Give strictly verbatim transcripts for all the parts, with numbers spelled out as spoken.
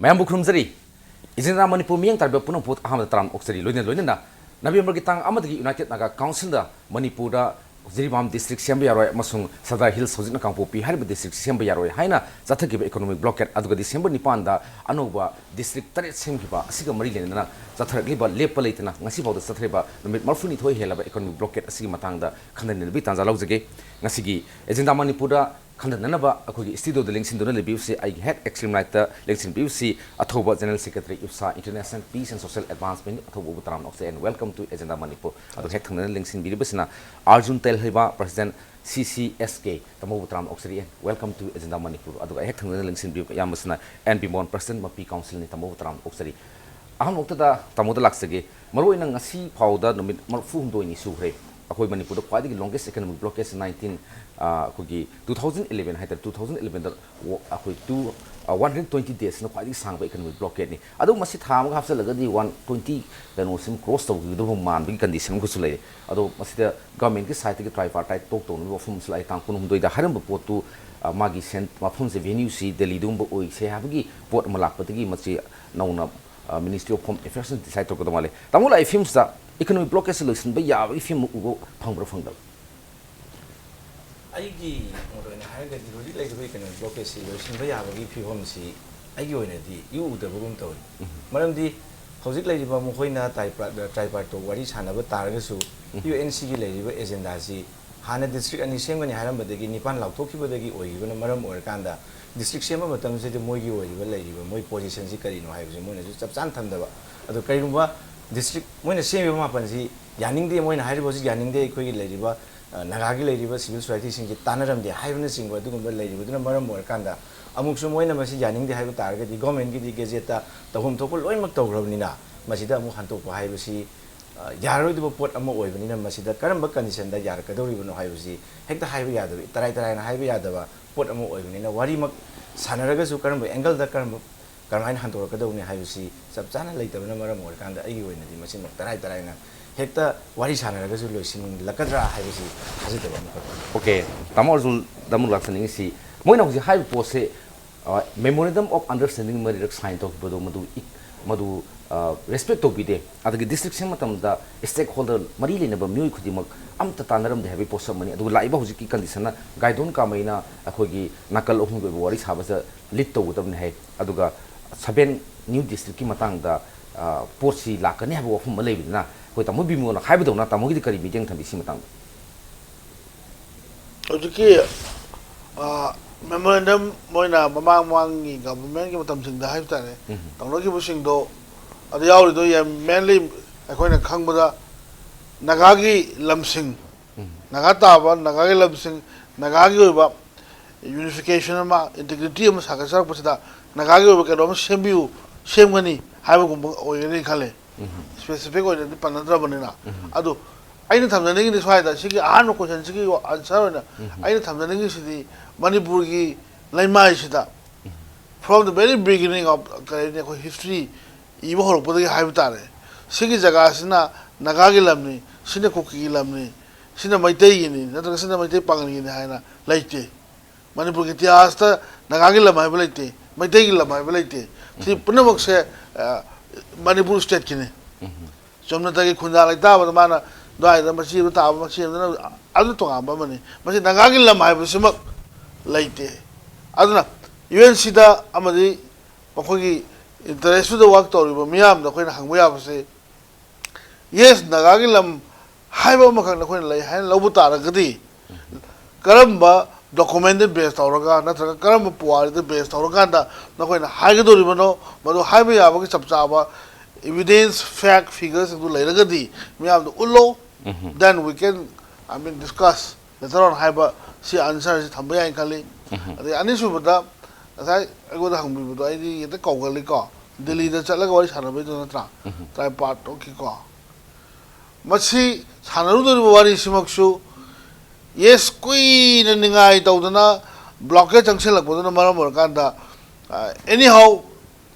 ꯃꯌꯥꯝꯕꯨ ꯈꯨꯔꯨꯝꯖꯔꯤ꯫ ꯏꯖꯤꯟꯗꯥ ꯃꯅꯤꯄꯨꯔ ꯃꯤꯠꯌꯦꯡ ꯇꯥꯔꯤꯕ ꯄꯨꯝꯅꯃꯛꯄꯨ ꯑꯍꯥꯟꯕꯗ ꯇꯔꯥꯝꯅ ꯑꯣꯛꯆꯔꯤ꯫ ꯂꯣꯏꯅ ꯂꯣꯏꯅꯅ ꯅꯕꯦꯝꯕꯔꯒꯤ ꯇꯥꯡ ꯑꯃꯗꯒꯤ United Naga Councilꯗ ꯃꯅꯤꯄꯨꯔꯗ ꯖꯤꯔꯤꯕꯥꯝ district ꯁꯦꯝꯕ ꯌꯥꯔꯣꯏ ꯑꯃꯁꯨꯡ Sadar Hills, ꯍꯧꯖꯤꯛꯅ ꯀꯥꯡꯄꯣꯛꯄꯤ ꯍꯥꯏꯔꯤꯕ district ꯁꯦꯝꯕ ꯌꯥꯔꯣꯏ ꯍꯥꯏꯅ ꯆꯠꯊꯈꯤꯕ economic blockade ꯑꯗꯨꯒ December ꯅꯤꯄꯥꯟꯗ ꯑꯅꯧꯕ district ꯇꯔꯦꯠ ꯁꯦꯝꯈꯤꯕ ꯑꯁꯤꯒ ꯃꯔꯤ ꯂꯩꯅꯅ ꯆꯠꯊꯔꯛꯂꯤꯕ ꯂꯦꯞꯄ ꯂꯩꯇꯅ ꯉꯁꯤꯐꯥꯎꯗ ꯆꯠꯊꯔꯤꯕ ꯅꯨꯃꯤꯠ ꯃꯔꯤꯐꯨꯅꯤꯊꯣꯏ ꯍꯦꯜꯂꯕ economic blockade ꯑꯁꯤꯒꯤ ꯃꯇꯥꯡꯗ ꯈꯟꯅ ꯅꯩꯅꯕꯒꯤ ꯇꯥꯟꯖꯥ ꯂꯧꯖꯒꯦ꯫ ꯉꯁꯤꯒꯤ ꯏꯖꯤꯟꯗꯥ ꯃꯅꯤꯄꯨꯔꯗ ꯈꯟꯅꯅꯅꯕ ꯑꯩꯈꯣꯏꯒꯤ studioꯗ ꯂꯦꯡꯁꯤꯟꯗꯨꯅ ꯂꯩꯕꯤꯕꯁꯤ ꯑꯩꯒꯤ ꯍꯦꯛ extreme rightꯇ ꯂꯦꯡꯁꯤꯟꯕꯤꯕꯁꯤ ꯑꯊꯧꯕ General Secretary IFSA, International Peace and Social Advancement, ꯑꯊꯧꯕꯕꯨ ꯇꯔꯥꯝꯅ ꯑꯣꯛꯆꯩ and welcome to Agenda Manipur꯫ ꯑꯗꯨ ꯍꯦꯛ ꯊꯪꯅꯅ ꯂꯦꯡꯁꯤꯟꯕꯤꯔꯤꯕꯁꯤꯅ Arjun ꯇꯦꯜꯍꯩꯕ, President C C S K, ꯇꯥꯃꯣꯕꯨ ꯇꯔꯥꯝꯅ ꯑꯣꯛꯆꯔꯤ and welcome to Agenda Manipur꯫ ꯑꯗꯨꯒ ꯍꯦꯛ ꯊꯪꯅꯅ ꯂꯦꯡꯁꯤꯟꯕꯤꯔꯤꯕ ꯏꯌꯥꯝꯕꯁꯤꯅ ꯑꯦꯟ ꯕꯤꯃꯣꯟ, President ꯃꯄꯤ Councilꯅꯤ꯫ ꯇꯥꯃꯣꯕꯨ ꯇꯔꯥꯝꯅ ꯑꯣꯛꯆꯔꯤ꯫ ꯑꯍꯥꯟꯕ ꯃꯛꯇꯗ ꯇꯥꯃꯣꯗ ꯂꯥꯛꯆꯒꯦ꯫ ꯃꯔꯨꯑꯣꯏꯅ ꯉꯁꯤ ꯐꯥꯎꯗ ꯅꯨꯃꯤꯠ ꯃꯔꯤꯐꯨ ꯍꯨꯝꯗꯣꯏꯅꯤ ꯁꯨꯈ꯭ꯔꯦ꯫ ꯑꯩꯈꯣꯏ ꯃꯅꯤꯄꯨꯔꯗ ꯈ꯭ꯋꯥꯏꯗꯒꯤ longest economic blockade nineteen, ꯑ, ꯑꯩꯈꯣꯏꯒꯤ two thousand eleven ꯍꯥꯏꯇꯥꯔꯦ, two thousand elevenꯗ ꯑꯩꯈꯣꯏ two, ꯑ, one hundred twenty daysꯅ ꯈ꯭ꯋꯥꯏꯗꯒꯤ ꯁꯥꯡꯕ economic blockadeꯅꯤ꯫ ꯑꯗꯨ ꯃꯁꯤ ꯊꯥ ꯑꯃꯒ ꯍꯥꯞꯆꯤꯜꯂꯒꯗꯤ one twenty ꯀꯩꯅꯣꯁꯤꯃ cross ꯇꯧꯒꯗꯕ ꯃꯥꯟꯕꯒꯤ condition ꯑꯃꯈꯛꯁꯨ ꯂꯩꯔꯦ꯫ ꯑꯗꯣ ꯃꯁꯤꯗ governmentꯀꯤ sideꯇꯒꯤ tripartite talk ꯇꯧꯅꯕ ꯋꯥꯐꯝ ꯑꯃꯁꯨ ꯂꯥꯛꯑꯦ꯫ ꯇꯥꯡ ꯀꯨꯟꯍꯨꯝꯗꯣꯏꯗ ꯍꯥꯏꯔꯝꯕ ꯄꯣꯠꯇꯨ, ꯑ, ꯃꯥꯒꯤ ꯁꯦꯟ-, ꯃꯐꯝꯁꯦ, venueꯁꯤ ꯗꯦꯜꯂꯤꯗꯒꯨꯝꯕ ꯑꯣꯏꯁꯦ ꯍꯥꯏꯕꯒꯤ ꯄꯣꯠ ꯑꯃ ꯂꯥꯛꯄꯗꯒꯤ ꯃꯁꯤ ꯅꯧꯅ, ꯑ, Ministry of Home Affairsꯅ decide ꯇꯧꯔꯛꯀꯗꯧ ꯃꯥꯜꯂꯦ꯫ ꯇꯥꯃꯣ, ꯂꯥꯛꯏ ꯐꯤꯕꯝꯁꯤꯗ economic blockadeꯁꯤ ꯂꯣꯏꯁꯤꯟꯕ ꯌꯥꯕꯒꯤ ꯐꯤꯕꯝ ꯑꯃ ꯎꯕ ꯐꯪꯕ꯭ꯔꯥ ꯐꯪꯗꯕ꯭ꯔꯥ? ꯑꯩꯒꯤ ꯃꯣꯠ ꯑꯣꯏꯅ ꯍꯥꯏꯔꯒꯗꯤ ꯍꯧꯖꯤꯛ ꯂꯩꯔꯤꯕ economic blockadeꯁꯤ ꯂꯣꯏꯁꯤꯟꯕ ꯌꯥꯕꯒꯤ ꯐꯤꯕꯝꯁꯤ ꯑꯩꯒꯤ ꯑꯣꯏꯅꯗꯤ ꯏꯎ ꯎꯗꯕꯒꯨꯝ ꯇꯧꯏ꯫ ꯎꯝ꯫ ꯃꯔꯝꯗꯤ ꯍꯧꯖꯤꯛ ꯂꯩꯔꯤꯕ ꯃꯈꯣꯏꯅ tripartite, tripartiteꯇ ꯋꯥꯔꯤ ꯁꯥꯟꯅꯕ ꯇꯥꯔꯒꯁꯨ, ꯎꯝ꯫ UNCꯒꯤ ꯂꯩꯔꯤꯕ agendaꯁꯤ ꯍꯥꯟꯅ district ꯑꯅꯤ ꯁꯦꯝꯒꯅꯤ ꯍꯥꯏꯔꯝꯕꯗꯒꯤ ꯅꯤꯄꯥꯟ ꯂꯥꯎꯊꯣꯛꯈꯤꯕꯗꯒꯤ ꯑꯣꯏꯈꯤꯕꯅ ꯃꯔꯝ ꯑꯣꯏꯔꯀꯥꯟꯗ, district ꯁꯦꯝꯕ ꯃꯇꯝꯁꯤꯗ ꯃꯣꯏꯒꯤ ꯑꯣꯏꯔꯤꯕ ꯂꯩꯔꯤꯕ ꯃꯣꯏ positionꯁꯤ ꯀꯔꯤꯅꯣ ꯍꯥꯏꯕꯁꯤ ꯃꯣꯏꯅꯁꯨ ꯆꯞ ꯆꯥꯅ ꯊꯝꯗꯕ꯫ ꯑꯗꯣ ꯀꯔꯤꯒꯨꯝꯕ district ꯃꯣꯏꯅ ꯁꯦꯝꯃꯤꯕ ꯃꯥꯄꯟꯁꯤ ꯌꯥꯅꯤꯡꯗꯦ, ꯃꯣꯏꯅ ꯍꯥꯏꯔꯤꯕ ꯍꯧꯖꯤꯛ ꯌꯥꯅꯤꯡꯗꯦ, ꯑꯩꯈꯣꯏꯒꯤ ꯂꯩꯔꯤꯕ, ꯑ, ꯅꯥꯒꯥꯒꯤ ꯂꯩꯔꯤꯕ civil societyꯁꯤꯡꯁꯤ ꯇꯥꯟꯅꯔꯝꯗꯦ ꯍꯥꯏꯕꯅꯆꯤꯡꯕ ꯑꯗꯨꯒꯨꯝꯕ ꯂꯩꯔꯤꯕꯗꯨꯅ ꯃꯔꯝ ꯑꯣꯏꯔꯀꯥꯟꯗ, ꯑꯃꯨꯛꯁꯨ ꯃꯣꯏꯅ ꯃꯁꯤ ꯌꯥꯅꯤꯡꯗꯦ ꯍꯥꯏꯕ ꯇꯥꯔꯒꯗꯤ governmentꯀꯤꯗꯤ gazetteꯇ ꯇꯧꯐꯝ ꯊꯣꯛꯄ ꯂꯣꯏꯅꯃꯛ ꯇꯧꯈ꯭ꯔꯕꯅꯤꯅ, ꯃꯁꯤꯗ ꯑꯃꯨꯛ ꯍꯟꯇꯣꯛꯄ ꯍꯥꯏꯕꯁꯤ, ꯑ, ꯌꯥꯔꯔꯣꯏꯗꯕ ꯄꯣꯠ ꯑꯃ ꯑꯣꯏꯕꯅꯤꯅ, ꯃꯁꯤꯗ ꯀꯔꯝꯕ conditionꯗ ꯌꯥꯔꯛꯀꯗꯧꯔꯤꯕꯅꯣ ꯍꯥꯏꯕꯁꯤ ꯍꯦꯛꯇ ꯍꯥꯏꯕ ꯌꯥꯗꯕ, ꯇꯔꯥꯏ ꯇꯔꯥꯏꯅ ꯍꯥꯏꯕ ꯌꯥꯗꯕ ꯄꯣꯠ ꯑꯃ ꯑꯣꯏꯕꯅꯤꯅ, ꯋꯥꯔꯤꯃꯛ ꯁꯥꯟꯅꯔꯒꯁꯨ ꯀꯔꯝꯕ angleꯗ, ꯀꯔꯝꯕ, ꯀꯔꯝꯍꯥꯏꯅ ꯍꯟꯗꯣꯔꯛꯀꯗꯧꯅꯤ ꯍꯥꯏꯕꯁꯤ ꯆꯞ ꯆꯥꯅ ꯂꯩꯇꯕꯅ ꯃꯔꯝ ꯑꯣꯏꯔꯀꯥꯟꯗ, ꯑꯩꯒꯤ ꯑꯣꯏꯅꯗꯤ ꯃꯁꯤꯃꯛ ꯇꯔꯥꯏ ꯇꯔꯥꯏꯅ ꯍꯦꯛꯇ ꯋꯥꯔꯤ ꯁꯥꯟꯅꯔꯒꯁꯨ ꯂꯣꯏꯁꯤꯜꯂꯛꯀꯗ꯭ꯔꯥ ꯍꯥꯏꯕꯁꯤ ꯊꯥꯖꯗꯕ ꯑꯃꯈꯛ ꯑꯣꯏ꯫ OK, ꯇꯥꯃꯣ ꯑꯥꯔꯖꯨꯟꯗ ꯑꯃꯨꯛ ꯂꯥꯛꯆꯅꯤꯡꯉꯤꯁꯤ, ꯃꯣꯏꯅ ꯍꯧꯖꯤꯛ ꯍꯥꯏꯔꯤꯕ ꯄꯣꯠꯁꯦ Memorandum of Understanding ꯃꯔꯤꯔꯛ sign ꯇꯧꯈꯤꯕꯗꯣ ꯃꯗꯨ ꯏꯛ- ꯃꯗꯨ ꯔꯦꯁꯄꯦꯛ ꯇꯧꯕꯤꯗꯦ꯫ ꯑꯗꯒꯤ ꯗꯤꯁꯇ꯭ꯔꯤꯛ ꯁꯦꯝꯕ ꯃꯇꯝꯗ ꯁ꯭ꯇꯦꯛ ꯍꯣꯜꯗꯔ ꯃꯔꯤ ꯂꯩꯅꯕ ꯃꯤꯑꯣꯏ ꯈꯨꯗꯤꯡꯃꯛ ꯑꯝꯇ ꯇꯥꯟꯅꯔꯝꯗꯦ ꯍꯥꯏꯕꯒꯤ ꯄꯣꯠꯁꯛ ꯑꯃꯅꯤ꯫ ꯑꯗꯨꯒ ꯂꯥꯛꯏꯕ ꯍꯧꯖꯤꯛꯀꯤ ꯀꯟꯗꯤꯁꯟꯅ ꯒꯥꯏꯗꯣꯟ ꯀꯥꯃꯩꯅ ꯑꯩꯈꯣꯏꯒꯤ ꯅꯥꯀꯜ ꯑꯍꯨꯝꯒꯤ ꯑꯣꯏꯕ ꯋꯥꯔꯤ ꯁꯥꯕꯁꯤꯗ ꯂꯤꯗ ꯇꯧꯒꯗꯕꯅꯤ ꯍꯥꯏ꯫ ꯑꯗꯨꯒ ꯁꯚꯦꯟ ꯅ꯭ꯌꯨ ꯗꯤꯁꯇ꯭ꯔꯤꯛꯀꯤ ꯃꯇꯥꯡꯗ ꯑ, ꯄꯣꯠꯁꯤ ꯂꯥꯛꯀꯅꯤ ꯍꯥꯏꯕ ꯋꯥꯐꯝ ꯑꯃ ꯂꯩꯕꯅꯤꯅ, ꯑꯩꯈꯣꯏ ꯇꯥꯃꯣ ꯕꯤꯃꯣꯜꯅ ꯍꯥꯏꯕꯗꯧꯅ ꯇꯥꯃꯣꯒꯤꯗꯤ ꯀꯔꯤ ꯃꯤꯠꯌꯦꯡ ꯊꯝꯕꯤ ꯁꯤ ꯃꯇꯥꯡꯗ? ꯍꯧꯖꯤꯛꯀꯤ ꯃꯦꯃꯣꯔꯦꯟꯗꯝ ꯃꯣꯏꯅ ꯃꯃꯥꯡ ꯃꯃꯥꯡꯒꯤ ꯒꯚꯔꯟꯃꯦꯟꯒꯤ ꯃꯇꯝꯁꯤꯡꯗ ꯍꯥꯏꯕ ꯇꯥꯔꯦ, ꯎꯝ. ꯇꯧꯅꯈꯤꯕꯁꯤꯡꯗꯣ, ꯑꯗꯨ ꯌꯥꯎꯔꯤꯗꯣ ꯌꯥꯝ ꯃꯦꯟꯂꯤ ꯑꯩꯈꯣꯏꯅ ꯈꯪꯕꯗ ꯅꯥꯒꯥꯒꯤ ꯂꯝꯁꯤꯡ, ꯎꯝ. ꯅꯥꯒꯥ ꯇꯥꯕ ꯅꯥꯒꯥꯒꯤ ꯂꯝꯁꯤꯡ, ꯅꯥꯒꯥꯒꯤ ꯑꯣꯏꯕ ꯌꯨꯅꯤꯐꯤꯀꯦꯁꯟ ꯑꯃ, ꯏꯟꯇꯤꯒ꯭ꯔꯤꯇꯤ ꯑꯃ ꯁꯥꯒꯠꯆꯔꯛꯄꯁꯤꯗ ꯅꯥꯒꯥꯒꯤ ꯑꯣꯏꯕ ꯀꯩꯅꯣꯝ ꯁꯦꯝꯕꯤꯌꯨ, ꯁꯦꯝꯒꯅꯤ ꯍꯥꯏꯕꯒꯨꯝꯕ ꯑꯣꯏꯒꯅꯤ ꯈꯜꯂꯦ꯫ ꯎꯝ. ꯁ꯭ꯄꯦꯁꯤꯐꯤꯛ ꯑꯣꯏꯅꯗꯤ ꯄꯟꯅꯗ꯭ꯔꯕꯅꯤꯅ꯫ ꯎꯝ. ꯑꯗꯣ ꯑꯩꯅ ꯊꯝꯖꯅꯤꯡꯉꯤꯗꯤ ꯁ꯭ꯋꯥꯏꯗ ꯁꯤꯒꯤ ꯑꯍꯥꯟꯕ ꯀꯣꯏꯁꯟꯁꯤꯒꯤ ꯑꯟꯁꯔ ꯑꯣꯏꯅ ꯎꯝ. ꯑꯩꯅ ꯊꯝꯖꯅꯤꯡꯉꯤꯁꯤꯗꯤ ꯃꯅꯤꯄꯨꯔꯒꯤ ꯂꯩꯃꯥꯏꯁꯤꯗ, from the very beginning of ꯀꯔꯤꯅꯤ, ꯑꯩꯈꯣꯏ ꯍꯤꯁꯇ꯭ꯔꯤ ꯏꯕ ꯍꯧꯔꯛꯄꯗꯒꯤ ꯍꯥꯏꯕ ꯇꯥꯔꯦ, ꯁꯤꯒꯤ ꯖꯒꯥꯁꯤꯅ ꯅꯥꯒꯥꯒꯤ ꯂꯝꯅꯤ, ꯁꯤꯅ ꯀꯨꯀꯤꯒꯤ ꯂꯝꯅꯤ, ꯁꯤꯅ ꯃꯩꯇꯩꯒꯤꯅꯤ ꯅꯠꯇ꯭ꯔꯒ ꯁꯤꯅ ꯃꯩꯇꯩ ꯄꯥꯉꯜꯒꯤꯅꯤ ꯍꯥꯏꯅ ꯂꯩꯇꯦ꯫ ꯃꯅꯤꯄꯨꯔꯒꯤ ꯏꯇꯤꯍꯥꯁꯇ ꯅꯥꯒꯥꯒꯤ ꯂꯝ ꯍꯥꯏꯕ ꯂꯩꯇꯦ, ꯃꯩꯇꯩꯒꯤ ꯂꯝ ꯍꯥꯏꯕ ꯂꯩꯇꯦ꯫ ꯁꯤ ꯄꯨꯝꯅꯃꯛꯁꯦ, ꯑ, ꯃꯅꯤꯄꯨꯔ ꯁ꯭ꯇꯦꯠꯀꯤꯅꯤ꯫ ꯆꯨꯝꯅꯇꯒꯤ ꯈꯨꯟꯗꯥ ꯂꯩꯇꯥꯕꯗ ꯃꯥꯅ ꯑꯗꯨꯋꯥꯏꯗ ꯃꯆꯤ ꯑꯃ ꯇꯥꯕ, ꯃꯆꯤ ꯑꯃꯗꯅ ꯑꯗꯨ ꯇꯣꯉꯥꯟꯕ ꯑꯃꯅꯤ꯫ ꯃꯁꯤ ꯅꯥꯒꯥꯒꯤ ꯂꯝ ꯍꯥꯏꯕꯁꯤꯃꯛ ꯂꯩꯇꯦ꯫ ꯑꯗꯨꯅ ꯌꯨ ꯑꯦꯟ ꯁꯤꯗ ꯑꯃꯗꯤ ꯃꯈꯣꯏꯒꯤ ꯏꯟꯇꯔꯦꯁꯇꯨꯗ ꯋꯥꯔꯛ ꯇꯧꯔꯤꯕ ꯃꯤꯌꯥꯝꯗ ꯑꯩꯈꯣꯏꯅ ꯍꯪꯕ ꯌꯥꯕꯁꯦ, ꯌꯦꯁ, ꯅꯥꯒꯥꯒꯤ ꯂꯝ ꯍꯥꯏꯕ ꯑꯃꯈꯛ ꯅꯈꯣꯏꯅ ꯂꯩ ꯍꯥꯏꯅ ꯂꯧꯕ ꯇꯥꯔꯒꯗꯤ, ꯀꯔꯝꯕ ꯗꯣꯀꯨꯃꯦꯟꯗ ꯕꯦꯁ ꯇꯧꯔꯒ ꯅꯠꯇ꯭ꯔꯒ ꯀꯔꯝꯕ ꯄꯨꯋꯥꯔꯤꯗ ꯕꯦꯁ ꯇꯧꯔꯀꯥꯟꯗ ꯅꯈꯣꯏꯅ ꯍꯥꯏꯒꯗꯧꯔꯤꯕꯅꯣ? ꯃꯗꯨ ꯍꯥꯏꯕ ꯌꯥꯕꯒꯤ ꯆꯞ ꯆꯥꯕ ꯏꯕꯤꯗꯦꯟꯁ, ꯐꯦꯛ, ꯐꯤꯒꯔꯁꯤꯡꯗꯨ ꯂꯩꯔꯒꯗꯤ ꯃꯤꯌꯥꯝꯗ ꯎꯠꯂꯣ꯫ Then we can, I mean, discuss later on ꯍꯥꯏꯕ ꯁꯤ ꯑꯟꯁꯔꯁꯤ ꯊꯝꯕ ꯌꯥꯏꯅ ꯈꯜꯂꯤ꯫ ꯑꯗꯩ ꯑꯅꯤꯁꯨꯕꯗ, ꯉꯁꯥꯏ ꯑꯩꯉꯣꯟꯗ ꯍꯪꯕꯤꯕꯗꯣ ꯑꯩꯗꯤ ꯍꯦꯛꯇ ꯀꯧꯒꯜꯂꯤꯀꯣ, ꯗꯤꯜꯂꯤꯗ ꯆꯠꯂꯒ ꯋꯥꯔꯤ ꯁꯥꯟꯅꯕꯩꯗꯣ ꯅꯠꯇ꯭ꯔꯥ? ꯇ꯭ꯔꯥꯏꯄꯥꯔꯠ, ꯑꯣꯀꯦꯀꯣ꯫ ꯃꯁꯤ ꯁꯥꯟꯅꯔꯨꯗꯧꯔꯤꯕ ꯋꯥꯔꯤꯁꯤꯃꯛꯁꯨ, ꯌꯦꯁ, ꯀꯨꯏꯅ ꯅꯤꯡꯉꯥꯏ ꯇꯧꯗꯅ ꯕ꯭ꯂꯣꯀꯦꯠ ꯆꯪꯁꯤꯜꯂꯛꯄꯗꯨꯅ ꯃꯔꯝ ꯑꯣꯏꯔꯀꯥꯟꯗ, ꯑꯦꯅꯤꯍꯥꯎ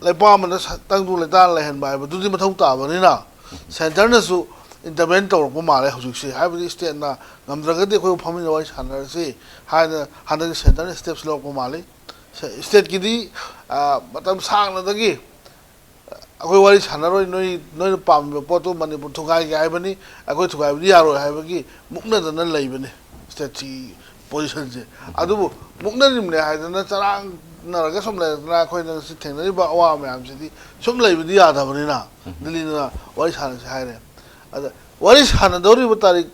ꯂꯩꯄꯥꯛ ꯑꯃꯗ ꯁ- ꯇꯪꯗꯨ ꯂꯩꯇꯥꯅ ꯂꯩꯍꯟꯕ ꯍꯥꯏꯕꯗꯨꯗꯤ ꯃꯊꯧ ꯇꯥꯕꯅꯤꯅ, ꯁꯦꯟꯇꯔꯅꯁꯨ ꯏꯟꯇꯔꯚꯦꯟ ꯇꯧꯔꯛꯄ ꯃꯥꯜꯂꯦ ꯍꯧꯖꯤꯛꯁꯦ꯫ ꯍꯥꯏꯕꯗꯤ ꯁ꯭ꯇꯦꯠꯅ ꯉꯝꯗ꯭ꯔꯒꯗꯤ ꯑꯩꯈꯣꯏ ꯐꯝꯃꯤꯟꯅ ꯋꯥꯔꯤ ꯁꯥꯟꯅꯔꯁꯤ ꯍꯥꯏꯅ ꯍꯟꯗꯛꯀꯤ ꯁꯦꯟꯇꯔꯅ ꯁ꯭ꯇꯦꯞꯁ ꯂꯧꯔꯛꯄ ꯃꯥꯜꯂꯤ꯫ ꯁ꯭ꯇꯦꯠꯀꯤꯗꯤ ꯃꯇꯝ ꯁꯥꯡꯅꯗꯒꯤ ꯑꯩꯈꯣꯏ ꯋꯥꯔꯤ ꯁꯥꯟꯅꯔꯣꯏ, ꯅꯣꯏ ꯅꯣꯏꯅ ꯄꯥꯝꯃꯤꯕ ꯄꯣꯠꯇꯨ ꯃꯅꯤꯄꯨꯔ ꯊꯨꯒꯥꯏꯒꯦ ꯍꯥꯏꯕꯅꯤ, ꯑꯩꯈꯣꯏ ꯊꯨꯒꯥꯏꯕꯗꯤ ꯌꯥꯔꯣꯏ ꯍꯥꯏꯕꯒꯤ ꯃꯨꯛꯅꯗꯅ ꯂꯩꯕꯅꯤ ꯁ꯭ꯇꯦꯠꯁꯤ ꯄꯣꯖꯤꯁꯟꯁꯦ꯫ ꯑꯗꯨꯕꯨ ꯃꯨꯛꯅꯔꯤꯕꯅꯦ ꯍꯥꯏꯗꯅ ꯆꯔꯥꯡꯅꯔꯒ ꯁꯨꯝ ꯂꯩꯔꯗꯅ ꯑꯩꯈꯣꯏꯅ ꯉꯁꯤ ꯊꯦꯡꯅꯔꯤꯕ ꯑꯋꯥꯕ ꯃꯌꯥꯝꯁꯤꯗꯤ ꯁꯨꯝ ꯂꯩꯕꯗꯤ ꯌꯥꯗꯕꯅꯤꯅ ꯗꯤꯜꯂꯤꯅ ꯋꯥꯔꯤ ꯁꯥꯟꯅꯁꯤ ꯍꯥꯏꯔꯦ꯫ ꯑꯗ ꯋꯥꯔꯤ ꯁꯥꯟꯅꯗꯧꯔꯤꯕ ꯇꯥꯔꯤꯛ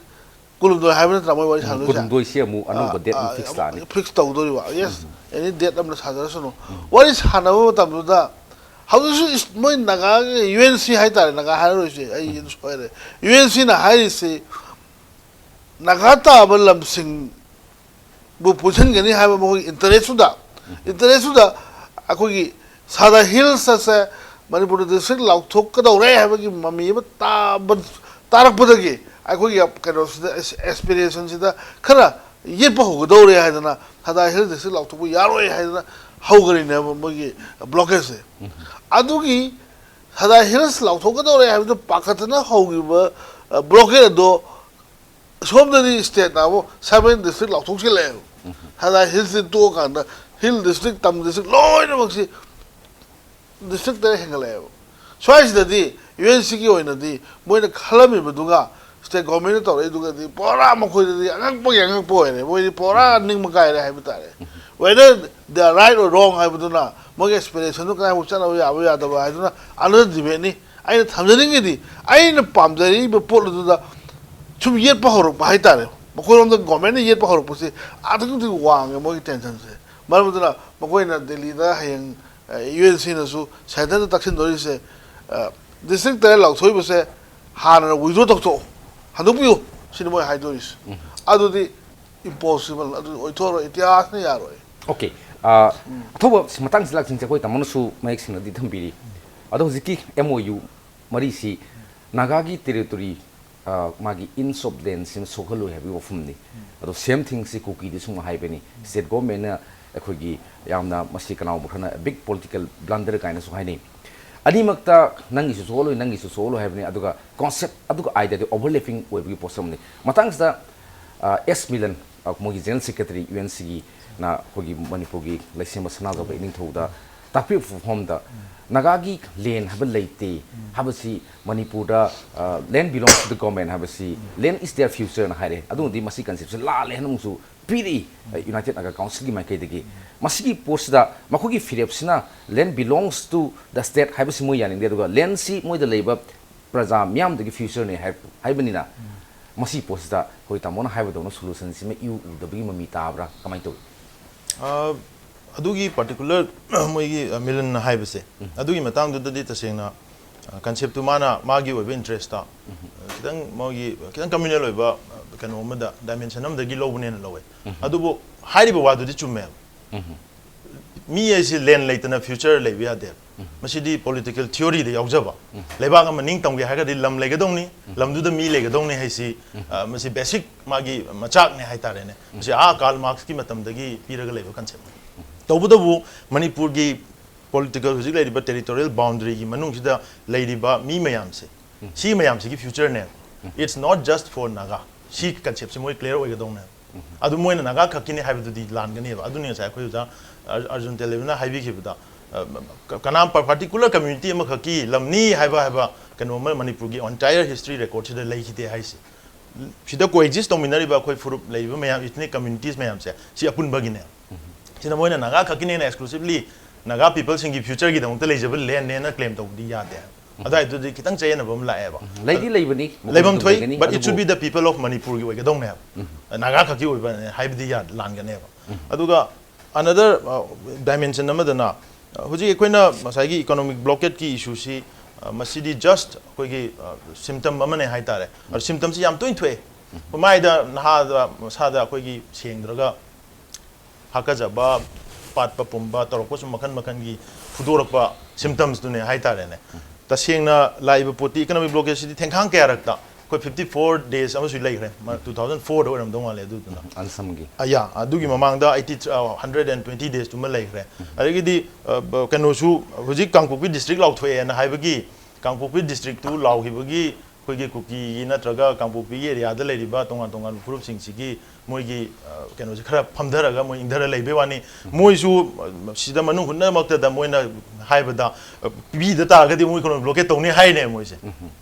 ꯀꯨꯟꯍꯨꯝꯗꯣꯏ ꯍꯥꯏꯕ ꯅꯠꯇ꯭ꯔꯥ ꯃꯣꯏ ꯋꯥꯔꯤ ꯁꯥꯟꯅꯗꯣꯏꯁꯦ? ꯀꯨꯟꯍꯨꯝꯗꯣꯏꯁꯤ ꯑꯃꯨꯛ ꯑꯅꯧꯕ ꯗꯦꯠ ꯑꯃꯨꯛ ꯐꯤꯛꯁ ꯇꯥꯅꯤ꯫ ꯐꯤꯛꯁ ꯇꯧꯗꯣꯔꯤꯕ, ꯌꯦꯁ, ꯑꯦꯅꯤ ꯗꯦꯠ ꯑꯃꯗ ꯁꯥꯟꯅꯔꯁꯅꯨ꯫ ꯋꯥꯔꯤ ꯁꯥꯟꯅꯕ ꯃꯇꯝꯗꯨꯗ ꯍꯧꯖꯤꯛꯁꯨ ꯃꯣꯏ ꯅꯥꯒꯥꯒꯤ ꯌꯨ ꯑꯦꯟ ꯁꯤ ꯍꯥꯏꯇꯥꯔꯦ, ꯅꯥꯒꯥ ꯍꯥꯏꯔꯔꯣꯏꯁꯦ, ꯑꯩ ꯁꯣꯏꯔꯦ꯫ ꯌꯨ ꯑꯦꯟ ꯁꯤꯅ ꯍꯥꯏꯔꯤꯁꯤ ꯅꯥꯒꯥ ꯇꯥꯕ ꯂꯝꯁꯤꯡꯕꯨ ꯄꯨꯟꯁꯤꯟꯒꯅꯤ ꯍꯥꯏꯕ ꯃꯈꯣꯏꯒꯤ ꯏꯟꯇꯔꯦꯁꯇꯨꯗ, ꯏꯟꯇꯔꯦꯁꯇꯨꯗ ꯑꯩꯈꯣꯏꯒꯤ ꯁꯥꯗꯥ ꯍꯤꯜꯁ ꯑꯁꯦ ꯃꯅꯤꯄꯨꯔꯗ ꯗꯤꯁꯇ꯭ꯔꯤꯛ ꯂꯥꯎꯊꯣꯛꯀꯗꯧꯔꯦ ꯍꯥꯏꯕꯒꯤ ꯃꯃꯤ ꯑꯃ ꯇꯥꯕ, ꯇꯥꯔꯛꯄꯗꯒꯤ ꯑꯩꯈꯣꯏꯒꯤ ꯀꯩꯅꯣꯁꯤꯗ, ꯑꯦꯁꯄꯤꯔꯦꯁꯟꯁꯤꯗ ꯈꯔ ꯌꯦꯠꯄ ꯍꯧꯒꯗꯧꯔꯦ ꯍꯥꯏꯗꯅ, ꯁꯥꯗꯥ ꯍꯤꯜꯁ ꯗꯤꯁꯇ꯭ꯔꯤꯛ ꯂꯥꯎꯊꯣꯛꯄ ꯌꯥꯔꯣꯏ ꯍꯥꯏꯗꯅ ꯍꯧꯈ꯭ꯔꯤꯅꯦꯕ ꯃꯣꯏꯒꯤ ꯕ꯭ꯂꯣꯀꯦꯠꯁꯦ꯫ ꯑꯗꯨꯒꯤ ꯁꯥꯗꯥ ꯍꯤꯜꯁ ꯂꯥꯎꯊꯣꯛꯀꯗꯧꯔꯦ ꯍꯥꯏꯕꯗꯨ ꯄꯥꯈꯠꯇꯅ ꯍꯧꯈꯤꯕ ꯕ꯭ꯂꯣꯀꯦꯠ ꯑꯗꯣ ꯁꯣꯝꯗꯗꯤ ꯁ꯭ꯇꯦꯠꯅ ꯑꯃꯨꯛ ꯁꯕꯦꯟ ꯗꯤꯁꯇ꯭ꯔꯤꯛ ꯂꯥꯎꯊꯣꯛꯆꯤꯜꯂꯛꯑꯦꯕ꯫ ꯁꯥꯗꯥ ꯍꯤꯜꯁꯁꯤ ꯇꯣꯛꯑꯀꯥꯟꯗ ꯍꯤꯜ ꯗꯤꯁꯇ꯭ꯔꯤꯛ, ꯇꯝ ꯗꯤꯁꯇ꯭ꯔꯤꯛ ꯂꯣꯏꯅꯃꯛꯁꯤ ꯗꯤꯁꯇ꯭ꯔꯤꯛ ꯇꯔꯦꯠ ꯍꯦꯟꯒꯠꯂꯛꯑꯦꯕ꯫ ꯁ꯭ꯋꯥꯏꯁꯤꯗꯗꯤ ꯌꯨ ꯑꯦꯟ ꯁꯤꯒꯤ ꯑꯣꯏꯅꯗꯤ ꯃꯣꯏꯅ ꯈꯜꯂꯝꯃꯤꯕꯗꯨꯒ ꯁ꯭ꯇꯦꯠ ꯒꯣꯔꯃꯦꯟꯅ ꯇꯧꯔꯛꯏꯗꯨꯒꯗꯤ ꯄꯨꯔꯥ ꯃꯈꯣꯏꯗꯗꯤ ꯑꯉꯛꯄꯒꯤ ꯑꯉꯛꯄ ꯑꯣꯏꯔꯦ꯫ ꯃꯣꯏꯗꯤ ꯄꯨꯔꯥ ꯅꯤꯡꯕ ꯀꯥꯏꯔꯦ ꯍꯥꯏꯕ ꯇꯥꯔꯦ꯫ Whether they are right or wrong ꯍꯥꯏꯕꯗꯨꯅ, ꯃꯣꯏꯒꯤ ꯑꯦꯁꯄꯤꯔꯦꯁꯟꯗꯨ ꯀꯗꯥꯏꯐꯥꯎ ꯆꯠꯅꯕ ꯌꯥꯕ ꯌꯥꯗꯕ ꯍꯥꯏꯗꯨꯅ another debate ꯅꯤ꯫ ꯑꯩꯅ ꯊꯝꯖꯅꯤꯡꯉꯤꯗꯤ ꯑꯩꯅ ꯄꯥꯝꯖꯔꯤꯕ ꯄꯣꯠ ꯑꯗꯨꯗ ꯁꯨꯝ ꯌꯦꯠꯄ ꯍꯧꯔꯛꯄ ꯍꯥꯏꯇꯥꯔꯦ꯫ ꯃꯈꯣꯏꯔꯣꯝꯗ ꯒꯣꯔꯃꯦꯟꯅ ꯌꯦꯠꯄ ꯍꯧꯔꯛꯄꯁꯤ ꯑꯗꯨꯛꯀꯤ ꯃꯇꯤꯛ ꯋꯥꯡꯉꯦ ꯃꯣꯏꯒꯤ ꯇꯦꯟꯁꯟꯁꯦ꯫ ꯃꯔꯝ ꯑꯗꯨꯅ ꯃꯈꯣꯏꯅ ꯗꯦꯜꯂꯤꯗ ꯍꯌꯦꯡ ꯌꯨ ꯑꯦꯟ ꯁꯤꯅꯁꯨ ꯁꯦꯟꯇꯔꯗ ꯇꯛꯁꯤꯟꯗꯣꯔꯤꯁꯦ, ꯗꯤꯁꯇ꯭ꯔꯤꯛ ꯇꯔꯦꯠ ꯂꯥꯎꯊꯣꯛꯏꯕꯁꯦ ꯍꯥꯟꯅ ꯋꯤꯗ꯭ꯔꯣ ꯇꯧꯊꯣꯛꯑꯣ, ꯍꯟꯗꯣꯛꯄꯤꯌꯨ, ꯁꯤꯅꯤ ꯃꯣꯏ ꯍꯥꯏꯗꯣꯔꯤꯁꯦ꯫ ꯑꯗꯨꯗꯤ ꯏꯝꯄꯣꯁꯤꯕꯜ, ꯑꯗꯨ ꯑꯣꯏꯊꯣꯛꯑꯔꯣꯏ, ꯏꯇꯤꯍꯥꯁꯅ ꯌꯥꯔꯣꯏ꯫ ꯑꯣꯀꯦ꯫ ꯑ, ꯑꯊꯧꯕ ꯃꯇꯥꯡꯁꯤ ꯂꯥꯛꯁꯤꯟꯁꯦ, ꯑꯩꯈꯣꯏ ꯇꯥꯃꯣꯅꯁꯨ ꯃꯌꯦꯛ ꯁꯦꯡꯅꯗꯤ ꯊꯝꯕꯤꯔꯤ꯫ ꯑꯗꯣ ꯍꯧꯖꯤꯛꯀꯤ ꯑꯦꯝ ꯑꯣ ꯌꯨ ꯃꯔꯤꯁꯤ ꯅꯥꯒꯥꯒꯤ ꯇꯦꯔꯤꯇꯣꯔꯤ, ꯑ, ꯃꯥꯒꯤ ꯏꯟꯆ ꯑꯣꯐ ꯂꯦꯟꯁꯤꯅ ꯁꯣꯛꯍꯜꯂꯣꯏ ꯍꯥꯏꯕꯒꯤ ꯋꯥꯐꯝꯅꯤ꯫ ꯑꯗꯣ ꯁꯦꯝ ꯊꯤꯡꯁꯤ ꯀꯨꯀꯤꯗꯁꯨ ꯑꯃꯨꯛ ꯍꯥꯏꯕꯅꯤ꯫ ꯁ꯭ꯇꯦꯠ ꯒꯣꯔꯃꯦꯟꯅ ꯑꯩꯈꯣꯏꯒꯤ ꯌꯥꯝꯅ ꯃꯁꯤ ꯀꯅꯥꯒꯨꯝꯕ ꯈꯔꯅ ꯕꯤꯛ ꯄꯣꯂꯤꯇꯤꯀꯦꯜ ꯕ꯭ꯂꯟꯗꯔ ꯀꯥꯏꯅꯁꯨ ꯍꯥꯏꯅꯩ꯫ ꯑꯅꯤꯃꯛꯇ ꯅꯪꯒꯤꯁꯨ ꯁꯣꯛꯍꯜꯂꯣꯏ, ꯅꯪꯒꯤꯁꯨ ꯁꯣꯛꯍꯜꯂꯣꯏ ꯍꯥꯏꯕꯅꯤ꯫ ꯑꯗꯨꯒ ꯀꯣꯟꯁꯦꯞ ꯑꯗꯨꯒ ꯑꯥꯏꯗꯤꯌꯥꯗꯤ ꯑꯣꯚꯔꯂꯦꯄꯤꯡ ꯑꯣꯏꯕꯒꯤ ꯄꯣꯠꯁꯛ ꯑꯃꯅꯤ꯫ ꯃꯇꯥꯡꯁꯤꯗ, ꯑ, ꯑꯦꯁ ꯃꯤꯂꯟ, ꯑ, ꯃꯣꯏꯒꯤ ꯖꯦꯅꯔꯦꯜ ꯁꯦꯀ꯭ꯔꯦꯇꯔꯤ ꯌꯨ ꯑꯦꯟ ꯁꯤꯒꯤ, ꯅ ꯑꯩꯈꯣꯏꯒꯤ ꯃꯅꯤꯄꯨꯔꯒꯤ ꯂꯩꯁꯦꯝꯕ ꯁꯅꯥꯖꯥꯎꯕ ꯏꯅꯤꯡꯊꯧꯗ ꯇꯥꯛꯄꯤꯔꯛꯄ ꯃꯐꯝꯗ ꯅꯥꯒꯥꯒꯤ land ꯍꯥꯏꯕ ꯂꯩꯇꯦ ꯍꯥꯏꯕꯁꯤ, ꯃꯅꯤꯄꯨꯔꯗ, ꯑ, land belongs to the government ꯍꯥꯏꯕꯁꯤ, land is their future ꯅ ꯍꯥꯏꯔꯦ꯫ ꯑꯗꯨꯅꯗꯤ ꯃꯁꯤ concept ꯁꯦ ꯂꯥꯜꯂꯦ ꯍꯥꯏꯅ ꯑꯃꯨꯛꯁꯨ ꯄꯤꯔꯛꯏ, ꯑ, United Naga Council ꯒꯤ ꯃꯥꯏꯀꯩꯗꯒꯤ꯫ ꯃꯁꯤꯒꯤ ꯄꯣꯠꯁꯤꯗ ꯃꯈꯣꯏꯒꯤ ꯐꯤꯔꯦꯞꯁꯤꯅ land belongs to the state ꯍꯥꯏꯕꯁꯤ ꯃꯣꯏ ꯌꯥꯅꯤꯡꯗꯦ, ꯑꯗꯨꯒ land ꯁꯤ ꯃꯣꯏꯗ ꯂꯩꯕ ꯄ꯭ꯔꯖꯥ ꯃꯤꯌꯥꯝꯗꯨꯒꯤ future ꯅꯦ ꯍꯥꯏ-, ꯍꯥꯏꯕꯅꯤꯅ, ꯃꯁꯤ ꯄꯣꯠꯁꯤꯗ ꯑꯩꯈꯣꯏ ꯇꯥꯃꯣꯅ ꯍꯥꯏꯕꯗꯧꯅ solution ꯁꯤꯃ ꯏꯎ ꯎꯗꯕꯒꯤ ꯃꯃꯤ ꯇꯥꯕ꯭ꯔꯥ? ꯀꯃꯥꯏꯅ ꯇꯧꯏ? ꯑ, ꯑꯗꯨꯒꯤ particular ꯃꯣꯏꯒꯤ, ꯑ, ꯃꯤꯂꯟꯅ ꯍꯥꯏꯕꯁꯦ, ꯑꯗꯨꯒꯤ ꯃꯇꯥꯡꯗꯨꯗꯗꯤ ꯇꯁꯦꯡꯅ, ꯑ, concept ꯇꯨ ꯃꯥꯅ ꯃꯥꯒꯤ ꯑꯣꯏꯕ interest ꯇ, ꯑ, ꯈꯤꯇꯪ ꯃꯣꯏꯒꯤ ꯈꯤꯇꯪ communal ꯑꯣꯏꯕ, ꯑ, ꯀꯩꯅꯣ ꯑꯃꯗ, dimension ꯑꯃꯗꯒꯤ ꯂꯧꯕꯅꯦꯅ ꯂꯧꯋꯦ꯫ ꯑꯗꯨꯕꯨ ꯍꯥꯏꯔꯤꯕ ꯋꯥꯗꯨꯗꯤ ꯆꯨꯝꯃꯦꯕ꯫ ꯃꯤ ꯍꯥꯏꯁꯤ land ꯂꯩꯇꯅ future ꯂꯩꯕ ꯌꯥꯗꯦꯕ꯫ ꯃꯁꯤꯗꯤ political theory ꯗ ꯌꯥꯎꯖꯕ꯫ ꯂꯩꯕꯥꯛ ꯑꯃ ꯅꯤꯡ ꯇꯝꯒꯦ ꯍꯥꯏꯔꯒꯗꯤ ꯂꯝ ꯂꯩꯒꯗꯧꯅꯤ, ꯂꯝꯗꯨꯗ ꯃꯤ ꯂꯩꯒꯗꯧꯅꯤ ꯍꯥꯏꯁꯤ, ꯑ, ꯃꯁꯤ basic ꯃꯥꯒꯤ ꯃꯆꯥꯛꯅꯦ ꯍꯥꯏꯇꯥꯔꯦꯅꯦ꯫ ꯃꯁꯤ ꯑꯥ Karl Marx ꯀꯤ ꯃꯇꯝꯗꯒꯤ ꯄꯤꯔꯒ ꯂꯩꯕ concept ꯅꯤ꯫ ꯇꯧꯕꯇꯕꯨ ꯃꯅꯤꯄꯨꯔꯒꯤ political ꯍꯧꯖꯤꯛ ꯂꯩꯔꯤꯕ territorial boundary ꯒꯤ ꯃꯅꯨꯡꯁꯤꯗ ꯂꯩꯔꯤꯕ ꯃꯤ ꯃꯌꯥꯝꯁꯦ, ꯁꯤ ꯃꯌꯥꯝꯁꯤꯒꯤ future ꯅꯦꯕ꯫ It's not just for Naga꯫ ꯁꯤ concept ꯁꯤ ꯃꯣꯏ clear ꯑꯣꯏꯒꯗꯧꯅꯦꯕ꯫ ꯑꯗꯨ ꯃꯣꯏꯅ ꯅꯥꯒꯥ ꯈꯛꯀꯤꯅꯤ ꯍꯥꯏꯕꯗꯨꯗꯤ ꯂꯥꯟꯒꯅꯦꯕ꯫ ꯑꯗꯨꯅꯤ ꯉꯁꯥꯏ ꯑꯩꯈꯣꯏ ꯑꯣꯖꯥ ꯑꯔ-, ꯑꯔꯖꯨꯟ ꯇꯦꯂꯦꯕꯅ ꯍꯥꯏꯕꯤꯈꯤꯕꯗ, ꯑ, ꯀ-, ꯀꯅꯥꯝ ꯄ-, particular community ꯑꯃꯈꯛꯀꯤ ꯂꯝꯅꯤ ꯍꯥꯏꯕ, ꯍꯥꯏꯕ ꯀꯩꯅꯣ ꯑꯃ ꯃꯅꯤꯄꯨꯔꯒꯤ entire history record ꯁꯤꯗ ꯂꯩꯈꯤꯗꯦ ꯍꯥꯏꯁꯦ꯫ ꯁꯤꯗ coexist ꯇꯧꯃꯤꯟꯅꯔꯤꯕ ꯑꯩꯈꯣꯏ ꯐꯨꯔꯨꯞ ꯂꯩꯔꯤꯕ ꯃꯌꯥꯝ, ethnic communities ꯃꯌꯥꯝꯁꯦ, ꯁꯤ ꯑꯄꯨꯟꯕꯒꯤꯅꯦ꯫ ꯁꯤꯗ ꯃꯣꯏꯅ ꯅꯥꯒꯥ ꯈꯛꯀꯤꯅꯦꯅ exclusively ꯅꯥꯒꯥ people ꯁꯤꯡꯒꯤ future ꯒꯤꯗꯃꯛꯇ ꯂꯩꯖꯕ land ꯅꯦꯅ claim ꯇꯧꯕꯗꯤ ꯌꯥꯗꯦ ꯍꯥꯏꯕ꯫ ꯑꯗꯨꯋꯥꯏꯗꯨꯗꯤ ꯈꯤꯇꯪ ꯆꯌꯦꯠꯅꯕ ꯑꯃ ꯂꯥꯛꯑꯦꯕ꯫ ꯂꯩꯗꯤ ꯂꯩꯕꯅꯤ, ꯂꯩꯐꯝ ꯊꯣꯛꯏ, ꯂꯩꯒꯅꯤ, but it ꯑꯗꯨꯕꯨ should be the people of Manipur ꯒꯤ ꯑꯣꯏꯒꯗꯧꯅꯦꯕ꯫ ꯅꯥꯒꯥ ꯈꯛꯀꯤ ꯑꯣꯏꯕ ꯍꯥꯏꯕꯗꯤ ꯌꯥ-, ꯂꯥꯟꯒꯅꯦꯕ꯫ ꯑꯗꯨꯒ another, ꯑ, dimension ꯑꯃꯗꯅ, ꯑ, ꯍꯧꯖꯤꯛ ꯑꯩꯈꯣꯏꯅ ꯉꯁꯥꯏꯒꯤ economic blockade ꯀꯤ issue ꯁꯤ, ꯑ, ꯃꯁꯤꯗꯤ just ꯑꯩꯈꯣꯏꯒꯤ, ꯑ, symptom ꯑꯃꯅꯦ ꯍꯥꯏꯇꯥꯔꯦ꯫ ꯑꯗꯨ symptom ꯁꯤ ꯌꯥꯝ ꯇꯣꯏꯅ ꯊꯣꯛꯑꯦ꯫ ꯃꯥꯏꯗ ꯅꯍꯥꯗ ꯃꯁꯥꯗ ꯑꯩꯈꯣꯏꯒꯤ ꯁꯦꯡꯗ꯭ꯔꯒ ꯍꯥꯀꯠꯆꯕ, ꯄꯥꯠꯄ ꯄꯨꯝꯕ ꯇꯧꯔꯛꯄ, ꯁꯨꯝ ꯃꯈꯜ ꯃꯈꯜꯒꯤ ꯐꯨꯗꯣꯔꯛꯄ symptoms ꯇꯨꯅꯦ ꯍꯥꯏꯇꯥꯔꯦꯅꯦ꯫ ꯇꯁꯦꯡꯅ ꯂꯥꯛꯏꯕ ꯄꯣꯠꯇꯤ economic blockade ꯁꯤꯗꯤ ꯊꯦꯡꯈꯥꯡ ꯀꯌꯥꯔꯛꯇ ꯑꯩꯈꯣꯏ fifty four days ꯑꯃꯁꯨ ꯂꯩꯈ꯭ꯔꯦ, ꯃ-, two thousand four ꯗ ꯑꯣꯏꯔꯝꯗꯧ ꯃꯥꯜꯂꯦ ꯑꯗꯨꯗꯨꯅ꯫ ꯑꯟꯁꯝꯒꯤ꯫ ꯑ, ꯌꯥ, ꯑꯗꯨꯒꯤ ꯃꯃꯥꯡꯗ eighty, ꯑ, hundred and twenty days ꯇꯨꯃ ꯂꯩꯈ꯭ꯔꯦ꯫ ꯑꯗꯒꯤꯗꯤ, ꯑ, ꯕ-, ꯀꯩꯅꯣꯁꯨ ꯍꯧꯖꯤꯛ ꯀꯥꯡꯄꯣꯛꯄꯤ district ꯂꯥꯎꯊꯣꯛꯑꯦꯅ ꯍꯥꯏꯕꯒꯤ, ꯀꯥꯡꯄꯣꯛꯄꯤ district ꯇꯨ ꯂꯥꯎꯈꯤꯕꯒꯤ ꯑꯩꯈꯣꯏꯒꯤ ꯀꯨꯀꯤꯒꯤ ꯅꯠꯇ꯭ꯔꯒ ꯀꯥꯡꯄꯣꯛꯄꯤꯒꯤ ꯑꯦꯔꯤꯌꯥꯗ ꯂꯩꯔꯤꯕ ꯇꯣꯉꯥꯟ ꯇꯣꯉꯥꯟꯕ ꯐꯨꯔꯨꯞꯁꯤꯡꯁꯤꯒꯤ ꯃꯣꯏꯒꯤ, ꯑ, ꯀꯩꯅꯣꯁꯦ ꯈꯔ ꯐꯝꯊꯔꯒ ꯃꯣꯏ ꯏꯪꯊꯔ ꯂꯩꯕꯩ ꯋꯥꯅꯤ꯫ ꯃꯣꯏꯁꯨ, ꯑ, ꯁꯤꯗ ꯃꯅꯨꯡ ꯍꯨꯠꯅꯃꯛꯇꯗ ꯃꯣꯏꯅ ꯍꯥꯏꯕꯗ, ꯑ, ꯄꯤꯕꯤꯗ ꯇꯥꯔꯒꯗꯤ ꯃꯣꯏ ꯏꯀꯣꯅꯣꯃꯤꯛ ꯕ꯭ꯂꯣꯀꯦꯠ ꯇꯧꯅꯤ ꯍꯥꯏꯅꯦ ꯃꯣꯏꯁꯦ꯫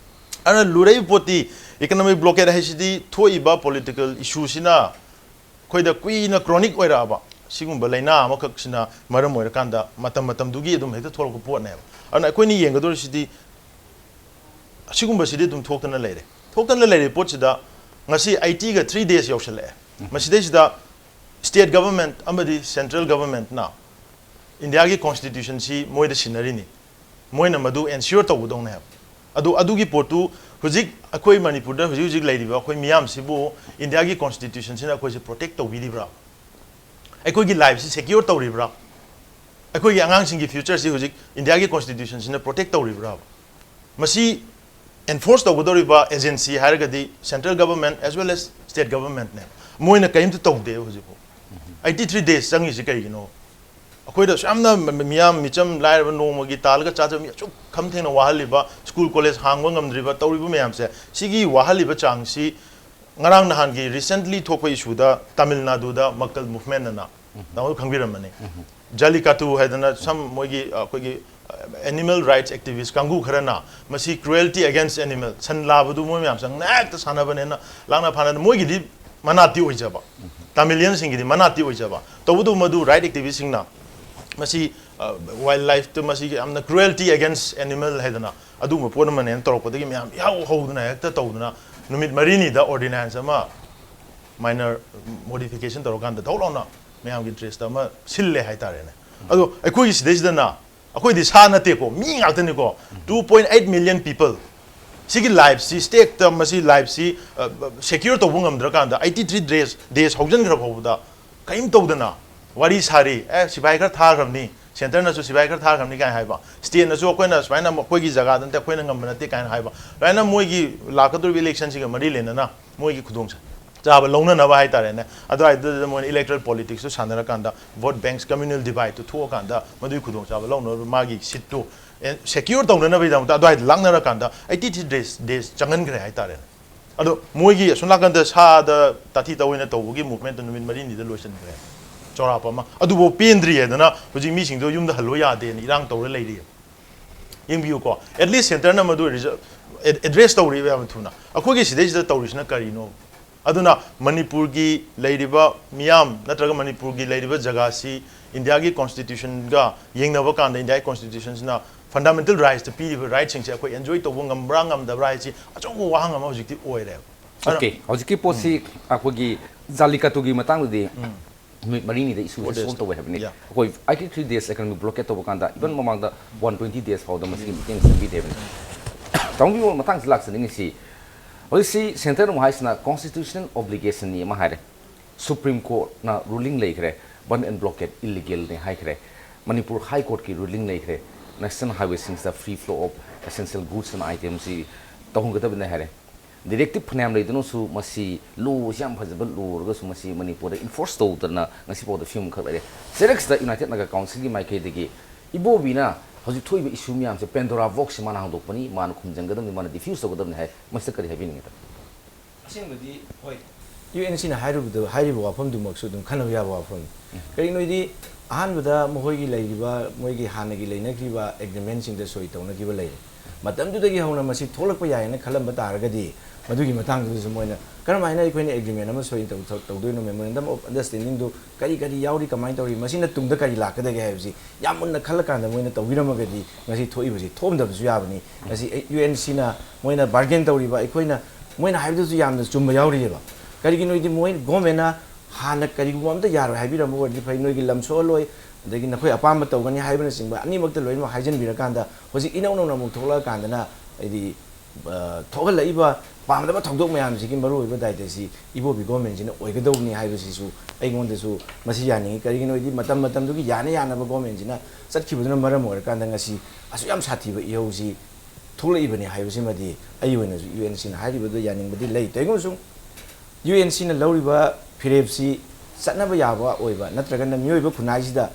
ꯑꯗꯨꯅ ꯂꯨꯔꯛꯏꯕ ꯄꯣꯠꯇꯤ, ꯏꯀꯣꯅꯣꯃꯤꯛ ꯕ꯭ꯂꯣꯀꯦꯠ ꯍꯥꯏꯁꯤꯗꯤ ꯊꯣꯛꯏꯕ ꯄꯣꯂꯤꯇꯤꯀꯦꯜ ꯏꯁꯨꯁꯤꯅ ꯑꯩꯈꯣꯏꯗ ꯀꯨꯏꯅ ꯀ꯭ꯔꯣꯅꯤꯛ ꯑꯣꯏꯔꯛꯑꯕ ꯁꯤꯒꯨꯝꯕ ꯂꯥꯏꯅꯥ ꯑꯃꯈꯛꯁꯤꯅ ꯃꯔꯝ ꯑꯣꯏꯔꯀꯥꯟꯗ ꯃꯇꯝ ꯃꯇꯝꯗꯨꯒꯤ ꯑꯗꯨꯝ ꯍꯦꯛꯇ ꯊꯣꯛꯂꯛꯄ ꯄꯣꯠꯅꯦꯕ꯫ ꯑꯗꯨꯅ ꯑꯩꯈꯣꯏꯅ ꯌꯦꯡꯒꯗꯧꯔꯤꯁꯤꯗꯤ ꯑꯁꯤꯒꯨꯝꯕꯁꯤꯗꯤ ꯑꯗꯨꯝ ꯊꯣꯛꯇꯅ ꯂꯩꯔꯦ꯫ ꯊꯣꯛꯇꯅ ꯂꯩꯔꯤꯕ ꯄꯣꯠꯁꯤꯗ ꯉꯁꯤ ꯑꯩꯇꯤꯒ ꯊ꯭ꯔꯤ ꯗꯦꯖ ꯌꯧꯁꯜꯂꯛꯑꯦ꯫ ꯃꯁꯤꯗꯩꯁꯤꯗ ꯁ꯭ꯇꯦꯠ ꯒꯚꯔꯟꯃꯦꯟꯠ ꯑꯃꯗꯤ ꯁꯦꯟꯇ꯭ꯔꯦꯜ ꯒꯚꯔꯟꯃꯦꯟꯠꯅ ꯏꯟꯗꯤꯌꯥꯒꯤ ꯀꯣꯟꯁꯇꯤꯇ꯭ꯌꯨꯁꯟꯁꯤ ꯃꯣꯏꯗ ꯁꯤꯟꯅꯔꯤꯅꯤ꯫ ꯃꯣꯏꯅ ꯃꯗꯨ ꯑꯦꯟꯁꯤꯌꯣꯔ ꯇꯧꯒꯗꯧꯅꯦ ꯍꯥꯏꯕ꯫ ꯑꯗꯨ, ꯑꯗꯨꯒꯤ ꯄꯣꯠꯇꯨ ꯍꯧꯖꯤꯛ ꯑꯩꯈꯣꯏ ꯃꯅꯤꯄꯨꯔꯗ ꯍꯧꯖꯤꯛ ꯍꯧꯖꯤꯛ ꯂꯩꯔꯤꯕ ꯑꯩꯈꯣꯏ ꯃꯤꯌꯥꯝꯁꯤꯕꯨ ꯏꯟꯗꯤꯌꯥꯒꯤ ꯀꯣꯟꯁꯇꯤꯇ꯭ꯌꯨꯁꯟꯁꯤꯅ ꯑꯩꯈꯣꯏꯁꯦ ꯄ꯭ꯔꯣꯇꯦꯛ ꯇꯧꯕꯤꯔꯤꯕ꯭ꯔꯥ? ꯑꯩꯈꯣꯏꯒꯤ ꯂꯥꯏꯐꯁꯤ ꯁꯦꯀ꯭ꯌꯣꯔ ꯇꯧꯔꯤꯕ꯭ꯔꯥ? ꯑꯩꯈꯣꯏꯒꯤ ꯑꯉꯥꯡꯁꯤꯡꯒꯤ ꯐ꯭ꯌꯨꯆꯔꯁꯤ ꯍꯧꯖꯤꯛ ꯏꯟꯗꯤꯌꯥꯒꯤ ꯀꯣꯟꯁꯇꯤꯇ꯭ꯌꯨꯁꯟꯁꯤꯅ ꯄ꯭ꯔꯣꯇꯦꯛ ꯇꯧꯔꯤꯕ꯭ꯔꯥ? ꯃꯁꯤ ꯑꯦꯟꯐꯣꯔꯁ ꯇꯧꯒꯗꯧꯔꯤꯕ ꯑꯦꯖꯦꯟꯁꯤ ꯍꯥꯏꯔꯒꯗꯤ central government as well as state ꯒꯚꯔꯟꯃꯦꯟꯠꯅꯦ꯫ ꯃꯣꯏꯅ ꯀꯔꯤꯝꯇ ꯇꯧꯗꯦ ꯍꯧꯖꯤꯛꯐꯥꯎ꯫ ꯑꯩꯇꯤ ꯊ꯭ꯔꯤ ꯗꯦꯖ ꯆꯪꯉꯤꯁꯤ ꯀꯩꯒꯤꯅꯣ? ꯑꯩꯈꯣꯏꯗ ꯑꯁꯨꯛ ꯌꯥꯝꯅ ꯃ-, ꯃ-, ꯃꯤꯌꯥꯝ ꯃꯤꯆꯝ ꯂꯥꯏꯔꯕ ꯅꯣꯡꯃꯒꯤ ꯇꯥꯜꯂꯒ ꯆꯥꯖꯕ ꯃꯤ ꯑꯁꯨꯛ ꯈꯝ ꯊꯦꯡꯅ ꯋꯥꯍꯜꯂꯤꯕ, ꯁ꯭ꯀꯨꯜ ꯀꯣꯂꯦꯖ ꯍꯥꯡꯕ ꯉꯝꯗ꯭ꯔꯤꯕ, ꯇꯧꯔꯤꯕ ꯃꯌꯥꯝꯁꯦ, ꯁꯤꯒꯤ ꯋꯥꯍꯜꯂꯤꯕ ꯆꯥꯡꯁꯤ ꯉꯔꯥꯡ ꯅꯍꯥꯟꯒꯤ ꯔꯤꯁꯦꯟꯠꯂꯤ ꯊꯣꯛꯄ ꯏꯁꯨꯗ ꯇꯥꯃꯤꯜ ꯅꯥꯗꯨꯗ ꯃꯛꯀꯜ ꯃꯨꯚꯃꯦꯟꯠ ꯑꯅ, ꯅꯍꯣꯏ ꯈꯪꯕꯤꯔꯝꯃꯅꯤ꯫ ꯖꯥꯂꯤꯀꯥꯇꯨ ꯍꯥꯏꯗꯅ ꯁꯝ ꯃꯣꯏꯒꯤ, ꯑ, ꯑꯩꯈꯣꯏꯒꯤ, ꯑ, ꯑꯦꯅꯤꯃꯦꯜ ꯔꯥꯏꯠꯁ ꯑꯦꯛꯇꯤꯚꯤꯁ ꯀꯥꯡꯕꯨ ꯈꯔꯅ ꯃꯁꯤ cruelty against animal, ꯁꯟ ꯂꯥꯕꯗꯨ ꯃꯣꯏ ꯃꯌꯥꯝ ꯆꯪꯅ ꯍꯦꯛꯇ ꯁꯥꯟꯅꯕꯅꯦꯅ ꯂꯥꯡꯅ ꯐꯥꯅꯗ ꯃꯣꯏꯒꯤꯗꯤ ꯃꯅꯥꯠꯇꯤ ꯑꯣꯏꯖꯕ, ꯇꯥꯃꯤꯂꯤꯌꯟꯁꯤꯡꯒꯤꯗꯤ ꯃꯅꯥꯠꯇꯤ ꯑꯣꯏꯖꯕ꯫ ꯇꯧꯕꯇꯕꯨ ꯃꯗꯨ ꯔꯥꯏꯠ ꯑꯦꯛꯇꯤꯚꯤꯁꯁꯤꯡꯅ ꯃꯁꯤ, ꯑ, ꯋꯥꯏꯜꯗ ꯂꯥꯏꯐꯇ ꯃꯁꯤꯒꯤ ꯌꯥꯝꯅ cruelty against animal ꯍꯥꯏꯗꯅ ꯑꯗꯨꯒꯨꯝꯕ ꯄꯣꯠ ꯑꯃꯅꯦꯅ ꯇꯧꯔꯛꯄꯗꯒꯤ ꯃꯌꯥꯝ ꯏꯍꯧ ꯍꯧꯗꯅ ꯍꯦꯛꯇ ꯇꯧꯗꯅ ꯅꯨꯃꯤꯠ ꯃꯔꯤꯅꯤꯗ ꯑꯣꯔꯗꯤꯅꯦꯟꯁ ꯑꯃ ꯃꯥꯏꯅꯔ ꯃꯣꯗꯤꯐꯤꯀꯦꯁꯟ ꯇꯧꯔꯀꯥꯟꯗ ꯊꯧ ꯂꯥꯎꯅ ꯃꯌꯥꯝꯒꯤ ꯏꯟꯇꯔꯦꯁꯇ ꯑꯃ ꯁꯤꯜꯂꯦ ꯍꯥꯏꯇꯥꯔꯦꯅꯦ꯫ ꯑꯗꯣ ꯑꯩꯈꯣꯏꯒꯤ ꯁꯤꯗꯩꯁꯤꯗꯅ ꯑꯩꯈꯣꯏꯗꯤ ꯁꯥ ꯅꯠꯇꯦꯀꯣ, ꯃꯤ ꯉꯥꯛꯇꯅꯤꯀꯣ, two point eight million people꯫ ꯁꯤꯒꯤ ꯂꯥꯏꯐꯁꯤ, ꯁ꯭ꯇꯦꯠꯇ ꯃꯁꯤ ꯂꯥꯏꯐꯁꯤ, ꯑ, ꯁꯦꯀ꯭ꯌꯣꯔ ꯇꯧꯕ ꯉꯝꯗ꯭ꯔꯀꯥꯟꯗ ꯑꯩꯇꯤ ꯊ꯭ꯔꯤ ꯗꯦꯖ, ꯗꯦꯖ ꯍꯧꯖꯤꯟꯈ꯭ꯔ ꯐꯥꯎꯕꯗ ꯀꯔꯤꯝ ꯇꯧꯗꯅ ꯋꯥꯔꯤ ꯁꯥꯔꯤ, "ꯑꯦ, ꯁꯤꯐꯥꯏ ꯈꯔ ꯊꯥꯈ꯭ꯔꯕꯅꯤ, ꯁꯦꯟꯇꯔꯅꯁꯨ ꯁꯤꯐꯥꯏ ꯈꯔ ꯊꯥꯈ꯭ꯔꯕꯅꯤ" ꯀꯥꯏꯅ ꯍꯥꯏꯕ, ꯁ꯭ꯇꯦꯠꯅꯁꯨ "ꯑꯩꯈꯣꯏꯅ ꯁꯨꯃꯥꯏꯅ ꯑꯩꯈꯣꯏꯒꯤ ꯖꯒꯥꯗ ꯅꯠꯇꯦ, ꯑꯩꯈꯣꯏꯅ ꯉꯝꯕ ꯅꯠꯇꯦ" ꯀꯥꯏꯅ ꯍꯥꯏꯕ, ꯑꯗꯨꯃꯥꯏꯅ ꯃꯣꯏꯒꯤ ꯂꯥꯛꯀꯗꯧꯔꯤꯕ ꯏꯂꯦꯛꯁꯟꯁꯤꯒ ꯃꯔꯤ ꯂꯩꯅꯅ ꯃꯣꯏꯒꯤ ꯈꯨꯗꯣꯡꯆꯥ-, ꯆꯥꯕ ꯂꯧꯅꯅꯕ ꯍꯥꯏꯇꯥꯔꯦꯅꯦ꯫ ꯑꯗꯨꯋꯥꯏꯗꯨꯗ ꯃꯣꯏꯅ electoral politicsꯇꯨ ꯁꯥꯟꯅꯔꯀꯥꯟꯗ vote banks communal divideꯇꯨ ꯊꯣꯛꯑꯀꯥꯟꯗ ꯃꯗꯨꯒꯤ ꯈꯨꯗꯣꯡꯆꯥꯕ ꯂꯧꯅꯕ ꯃꯥꯒꯤ seatꯇꯨ secure ꯇꯧꯅꯅꯕꯒꯤꯗꯃꯛꯇ ꯑꯗꯨꯋꯥꯏꯗ ꯂꯥꯛꯅꯔꯀꯥꯟꯗ eighty days, days ꯆꯪꯍꯟꯈ꯭ꯔꯦ ꯍꯥꯏꯇꯥꯔꯦꯅꯦ꯫ ꯑꯗꯣ ꯃꯣꯏꯒꯤ ꯑꯁꯣꯝ ꯅꯥꯀꯟꯗ ꯁꯥꯗ ꯇꯥꯊꯤ ꯇꯧꯑꯣꯏꯅ ꯇꯧꯕꯒꯤ movementꯇꯨ ꯅꯨꯃꯤꯠ ꯃꯔꯤꯅꯤꯗ ꯂꯣꯏꯁꯤꯟꯈ꯭ꯔꯦ꯫ ꯆꯥꯎꯔꯥꯛꯄ ꯑꯃ꯫ ꯑꯗꯨꯐꯥꯎ ꯄꯦꯟꯗ꯭ꯔꯤ ꯍꯥꯏꯗꯅ ꯍꯧꯖꯤꯛ ꯃꯤꯁꯤꯡꯗꯣ ꯌꯨꯝꯗ ꯍꯜꯂꯣ ꯌꯥꯗꯦꯅ ꯏꯔꯥꯡ ꯇꯧꯔ ꯂꯩꯔꯤ꯫ ꯌꯦꯡꯕꯤꯌꯨꯀꯣ, at least centreꯅ ꯃꯗꯨ ꯔꯤꯖ-, ꯑꯦ-, address ꯇꯧꯔꯤꯕ ꯌꯥꯝ ꯊꯨꯅ꯫ ꯑꯩꯈꯣꯏꯒꯤ ꯁꯤꯗꯩꯁꯤꯗ ꯇꯧꯔꯤꯁꯤꯅ ꯀꯔꯤꯅꯣ? ꯑꯗꯨꯅ ꯃꯅꯤꯄꯨꯔꯒꯤ ꯂꯩꯔꯤꯕ ꯃꯤꯌꯥꯝ ꯅꯠꯇ꯭ꯔꯒ ꯃꯅꯤꯄꯨꯔꯒꯤ ꯂꯩꯔꯤꯕ ꯖꯒꯥꯁꯤ ꯏꯟꯗꯤꯌꯥꯒꯤ constitutionꯒ ꯌꯦꯡꯅꯕ ꯀꯥꯟꯗ ꯏꯟꯗꯤꯌꯥꯒꯤ constitutionꯁꯤꯅ fundamental rightsꯇ ꯄꯤꯔꯤꯕ rightꯁꯤꯡꯁꯦ ꯑꯩꯈꯣꯏ enjoy ꯇꯧꯕ ꯉꯝꯕ꯭ꯔꯥ ꯉꯝꯗꯕ꯭ꯔꯥ ꯍꯥꯏꯁꯤ ꯑꯆꯧꯕ ꯋꯥꯍꯪ ꯑꯃ ꯍꯧꯖꯤꯛꯇꯤ ꯑꯣꯏꯔꯦꯕ꯫ ꯑꯗꯨꯅ okay, ꯍꯧꯖꯤꯛꯀꯤ ꯄꯣꯠꯁꯤ ꯑꯩꯈꯣꯏꯒꯤ ꯖꯥꯂꯤꯀꯠꯇꯨꯒꯤ ꯃꯇꯥꯡꯗꯗꯤ ꯎꯝ꯫ ꯅꯨꯃꯤꯠ ꯃꯔꯤꯅꯤꯗ issue Four days. Solve ꯇꯧꯕ ꯍꯥꯏꯕꯅꯤ꯫ Yeah. ꯑꯩꯈꯣꯏ eighty three days economic blockade ꯇꯧꯕ ꯀꯥꯟꯗ even ꯃꯃꯥꯡꯗ one twenty days ꯐꯥꯎꯗ ꯃꯁꯤꯒꯤ ꯃꯇꯦꯡ ꯆꯪꯕꯤꯗꯦ ꯍꯥꯏꯕꯅꯤ꯫ ꯇꯥꯃꯣꯒꯤ ꯃꯇꯥꯡꯁꯤꯗ ꯂꯥꯛꯆꯅꯤꯡꯉꯤꯁꯤ ꯍꯧꯖꯤꯛꯁꯤ centre ꯑꯃ ꯍꯥꯏꯁꯤꯅ constitutional obligationꯅꯤ ꯑꯃ ꯍꯥꯏꯔꯦ꯫ Supreme Courtꯅ ruling ꯂꯩꯈ꯭ꯔꯦ, bandh and blockade illegalꯅꯤ ꯍꯥꯏꯈ꯭ꯔꯦ꯫ ꯃꯅꯤꯄꯨꯔ High Courtꯀꯤ ruling ꯂꯩꯈ꯭ꯔꯦ, national highwayꯁꯤꯡꯁꯤꯗ free flow of essential goods and itemsꯁꯤ ꯇꯧꯍꯟꯒꯗꯕꯅꯤ ꯍꯥꯏꯔꯦ꯫ Directive ꯐꯅꯌꯥꯝ ꯂꯩꯗꯨꯅꯁꯨ ꯃꯁꯤ lawꯁꯤ ꯌꯥꯝ ꯐꯖꯕ law ꯑꯣꯏꯔꯒꯁꯨ ꯃꯁꯤ ꯃꯅꯤꯄꯨꯔꯗ enforce ꯇꯧꯗꯅ ꯉꯁꯤꯐꯥꯎꯗ ꯐꯤꯕꯝ ꯈꯛ ꯂꯩꯔꯦ꯫ ꯆꯦꯔꯦꯛꯁꯤꯗ United Naga Councilꯒꯤ ꯃꯥꯏꯀꯩꯗꯒꯤ ꯏꯕꯣꯕꯤꯅ ꯍꯧꯖꯤꯛ ꯊꯣꯛꯏꯕ issue ꯃꯌꯥꯝꯁꯦ Pandora boxꯁꯤ ꯃꯥꯅ ꯍꯥꯡꯗꯣꯛꯄꯅꯤ, ꯃꯥꯅ ꯈꯨꯝꯖꯟꯒꯗꯕꯅꯤ, ꯃꯥꯅ diffuse ꯇꯧꯒꯗꯕꯅꯤ ꯍꯥꯏ꯫ ꯃꯁꯤꯗ ꯀꯔꯤ ꯍꯥꯏꯕꯤꯅꯤꯡꯉꯤ? ꯑꯁꯦꯡꯕꯗꯤ ꯍꯣꯏ, UNCꯅ ꯍꯥꯏꯔꯨꯕꯗꯨ, ꯍꯥꯏꯔꯤꯕ ꯋꯥꯐꯝꯗꯨꯃꯛꯁꯨ ꯑꯗꯨꯝ ꯈꯟꯅꯕ ꯌꯥꯕ ꯋꯥꯐꯝꯅꯤ꯫ ꯎꯝ꯫ ꯀꯔꯤꯒꯤꯅꯣꯗꯤ ꯑꯍꯥꯟꯕꯗ ꯃꯈꯣꯏꯒꯤ ꯂꯩꯔꯤꯕ, ꯃꯣꯏꯒꯤ ꯍꯥꯟꯅꯒꯤ ꯂꯩꯅꯈꯤꯕ agreementꯁꯤꯡꯗ ꯁꯣꯏ ꯇꯧꯅꯈꯤꯕ ꯂꯩꯔꯦ꯫ ꯃꯇꯝꯗꯨꯗꯒꯤ ꯍꯧꯅ ꯃꯁꯤ ꯊꯣꯛꯂꯛꯄ ꯌꯥꯏꯅ ꯈꯜꯂꯝꯕ ꯇꯥꯔꯒꯗꯤ ꯃꯗꯨꯒꯤ ꯃꯇꯥꯡꯗꯨꯗꯁꯨ ꯃꯣꯏꯅ ꯀꯔꯝꯍꯥꯏꯅ ꯑꯩꯈꯣꯏꯅ agreement ꯑꯃ ꯁꯣꯏ ꯇꯧ-, ꯇꯧ-, ꯇꯧꯗꯣꯏꯅꯣ, memorandum of understandingꯗꯨ ꯀꯔꯤ ꯀꯔꯤ ꯌꯥꯎꯔꯤ, ꯀꯃꯥꯏꯅ ꯇꯧꯔꯤ, ꯃꯁꯤꯅ ꯇꯨꯡꯗ ꯀꯔꯤ ꯂꯥꯛꯀꯗꯒꯦ ꯍꯥꯏꯕꯁꯤ ꯌꯥꯝ ꯃꯨꯟꯅ ꯈꯜꯂꯀꯥꯟꯗ ꯃꯣꯏꯅ ꯇꯧꯕꯤꯔꯝꯃꯒꯗꯤ ꯉꯁꯤ ꯊꯣꯛꯏꯕꯁꯤ ꯊꯣꯛꯑꯝꯗꯕꯁꯨ ꯌꯥꯕꯅꯤ꯫ ꯉꯁꯤ UNCꯅ ꯃꯣꯏꯅ bargain ꯇꯧꯔꯤꯕ, ꯑꯩꯈꯣꯏꯅ, ꯃꯣꯏꯅ ꯍꯥꯏꯕꯗꯨꯁꯨ ꯌꯥꯝꯅ ꯆꯨꯝꯕ ꯌꯥꯎꯔꯤꯑꯕ꯫ ꯀꯔꯤꯒꯤꯅꯣꯗꯤ ꯃꯣꯏ governmentꯅ ꯍꯥꯟꯅ ꯀꯔꯤꯒꯨꯝꯕ ꯑꯝꯇ ꯌꯥꯔꯣꯏ ꯍꯥꯏꯕꯤꯔꯝꯕ ꯑꯣꯏꯔꯗꯤ ꯐꯩ, ꯅꯣꯏꯒꯤ ꯂꯝ ꯁꯣꯛꯍꯜꯂꯣꯏ, ꯑꯗꯒꯤ ꯅꯈꯣꯏ ꯑꯄꯥꯝꯕ ꯇꯧꯒꯅꯤ ꯍꯥꯏꯕꯅꯆꯤꯡꯕ ꯑꯅꯤꯃꯛꯇ ꯂꯣꯏꯅꯃꯛ ꯍꯥꯏꯖꯤꯟꯕꯤꯔꯀꯥꯟꯗ ꯍꯧꯖꯤꯛ ꯏꯅꯧ ꯅꯧꯅ ꯑꯃꯨꯛ ꯊꯣꯛꯂꯛꯑꯀꯥꯟꯗꯅ ꯍꯥꯏꯗꯤ ꯑ, ꯊꯣꯛꯍꯜꯂꯛꯏꯕ ꯄꯥꯝꯗꯕ ꯊꯧꯗꯣꯛ ꯃꯌꯥꯝꯁꯤꯒꯤ ꯃꯔꯨꯑꯣꯏꯕ ꯗꯥꯏꯇꯁꯤ ꯏꯕꯣꯕꯤ governmentꯁꯤꯅ ꯑꯣꯏꯒꯗꯧꯕꯅꯤ ꯍꯥꯏꯕꯁꯤꯁꯨ ꯑꯩꯉꯣꯟꯗꯁꯨ ꯃꯁꯤ ꯌꯥꯅꯤꯡꯉꯤ꯫ ꯀꯔꯤꯒꯤꯅꯣ ꯍꯥꯏꯗꯤ ꯃꯇꯝ ꯃꯇꯝꯗꯨꯒꯤ ꯌꯥꯅ ꯌꯥꯅꯕ governmentꯁꯤꯅ ꯆꯠꯈꯤꯕꯗꯨꯅ ꯃꯔꯝ ꯑꯣꯏꯔꯀꯥꯟꯗ ꯉꯁꯤ ꯑꯁꯨꯛ ꯌꯥꯝ ꯁꯥꯊꯤꯕ ꯏꯍꯧꯁꯤ ꯊꯣꯛꯂꯛꯏꯕꯅꯤ ꯍꯥꯏꯕꯁꯤꯃꯗꯤ ꯑꯩꯒꯤ ꯑꯣꯏꯅꯁꯨ UNCꯅ ꯍꯥꯏꯔꯤꯕꯗꯨ ꯌꯥꯅꯤꯡꯕꯗꯤ ꯂꯩ꯫ ꯀꯔꯤꯒꯨꯝꯕ ꯁꯨꯝ ꯌꯨ ꯑꯦꯟ ꯁꯤꯅ ꯂꯧꯔꯤꯕ ꯐꯤꯔꯦꯞꯁꯤ ꯆꯠꯅꯕ ꯌꯥꯕ ꯑꯣꯏꯕ ꯅꯠꯇ꯭ꯔꯒꯅ ꯃꯤꯑꯣꯏꯕ ꯈꯨꯟꯅꯥꯏꯁꯤꯗ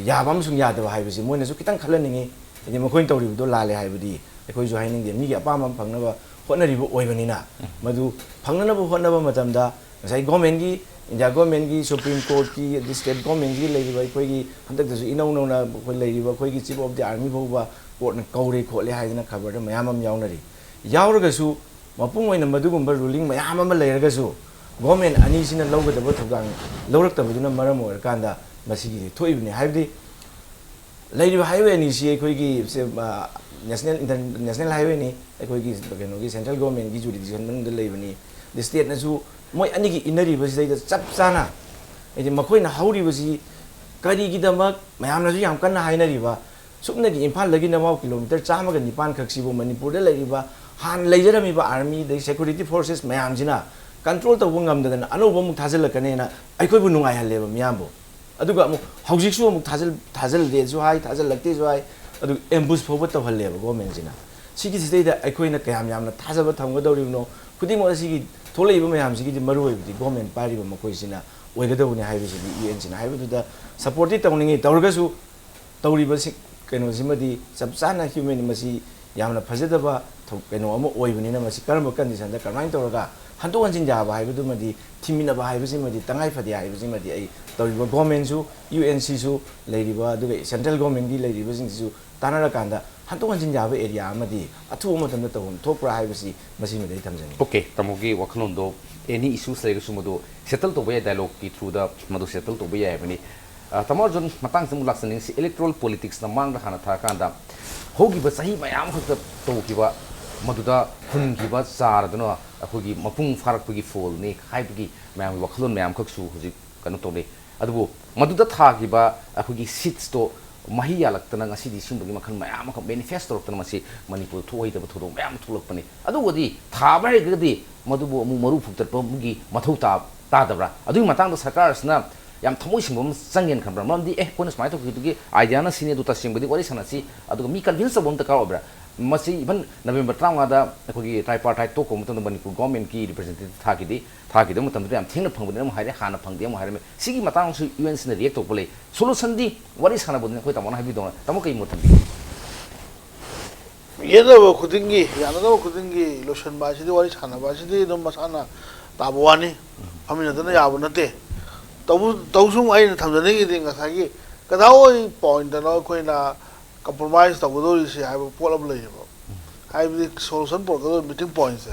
ꯌꯥꯕ ꯑꯃꯁꯨꯡ ꯌꯥꯗꯕ ꯍꯥꯏꯕꯁꯤ ꯃꯣꯏꯅꯁꯨ ꯈꯤꯇꯪ ꯈꯜꯍꯟꯅꯤꯡꯉꯤ꯫ ꯍꯥꯏꯗꯤ ꯃꯈꯣꯏꯅ ꯇꯧꯔꯤꯕꯗꯣ ꯂꯥꯜꯂꯦ ꯍꯥꯏꯕꯗꯤ ꯑꯩꯈꯣꯏꯁꯨ ꯍꯥꯏꯅꯤꯡꯗꯦ꯫ ꯃꯤꯒꯤ ꯑꯄꯥꯝꯕ ꯑꯃ ꯐꯪꯅꯕ ꯍꯣꯠꯅꯔꯤꯕ ꯑꯣꯏꯕꯅꯤꯅ, ꯃꯗꯨ ꯐꯪꯅꯅꯕ ꯍꯣꯠꯅꯕ ꯃꯇꯝꯗ ꯉꯁꯥꯏ ꯒꯣꯔꯃꯦꯟꯒꯤ, ꯏꯟꯗꯤꯌꯥ ꯒꯣꯔꯃꯦꯟꯒꯤ, ꯁꯨꯄ꯭ꯔꯤꯝ ꯀꯣꯔꯠꯀꯤ, ꯑꯗꯩ ꯁ꯭ꯇꯦꯠ ꯒꯣꯔꯃꯦꯟꯒꯤ ꯂꯩꯔꯤꯕ ꯑꯩꯈꯣꯏꯒꯤ ꯍꯟꯗꯛꯇꯁꯨ ꯏꯅꯧ ꯅꯧꯅ ꯑꯩꯈꯣꯏ ꯂꯩꯔꯤꯕ ꯑꯩꯈꯣꯏꯒꯤ ꯆꯤꯐ ꯑꯣꯐ ꯗꯤ ꯑꯥꯔꯃꯤ ꯐꯥꯎꯕ ꯀꯣꯔꯠꯅ ꯀꯧꯔꯦ ꯈꯣꯠꯂꯦ ꯍꯥꯏꯗꯅ ꯈꯕꯔꯗ ꯃꯌꯥꯝ ꯑꯃ ꯌꯥꯎꯅꯔꯤ꯫ ꯌꯥꯎꯔꯒꯁꯨ ꯃꯄꯨꯡ ꯑꯣꯏꯅ ꯃꯗꯨꯒꯨꯝꯕ ꯔꯨꯂꯤꯡ ꯃꯌꯥꯝ ꯑꯃ ꯂꯩꯔꯒꯁꯨ ꯒꯣꯔꯃꯦꯟ ꯑꯅꯤꯁꯤꯅ ꯂꯧꯒꯗꯕ ꯊꯧꯗꯥꯡ ꯂꯧꯔꯛꯇꯕꯗꯨꯅ ꯃꯔꯝ ꯑꯣꯏꯔꯀꯥꯟꯗ ꯃꯁꯤꯒꯤ ꯊꯣꯛꯏꯕꯅꯤ꯫ ꯍꯥꯏꯕꯗꯤ ꯂꯩꯔꯤꯕ ꯍꯥꯏꯋꯦ ꯑꯅꯤꯁꯤ ꯑꯩꯈꯣꯏꯒꯤ ꯁꯦ, ꯑ, ꯅꯦꯁꯅꯦꯜ ꯏꯟꯇꯔ-, ꯅꯦꯁꯅꯦꯜ ꯍꯥꯏꯋꯦꯅꯤ, ꯑꯩꯈꯣꯏꯒꯤ ꯀꯩꯅꯣꯒꯤ ꯁꯦꯟꯇ꯭ꯔꯦꯜ ꯒꯣꯔꯃꯦꯟꯒꯤ ꯖꯨꯔꯤꯗꯤꯛꯁꯟ ꯃꯅꯨꯡꯗ ꯂꯩꯕꯅꯤ꯫ ꯑꯗꯩ ꯁ꯭ꯇꯦꯠꯅꯁꯨ ꯃꯣꯏ ꯑꯅꯤꯒꯤ ꯏꯟꯅꯔꯤꯕꯁꯤꯗꯩꯗ ꯆꯞ ꯆꯥꯅ ꯍꯥꯏꯗꯤ ꯃꯈꯣꯏꯅ ꯍꯧꯔꯤꯕꯁꯤ ꯀꯔꯤꯒꯤꯗꯃꯛ ꯃꯌꯥꯝꯅꯁꯨ ꯌꯥꯝ ꯀꯟꯅ ꯍꯥꯏꯅꯔꯤꯕ ꯁꯨꯞꯅꯒꯤ ꯏꯝꯐꯥꯜꯗꯒꯤ ꯅꯋꯥꯎ ꯀꯤꯂꯣꯃꯤꯇꯔ ꯆꯥꯝꯃꯒ ꯅꯤꯄꯥꯟ ꯈꯛꯁꯤꯕꯨ ꯃꯅꯤꯄꯨꯔꯗ ꯂꯩꯔꯤꯕ ꯍꯥꯟꯅ ꯂꯩꯖꯔꯝꯃꯤꯕ ꯑꯥꯔꯃꯤ ꯑꯗꯩ ꯁꯦꯀ꯭ꯌꯨꯔꯤꯇꯤ ꯐꯣꯔꯁꯦꯁ ꯃꯌꯥꯝꯁꯤꯅ ꯀꯟꯇ꯭ꯔꯣꯜ ꯇꯧꯕ ꯉꯝꯗꯗꯅ ꯑꯅꯧꯕ ꯑꯃꯨꯛ ꯊꯥꯖꯤꯜꯂꯛꯀꯅꯦꯅ ꯑꯩꯈꯣꯏꯕꯨ ꯅꯨꯡꯉꯥꯏꯍꯜꯂꯦꯕ ꯃꯤꯌꯥꯝꯕꯨ꯫ ꯑꯗꯨꯒ ꯑꯃꯨꯛ ꯍꯧꯖꯤꯛꯁꯨ ꯑꯃꯨꯛ ꯊꯥꯖꯤꯜ-, ꯊꯥꯖꯤꯜꯂꯦꯁꯨ ꯍꯥꯏ, ꯊꯥꯖꯤꯜꯂꯛꯇꯦꯁꯨ ꯍꯥꯏ, ꯑꯗꯨꯒ ꯑꯦꯝꯕꯨꯁ ꯐꯥꯎꯕ ꯇꯧꯍꯜꯂꯦꯕ ꯒꯣꯔꯃꯦꯟꯁꯤꯅ꯫ ꯁꯤꯒꯤꯁꯤꯗꯩꯗ ꯑꯩꯈꯣꯏꯅ ꯀꯌꯥꯝ ꯌꯥꯝꯅ ꯊꯥꯖꯕ ꯊꯝꯒꯗꯧꯔꯤꯕꯅꯣ? ꯈꯨꯗꯤꯡꯃꯛ ꯑꯁꯤꯒꯤ ꯊꯣꯛꯂꯛꯏꯕ ꯃꯌꯥꯝꯁꯤꯒꯤꯗꯤ ꯃꯔꯨ ꯑꯣꯏꯕꯗꯤ ꯒꯣꯔꯃꯦꯟ ꯄꯥꯏꯔꯤꯕ ꯃꯈꯣꯏꯁꯤꯅ ꯑꯣꯏꯒꯗꯧꯕꯅꯤ ꯍꯥꯏꯕꯁꯤꯗꯤ ꯌꯨ ꯑꯦꯟꯁꯤꯅ ꯍꯥꯏꯕꯗꯨꯗ ꯁꯄꯣꯔꯠꯇꯤ ꯇꯧꯅꯤꯡꯉꯤ꯫ ꯇꯧꯔꯒꯁꯨ ꯇꯧꯔꯤꯕꯁꯤ ꯀꯩꯅꯣꯁꯤꯃꯗꯤ ꯆꯞ ꯆꯥꯅ ꯍ꯭ꯌꯨꯃꯦꯟ ꯃꯁꯤ ꯌꯥꯝꯅ ꯐꯖꯗꯕ ꯊꯧ-, ꯀꯩꯅꯣ ꯑꯃ ꯑꯣꯏꯕꯅꯤꯅ ꯃꯁꯤ ꯀꯔꯝꯕ ꯀꯟꯗꯤꯁꯟꯗ ꯀꯔꯝꯍꯥꯏꯅ ꯇꯧꯔꯒ ꯍꯟꯗꯣꯛ ꯍꯟꯖꯤꯟ ꯌꯥꯕ ꯍꯥꯏꯕꯗꯨꯃꯗꯤ ꯊꯤꯃꯤꯟꯅꯕ ꯍꯥꯏꯕꯁꯤꯃꯗꯤ ꯇꯉꯥꯏ ꯐꯗꯦ ꯍꯥꯏꯕꯁꯤꯃꯗꯤ ꯑꯩ ꯇꯧꯔꯤꯕ ꯒꯣꯔꯃꯦꯟꯁꯨ ꯌꯨ ꯑꯦꯟ ꯁꯤꯁꯨ ꯂꯩꯔꯤꯕ ꯑꯗꯨꯒ ꯁꯦꯟꯇ꯭ꯔꯦꯜ ꯒꯣꯔꯃꯦꯟꯒꯤ ꯂꯩꯔꯤꯕꯁꯤꯡꯁꯤꯁꯨ ꯇꯥꯟꯅꯔꯀꯥꯟꯗ ꯍꯟꯗꯣꯛ ꯍꯟꯖꯤꯟ ꯌꯥꯕ ꯑꯦꯔꯤꯌꯥ ꯑꯃꯗꯤ ꯑꯊꯨꯕ ꯃꯇꯝꯗ ꯇꯧꯐꯝ ꯊꯣꯛꯄ꯭ꯔꯥ ꯍꯥꯏꯕꯁꯤ ꯃꯁꯤꯃꯗꯤ ꯑꯩ ꯊꯝꯖꯅꯤꯡꯏ꯫ ꯑꯣꯀꯦ, ꯇꯥꯃꯣꯒꯤ ꯋꯥꯈꯜꯂꯣꯟꯗꯣ ꯑꯦꯅꯤ ꯏꯁꯨꯁ ꯂꯩꯔꯒꯁꯨ ꯃꯗꯨ ꯁꯦꯇꯜ ꯇꯧꯕ ꯌꯥꯏ, ꯗꯥꯏꯂꯣꯒꯀꯤ ꯊ꯭ꯔꯨꯗ ꯃꯗꯨ ꯁꯦꯇꯜ ꯇꯧꯕ ꯌꯥꯏ ꯍꯥꯏꯕꯅꯤ꯫ ꯑ, ꯇꯥꯃꯣ ꯑꯔꯖꯨꯟ, ꯃꯇꯥꯡꯁꯤꯗ ꯑꯃꯨꯛ ꯂꯥꯛꯆꯅꯤꯡꯉꯤꯁꯤ ꯏꯂꯦꯛꯇꯣꯔꯦꯜ ꯄꯣꯂꯤꯇꯤꯛꯁꯅ ꯃꯥꯡꯗ ꯍꯥꯟꯅ ꯊꯥꯔꯀꯥꯟꯗ ꯍꯧꯈꯤꯕ ꯆꯍꯤ ꯃꯌꯥꯝ ꯈꯛꯇ ꯇꯧꯈꯤꯕ ꯃꯗꯨꯗ ꯍꯨꯟꯈꯤꯕ ꯆꯥꯔꯗꯨꯅ ꯑꯩꯈꯣꯏꯒꯤ ꯃꯄꯨꯡ ꯐꯥꯔꯛꯄꯒꯤ ꯐꯣꯜꯅꯤ ꯍꯥꯏꯕꯒꯤ ꯃꯌꯥꯝꯒꯤ ꯋꯥꯈꯜꯂꯣꯟ ꯃꯌꯥꯝꯈꯛꯁꯨ ꯍꯧꯖꯤꯛ ꯀꯩꯅꯣ ꯇꯧꯅꯩ꯫ ꯑꯗꯨꯕꯨ ꯃꯗꯨꯗ ꯊꯥꯈꯤꯕ ꯑꯩꯈꯣꯏꯒꯤ ꯁꯤꯠꯁꯇꯣ ꯃꯍꯩ ꯌꯥꯜꯂꯛꯇꯅ ꯉꯁꯤꯗꯤ ꯁꯤꯒꯨꯝꯕꯒꯤ ꯃꯈꯜ ꯃꯌꯥꯝ ꯑꯃꯈꯛ ꯃꯦꯅꯤꯐꯦꯁ ꯇꯧꯔꯛꯇꯅ ꯃꯁꯤ ꯃꯅꯤꯄꯨꯔꯗ ꯊꯣꯛꯍꯩꯗꯕ ꯊꯧꯗꯣꯛ ꯃꯌꯥꯝ ꯑꯃ ꯊꯣꯛꯂꯛꯄꯅꯤ꯫ ꯑꯗꯨꯒꯗꯤ ꯊꯥꯕ ꯍꯩꯔꯒꯗꯤ ꯃꯗꯨꯕꯨ ꯑꯃꯨꯛ ꯃꯔꯨ ꯐꯨꯛꯇꯠꯄꯒꯤ ꯃꯊꯧ ꯇꯥ-, ꯇꯥꯗꯕ꯭ꯔꯥ? ꯑꯗꯨꯒꯤ ꯃꯇꯥꯡꯗ ꯁꯔꯀꯥꯔꯁꯤꯅ ꯌꯥꯝ ꯊꯃꯣꯏ ꯁꯦꯡꯕ ꯑꯃ ꯆꯪꯉꯦꯅ ꯈꯟꯕ꯭ꯔꯥ? ꯃꯔꯝꯗꯤ, "ꯑꯦ, ꯑꯩꯈꯣꯏꯅ ꯁꯨꯃꯥꯏꯅ ꯇꯧꯈꯤꯕꯗꯨꯒꯤ ꯑꯥꯏꯗꯤꯌꯥꯅ ꯁꯤꯅꯤ, ꯑꯗꯨ ꯇꯁꯦꯡꯕꯗꯤ ꯋꯥꯔꯤ ꯁꯥꯟꯅꯁꯤ, ꯑꯗꯨꯒ ꯃꯤ ꯀꯟꯚꯤꯟꯁ ꯇꯧꯕ ꯑꯃ ꯗꯔꯀꯥꯔ ꯑꯣꯏꯕ꯭ꯔꯥ?" ꯃꯁꯤ even November ꯇꯔꯥꯃꯉꯥꯗ ꯑꯩꯈꯣꯏꯒꯤ tripartite talk ꯇꯧꯕ ꯃꯇꯝꯗ ꯃꯅꯤꯄꯨꯔ government ꯀꯤ representative ꯊꯥꯈꯤꯗꯦ꯫ ꯊꯥꯈꯤꯗꯕ ꯃꯇꯝꯗꯨꯗ ꯌꯥꯝ ꯊꯦꯡꯅ ꯐꯪꯕꯅꯦ ꯑꯃ ꯍꯥꯏꯔꯦ, ꯍꯥꯟꯅ ꯐꯪꯗꯦ ꯑꯃ ꯍꯥꯏꯔꯝꯃꯦ꯫ ꯁꯤꯒꯤ ꯃꯇꯥꯡꯁꯨ UN ꯁꯤꯅ react ꯇꯧꯕ ꯂꯩ꯫ Solution ꯗꯤ ꯋꯥꯔꯤ ꯁꯥꯟꯅꯕꯗꯨꯅ ꯑꯩꯈꯣꯏ ꯇꯥꯃꯣꯅ ꯍꯥꯏꯕꯤꯗꯧꯅ꯫ ꯇꯥꯃꯣ, ꯀꯩ ꯃꯣꯠ ꯊꯝꯕꯤꯒꯦ? ꯌꯦꯠꯅꯕ ꯈꯨꯗꯤꯡꯒꯤ, ꯌꯥꯅꯗꯕ ꯈꯨꯗꯤꯡꯒꯤ ꯂꯣꯏꯁꯤꯟꯕ ꯍꯥꯏꯁꯤꯗꯤ, ꯋꯥꯔꯤ ꯁꯥꯟꯅꯕ ꯍꯥꯏꯁꯤꯗꯤ ꯑꯗꯨꯝ ꯃꯁꯥꯅ ꯇꯥꯕ ꯋꯥꯅꯤ꯫ ꯐꯝꯃꯤꯟꯅꯗꯅ ꯌꯥꯕ ꯅꯠꯇꯦ꯫ ꯇꯧꯕ ꯇꯧꯁꯨ ꯑꯩꯅ ꯊꯝꯖꯅꯤꯡꯉꯤꯗꯤ, ꯉꯁꯥꯏꯒꯤ ꯀꯗꯥꯏꯋꯥꯏ point ꯇꯅꯣ ꯑꯩꯈꯣꯏꯅ compromise ꯇꯧꯒꯗꯧꯔꯤꯁꯦ ꯍꯥꯏꯕ ꯄꯣꯠ ꯑꯃ ꯂꯩꯌꯦꯕ꯫ ꯍꯥꯏꯕꯗꯤ solution ꯄꯨꯔꯛꯀꯗꯧꯔꯤꯕ meeting point ꯁꯦ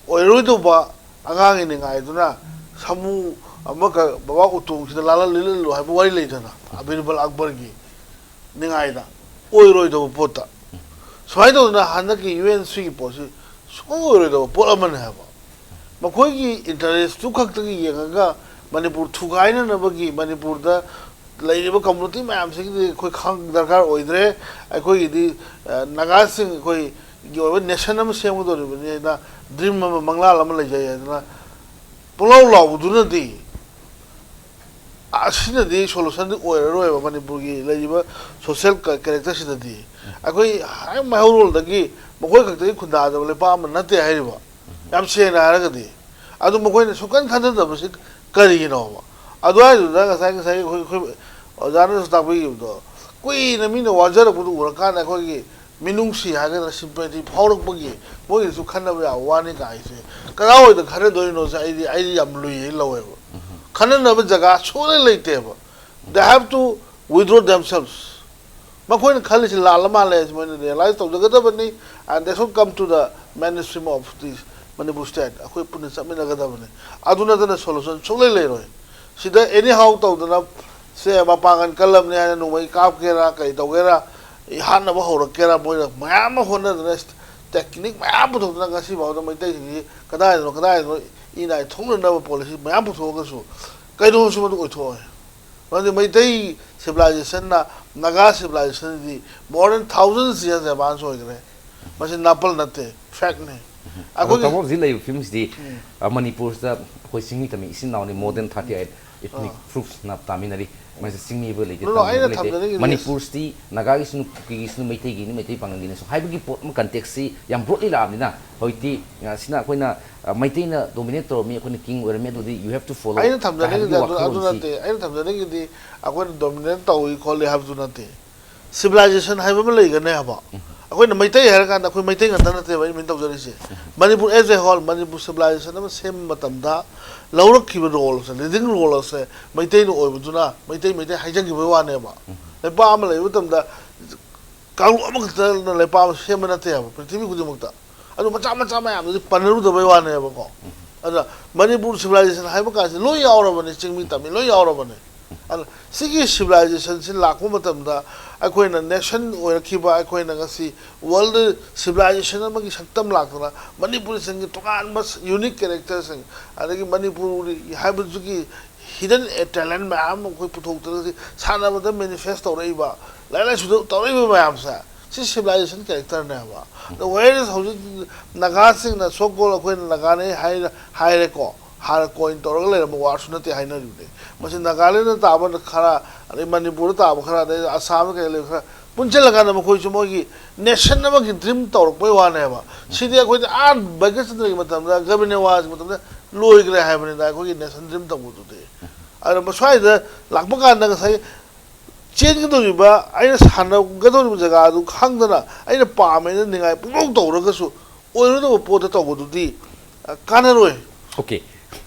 ꯑꯣꯏꯔꯣꯏꯗꯧꯕ ꯑꯉꯥꯡꯒꯤ ꯅꯤꯡꯉꯥꯏꯗꯨꯅ ꯁꯥꯃꯨ ꯑꯃꯈꯛ ꯕꯕꯥ ꯎꯇꯣꯡꯁꯤꯗ ꯂꯥꯜꯍꯜ ꯂꯤꯠꯍꯜꯂꯨ ꯍꯥꯏꯕ ꯋꯥꯔꯤ ꯂꯩꯗꯅ, ꯑꯕꯤꯔꯕꯜ ꯑꯛꯕꯔꯒꯤ ꯅꯤꯡꯉꯥꯏꯗ ꯑꯣꯏꯔꯣꯏꯗꯕ ꯄꯣꯠꯇ꯫ ꯁꯨꯃꯥꯏꯅ ꯇꯧꯗꯅ ꯍꯟꯗꯛꯀꯤ UN ꯁꯤꯒꯤ ꯄꯣꯠꯁꯤ ꯁꯨꯡꯑꯣꯏ ꯑꯣꯏꯔꯣꯏꯗꯕ ꯄꯣꯠ ꯑꯃꯅꯤ ꯍꯥꯏꯕ꯫ ꯃꯈꯣꯏꯒꯤ interest ꯇꯨ ꯈꯛꯇꯒꯤ ꯌꯦꯡꯉꯒ ꯃꯅꯤꯄꯨꯔ ꯊꯨꯒꯥꯏꯅꯅꯕꯒꯤ, ꯃꯅꯤꯄꯨꯔꯗ ꯂꯩꯔꯤꯕ community ꯃꯌꯥꯝꯁꯤꯒꯤꯗꯤ ꯑꯩꯈꯣꯏ ꯈꯪ ꯗꯔꯀꯥꯔ ꯑꯣꯏꯗ꯭ꯔꯦ꯫ ꯑꯩꯈꯣꯏꯒꯤꯗꯤ, ꯑ, ꯅꯥꯒꯥꯁꯤꯡ ꯑꯩꯈꯣꯏꯒꯤ ꯑꯣꯏꯕ nation ꯑꯃ ꯁꯦꯝꯒꯗꯧꯔꯤꯕꯅꯤ ꯍꯥꯏꯅ dream ꯑꯃ, ꯃꯪꯂꯥꯟ ꯑꯃ ꯂꯩꯖꯩ ꯍꯥꯏꯗꯅ ꯄꯨꯡꯂꯥꯎ ꯂꯥꯎꯕꯗꯨꯅꯗꯤ ꯑꯁꯤꯅꯗꯤ solution ꯗꯤ ꯑꯣꯏꯔꯔꯣꯏꯕ꯫ ꯃꯅꯤꯄꯨꯔꯒꯤ ꯂꯩꯔꯤꯕ social character ꯁꯤꯗꯗꯤ ꯑꯩꯈꯣꯏ ꯍꯥꯏ ꯃꯩꯍꯧꯔꯣꯜꯗꯒꯤ ꯃꯈꯣꯏ ꯈꯛꯇꯒꯤ ꯈꯨꯟꯗꯥꯖꯕ ꯂꯩꯄꯥꯛ ꯑꯃ ꯅꯠꯇꯦ ꯍꯥꯏꯔꯤꯕ, ꯌꯥꯝ ꯁꯦꯡꯅ ꯍꯥꯏꯔꯒꯗꯤ꯫ ꯑꯗꯨ ꯃꯈꯣꯏꯅ ꯁꯨꯡꯈꯟ ꯈꯟꯊꯗꯕꯁꯤ ꯀꯔꯤꯒꯤꯅꯣꯕ? ꯑꯗꯨꯋꯥꯏꯗꯨꯗ ꯉꯁꯥꯏ, ꯉꯁꯥꯏ ꯑꯩꯈꯣꯏ, ꯑꯩꯈꯣꯏ ꯑꯣꯖꯥꯅꯁꯨ ꯇꯥꯛꯄꯤꯈꯤꯕꯗꯣ, ꯀꯨꯏꯅ ꯃꯤꯅ ꯋꯥꯖꯔꯛꯄꯗꯨ ꯎꯔꯀꯥꯟꯗ ꯑꯩꯈꯣꯏꯒꯤ ꯃꯤꯅꯨꯡꯁꯤ ꯍꯥꯏꯒꯗ꯭ꯔꯥ, sympathy ꯐꯥꯎꯔꯛꯄꯒꯤ ꯃꯣꯏꯒꯤꯁꯨ ꯈꯟꯅꯕ ꯌꯥꯕ ꯋꯥꯅꯤ ꯀꯥꯏꯁꯦ ꯀꯗꯥꯏꯋꯥꯏꯗ ꯈꯟꯅꯗꯣꯏꯅꯣꯁꯦ ꯑꯩꯗꯤ, ꯑꯩꯗꯤ ꯌꯥꯝ ꯂꯨꯏ ꯍꯥꯏꯅ ꯂꯧꯋꯦꯕ꯫ ꯈꯟꯅꯅꯕ ꯖꯒꯥ ꯁꯨꯡꯂꯩ ꯂꯩꯇꯦꯕ꯫ They have to withdraw themselves. ꯃꯈꯣꯏꯅ ꯈꯜꯂꯤꯁꯤ ꯂꯥꯜꯂ ꯃꯥꯜꯂꯦ ꯍꯥꯏꯁꯤ ꯃꯣꯏꯅ realize ꯇꯧꯖꯒꯗꯕꯅꯤ, and they should come to the mainstream of this Manipur state꯫ ꯑꯩꯈꯣꯏ ꯄꯨꯟꯅ ꯆꯠꯃꯤꯟꯅꯒꯗꯕꯅꯤ꯫ ꯑꯗꯨ ꯅꯠꯇꯅ solution ꯁꯨꯡꯂꯩ ꯂꯩꯔꯣꯏ꯫ ꯁꯤꯗ anyhow ꯇꯧꯗꯅ, ꯁꯦ, ꯃꯄꯥꯡꯒꯜ ꯀꯜꯂꯕꯅꯤ ꯍꯥꯏꯅ ꯅꯣꯡꯃꯩ ꯀꯥꯞꯀꯦꯔꯥ, ꯀꯩ ꯇꯧꯒꯦꯔꯥ, ꯍꯥꯠꯅꯕ ꯍꯧꯔꯛꯀꯦꯔꯥ, ꯃꯣꯏꯅ ꯃꯌꯥꯝ ꯑꯃ ꯍꯣꯠꯅꯗꯅ, technique ꯃꯌꯥꯝ ꯄꯨꯊꯣꯛꯇꯅ ꯉꯁꯤ ꯐꯥꯎꯗ ꯃꯩꯇꯩꯁꯤꯡꯁꯤ ꯀꯗꯥꯏꯗꯅꯣ, ꯀꯗꯥꯏꯗꯅꯣ ꯏ ꯅꯥꯏ ꯊꯣꯛꯅꯅꯕ policy ꯃꯌꯥꯝ ꯄꯨꯊꯣꯛꯑꯒꯁꯨ ꯀꯩꯗꯧꯉꯩꯗꯁꯨ ꯃꯗꯨ ꯑꯣꯏꯊꯣꯛꯑꯣꯏ꯫ ꯃꯔꯝꯗꯤ ꯃꯩꯇꯩ civilization ꯅ ꯅꯥꯒꯥ civilization ꯗꯤ more than thousand years advance ꯑꯣꯏꯈ꯭ꯔꯦ꯫ ꯃꯁꯤ ꯅꯥꯄꯜ ꯅꯠꯇꯦ, fact ꯅꯤ꯫ ꯑꯗꯣ ꯑꯩꯈꯣꯏꯒꯤ ꯇꯥꯃꯣ, ꯍꯧꯖꯤꯛ ꯂꯩꯔꯤꯕ ꯐꯤꯕꯝꯁꯤꯗꯤ, ꯑ, ꯃꯅꯤꯄꯨꯔꯁꯤꯗ ꯑꯩꯈꯣꯏ ꯆꯤꯡꯃꯤ ꯇꯝꯃꯤ ꯏꯆꯤꯟ ꯏꯅꯥꯎꯅꯤ more than thirty eight꯫ ethnic groups ꯅꯥꯞ ꯇꯥꯃꯤꯟꯅꯔꯤ꯫ ꯃꯁꯤ ꯆꯤꯡꯃꯤꯕ ꯂꯩꯇꯦ, No, no, ꯑꯩꯅ ꯇꯥꯃꯤꯜ ꯂꯩꯇꯦ, ꯊꯝꯖꯅꯤꯡꯉꯤꯗꯤ ꯃꯅꯤꯄꯨꯔꯁꯤꯗꯤ ꯅꯥꯒꯥꯒꯤꯁꯨ, ꯀꯨꯀꯤꯒꯤꯁꯨ, ꯃꯩꯇꯩꯒꯤꯅꯤ, ꯃꯩꯇꯩ ꯄꯥꯉꯜꯒꯤꯅꯤꯁꯨ ꯍꯥꯏꯕꯒꯤ ꯄꯣꯠ ꯑꯃ, ꯀꯟꯇꯦꯛꯁꯁꯤ ꯌꯥꯝ ꯕ꯭ꯔꯣꯗꯂꯤ ꯂꯥꯛꯑꯕꯅꯤꯅ ꯍꯧꯖꯤꯛꯇꯤ, ꯑ, ꯁꯤꯅ ꯑꯩꯈꯣꯏꯅ, ꯑ, ꯃꯩꯇꯩꯅ ꯗꯣꯃꯤꯅꯦꯠ ꯇꯧꯔꯝꯃꯤ, ꯑꯩꯈꯣꯏꯅ ꯀꯤꯡ ꯑꯣꯏꯔꯝꯃꯤ, ꯑꯗꯨꯗꯤ you have to follow ꯑꯩꯅ ꯀꯥꯏ ꯊꯝꯖꯅꯤꯡꯉꯤꯗꯤ ꯍꯥꯏꯕꯒꯤ ꯑꯗꯨ ꯑꯗꯨ ꯋꯥꯈꯜꯂꯣꯟꯁꯤ ꯅꯠꯇꯦ꯫ ꯑꯩꯅ ꯊꯝꯖꯅꯤꯡꯉꯤꯗꯤ ꯑꯩꯈꯣꯏꯅ ꯗꯣꯃꯤꯅꯦꯠ ꯇꯧꯏ ꯈꯣꯠꯂꯤ ꯍꯥꯏꯕꯗꯨ ꯅꯠꯇꯦ꯫ ꯁꯤꯚꯤꯂꯥꯏꯖꯦꯁꯟ ꯍꯥꯏꯕ ꯑꯃ ꯂꯩꯒꯅꯤ ꯍꯥꯏꯕ꯫ ꯑꯩꯈꯣꯏꯅ ꯃꯩꯇꯩ ꯍꯥꯏꯔꯀꯥꯟꯗ ꯑꯩꯈꯣꯏ ꯃꯩꯇꯩ ꯉꯥꯛꯇ ꯅꯠꯇꯦꯕ ꯑꯩꯅ ꯃꯤꯡ ꯇꯧꯖꯔꯤꯁꯦ꯫ Manipur as a whole, Manipur civilization ꯑꯃ ꯁꯦꯝꯕ ꯃꯇꯝꯗ ꯂꯧꯔꯛꯈꯤꯕ ꯔꯣꯜꯁꯦ, ꯂꯤꯗꯤꯡ ꯔꯣꯜꯁꯦ ꯃꯩꯇꯩꯅ ꯑꯣꯏꯕꯗꯨꯅ ꯃꯩꯇꯩ ꯃꯩꯇꯩ ꯍꯥꯏꯖꯈꯤꯕꯒꯤ ꯋꯥꯅꯦꯕ꯫ ꯂꯩꯄꯥꯛ ꯑꯃ ꯂꯩꯕ ꯃꯇꯝꯗ ꯀꯥꯡꯂꯨꯞ ꯑꯃꯈꯛꯇꯅ ꯂꯩꯄꯥꯛ ꯑꯃ ꯁꯦꯝꯕ ꯅꯠꯇꯦ ꯍꯥꯏꯕ, ꯄ꯭ꯔꯤꯊꯤꯕꯤ ꯈꯨꯗꯤꯡꯃꯛꯇ꯫ ꯑꯗꯨ ꯃꯆꯥ ꯃꯆꯥ ꯃꯌꯥꯝꯗꯨꯗꯤ ꯄꯟꯅꯔꯨꯗꯕꯩ ꯋꯥꯅꯦꯕꯀꯣ꯫ ꯑꯗ ꯃꯅꯤꯄꯨꯔ ꯁꯤꯚꯤꯂꯥꯏꯖꯦꯁꯟ ꯍꯥꯏꯕ ꯀꯥꯟꯁꯤ ꯂꯣꯏ ꯌꯥꯎꯔꯕꯅꯤ, ꯆꯤꯡꯃꯤ ꯇꯝꯃꯤ ꯂꯣꯏ ꯌꯥꯎꯔꯕꯅꯤ꯫ ꯑꯗ ꯁꯤꯒꯤ ꯁꯤꯚꯤꯂꯥꯏꯖꯦꯁꯟꯁꯤ ꯂꯥꯛꯄ ꯃꯇꯝꯗ ꯑꯩꯈꯣꯏꯅ ꯅꯦꯁꯟ ꯑꯣꯏꯔꯛꯈꯤꯕ, ꯑꯩꯈꯣꯏꯅ ꯉꯁꯤ ꯋꯥꯔꯜꯗ ꯁꯤꯚꯤꯂꯥꯏꯖꯦꯁꯟ ꯑꯃꯒꯤ ꯁꯛꯇꯝ ꯂꯥꯛꯇꯅ ꯃꯅꯤꯄꯨꯔꯤꯁꯤꯡꯒꯤ ꯇꯣꯉꯥꯟꯕ ꯌꯨꯅꯤꯛ ꯀꯦꯔꯦꯛꯇꯔꯁꯤꯡ, ꯑꯗꯒꯤ ꯃꯅꯤꯄꯨꯔꯤ ꯍꯥꯏꯕꯗꯨꯒꯤ ꯍꯤꯗꯟ ꯇꯦꯂꯦꯟ ꯃꯌꯥꯝ ꯑꯃ ꯑꯩꯈꯣꯏ ꯄꯨꯊꯣꯛꯇꯅ ꯁꯥꯟꯅꯕꯗ ꯃꯦꯅꯤꯐꯦꯁ ꯇꯧꯔꯛꯏꯕ, ꯂꯥꯏꯔꯤꯛ ꯂꯥꯏꯁꯨꯗ ꯇꯧꯔꯛꯏꯕ ꯃꯌꯥꯝꯁꯦ, ꯁꯤ ꯁꯤꯚꯤꯂꯥꯏꯖꯦꯁꯟ ꯀꯦꯔꯦꯛꯇꯔꯅꯦꯕ꯫ ꯑꯗꯣ whereas ꯍꯧꯖꯤꯛ ꯅꯥꯒꯥꯁꯤꯡꯅ, so called ꯑꯩꯈꯣꯏꯅ ꯅꯥꯒꯥꯅꯦ ꯍꯥꯏꯔ-, ꯍꯥꯏꯔꯦꯀꯣ, ꯍꯥꯟꯅ ꯀꯣꯏꯟ ꯇꯧꯔꯒ ꯂꯩꯔꯝꯕ ꯋꯥꯔꯗꯁꯨ ꯅꯠꯇꯦ ꯍꯥꯏꯅꯔꯤꯕꯅꯤ꯫ ꯃꯁꯤ ꯅꯥꯒꯥꯂꯦꯟꯗ ꯇꯥꯕ ꯈꯔ, ꯑꯗꯩ ꯃꯅꯤꯄꯨꯔꯗ ꯇꯥꯕ ꯈꯔ, ꯑꯗꯩ ꯑꯁꯥꯝꯗ ꯀꯩ ꯂꯩꯕ ꯈꯔ ꯄꯨꯟꯁꯤꯜꯂꯀꯥꯟꯗ ꯃꯈꯣꯏꯁꯨ ꯃꯣꯏꯒꯤ ꯅꯦꯁꯟ ꯑꯃꯒꯤ ꯗ꯭ꯔꯤꯝ ꯇꯧꯔꯛꯄꯩ ꯋꯥꯅꯦꯕ꯫ ꯁꯤꯗꯤ ꯑꯩꯈꯣꯏꯗꯤ ꯑꯥ ꯕꯪꯀꯤꯁꯟꯗ꯭ꯔꯒꯤ ꯃꯇꯝꯗ, ꯒꯕꯤꯅꯦꯋꯥꯖꯒꯤ ꯃꯇꯝꯗ ꯂꯣꯏꯈ꯭ꯔꯦ ꯍꯥꯏꯕꯅꯤꯗ ꯑꯩꯈꯣꯏꯒꯤ ꯅꯦꯁꯟ ꯗ꯭ꯔꯤꯝ ꯇꯧꯕꯗꯨꯗꯤ꯫ ꯑꯗꯨꯅ ꯁ꯭ꯋꯥꯏꯗ ꯂꯥꯛꯄ ꯀꯥꯟꯗ ꯉꯁꯥꯏ ꯆꯦꯟꯒꯗꯧꯔꯤꯕ, ꯑꯩꯅ ꯁꯥꯟꯅꯒꯗꯧꯔꯤꯕ ꯖꯒꯥꯗꯨ ꯈꯪꯗꯅ ꯑꯩꯅ ꯄꯥꯝꯃꯦꯅ ꯅꯤꯡꯉꯥꯏ ꯄꯨꯡꯇꯧ ꯇꯧꯔꯒꯁꯨ ꯑꯣꯏꯔꯣꯏꯗꯕ ꯄꯣꯠꯇ ꯇꯧꯕꯗꯨꯗꯤ, ꯑ, ꯀꯥꯟꯅꯔꯣꯏ꯫ ꯑꯣꯀꯦ,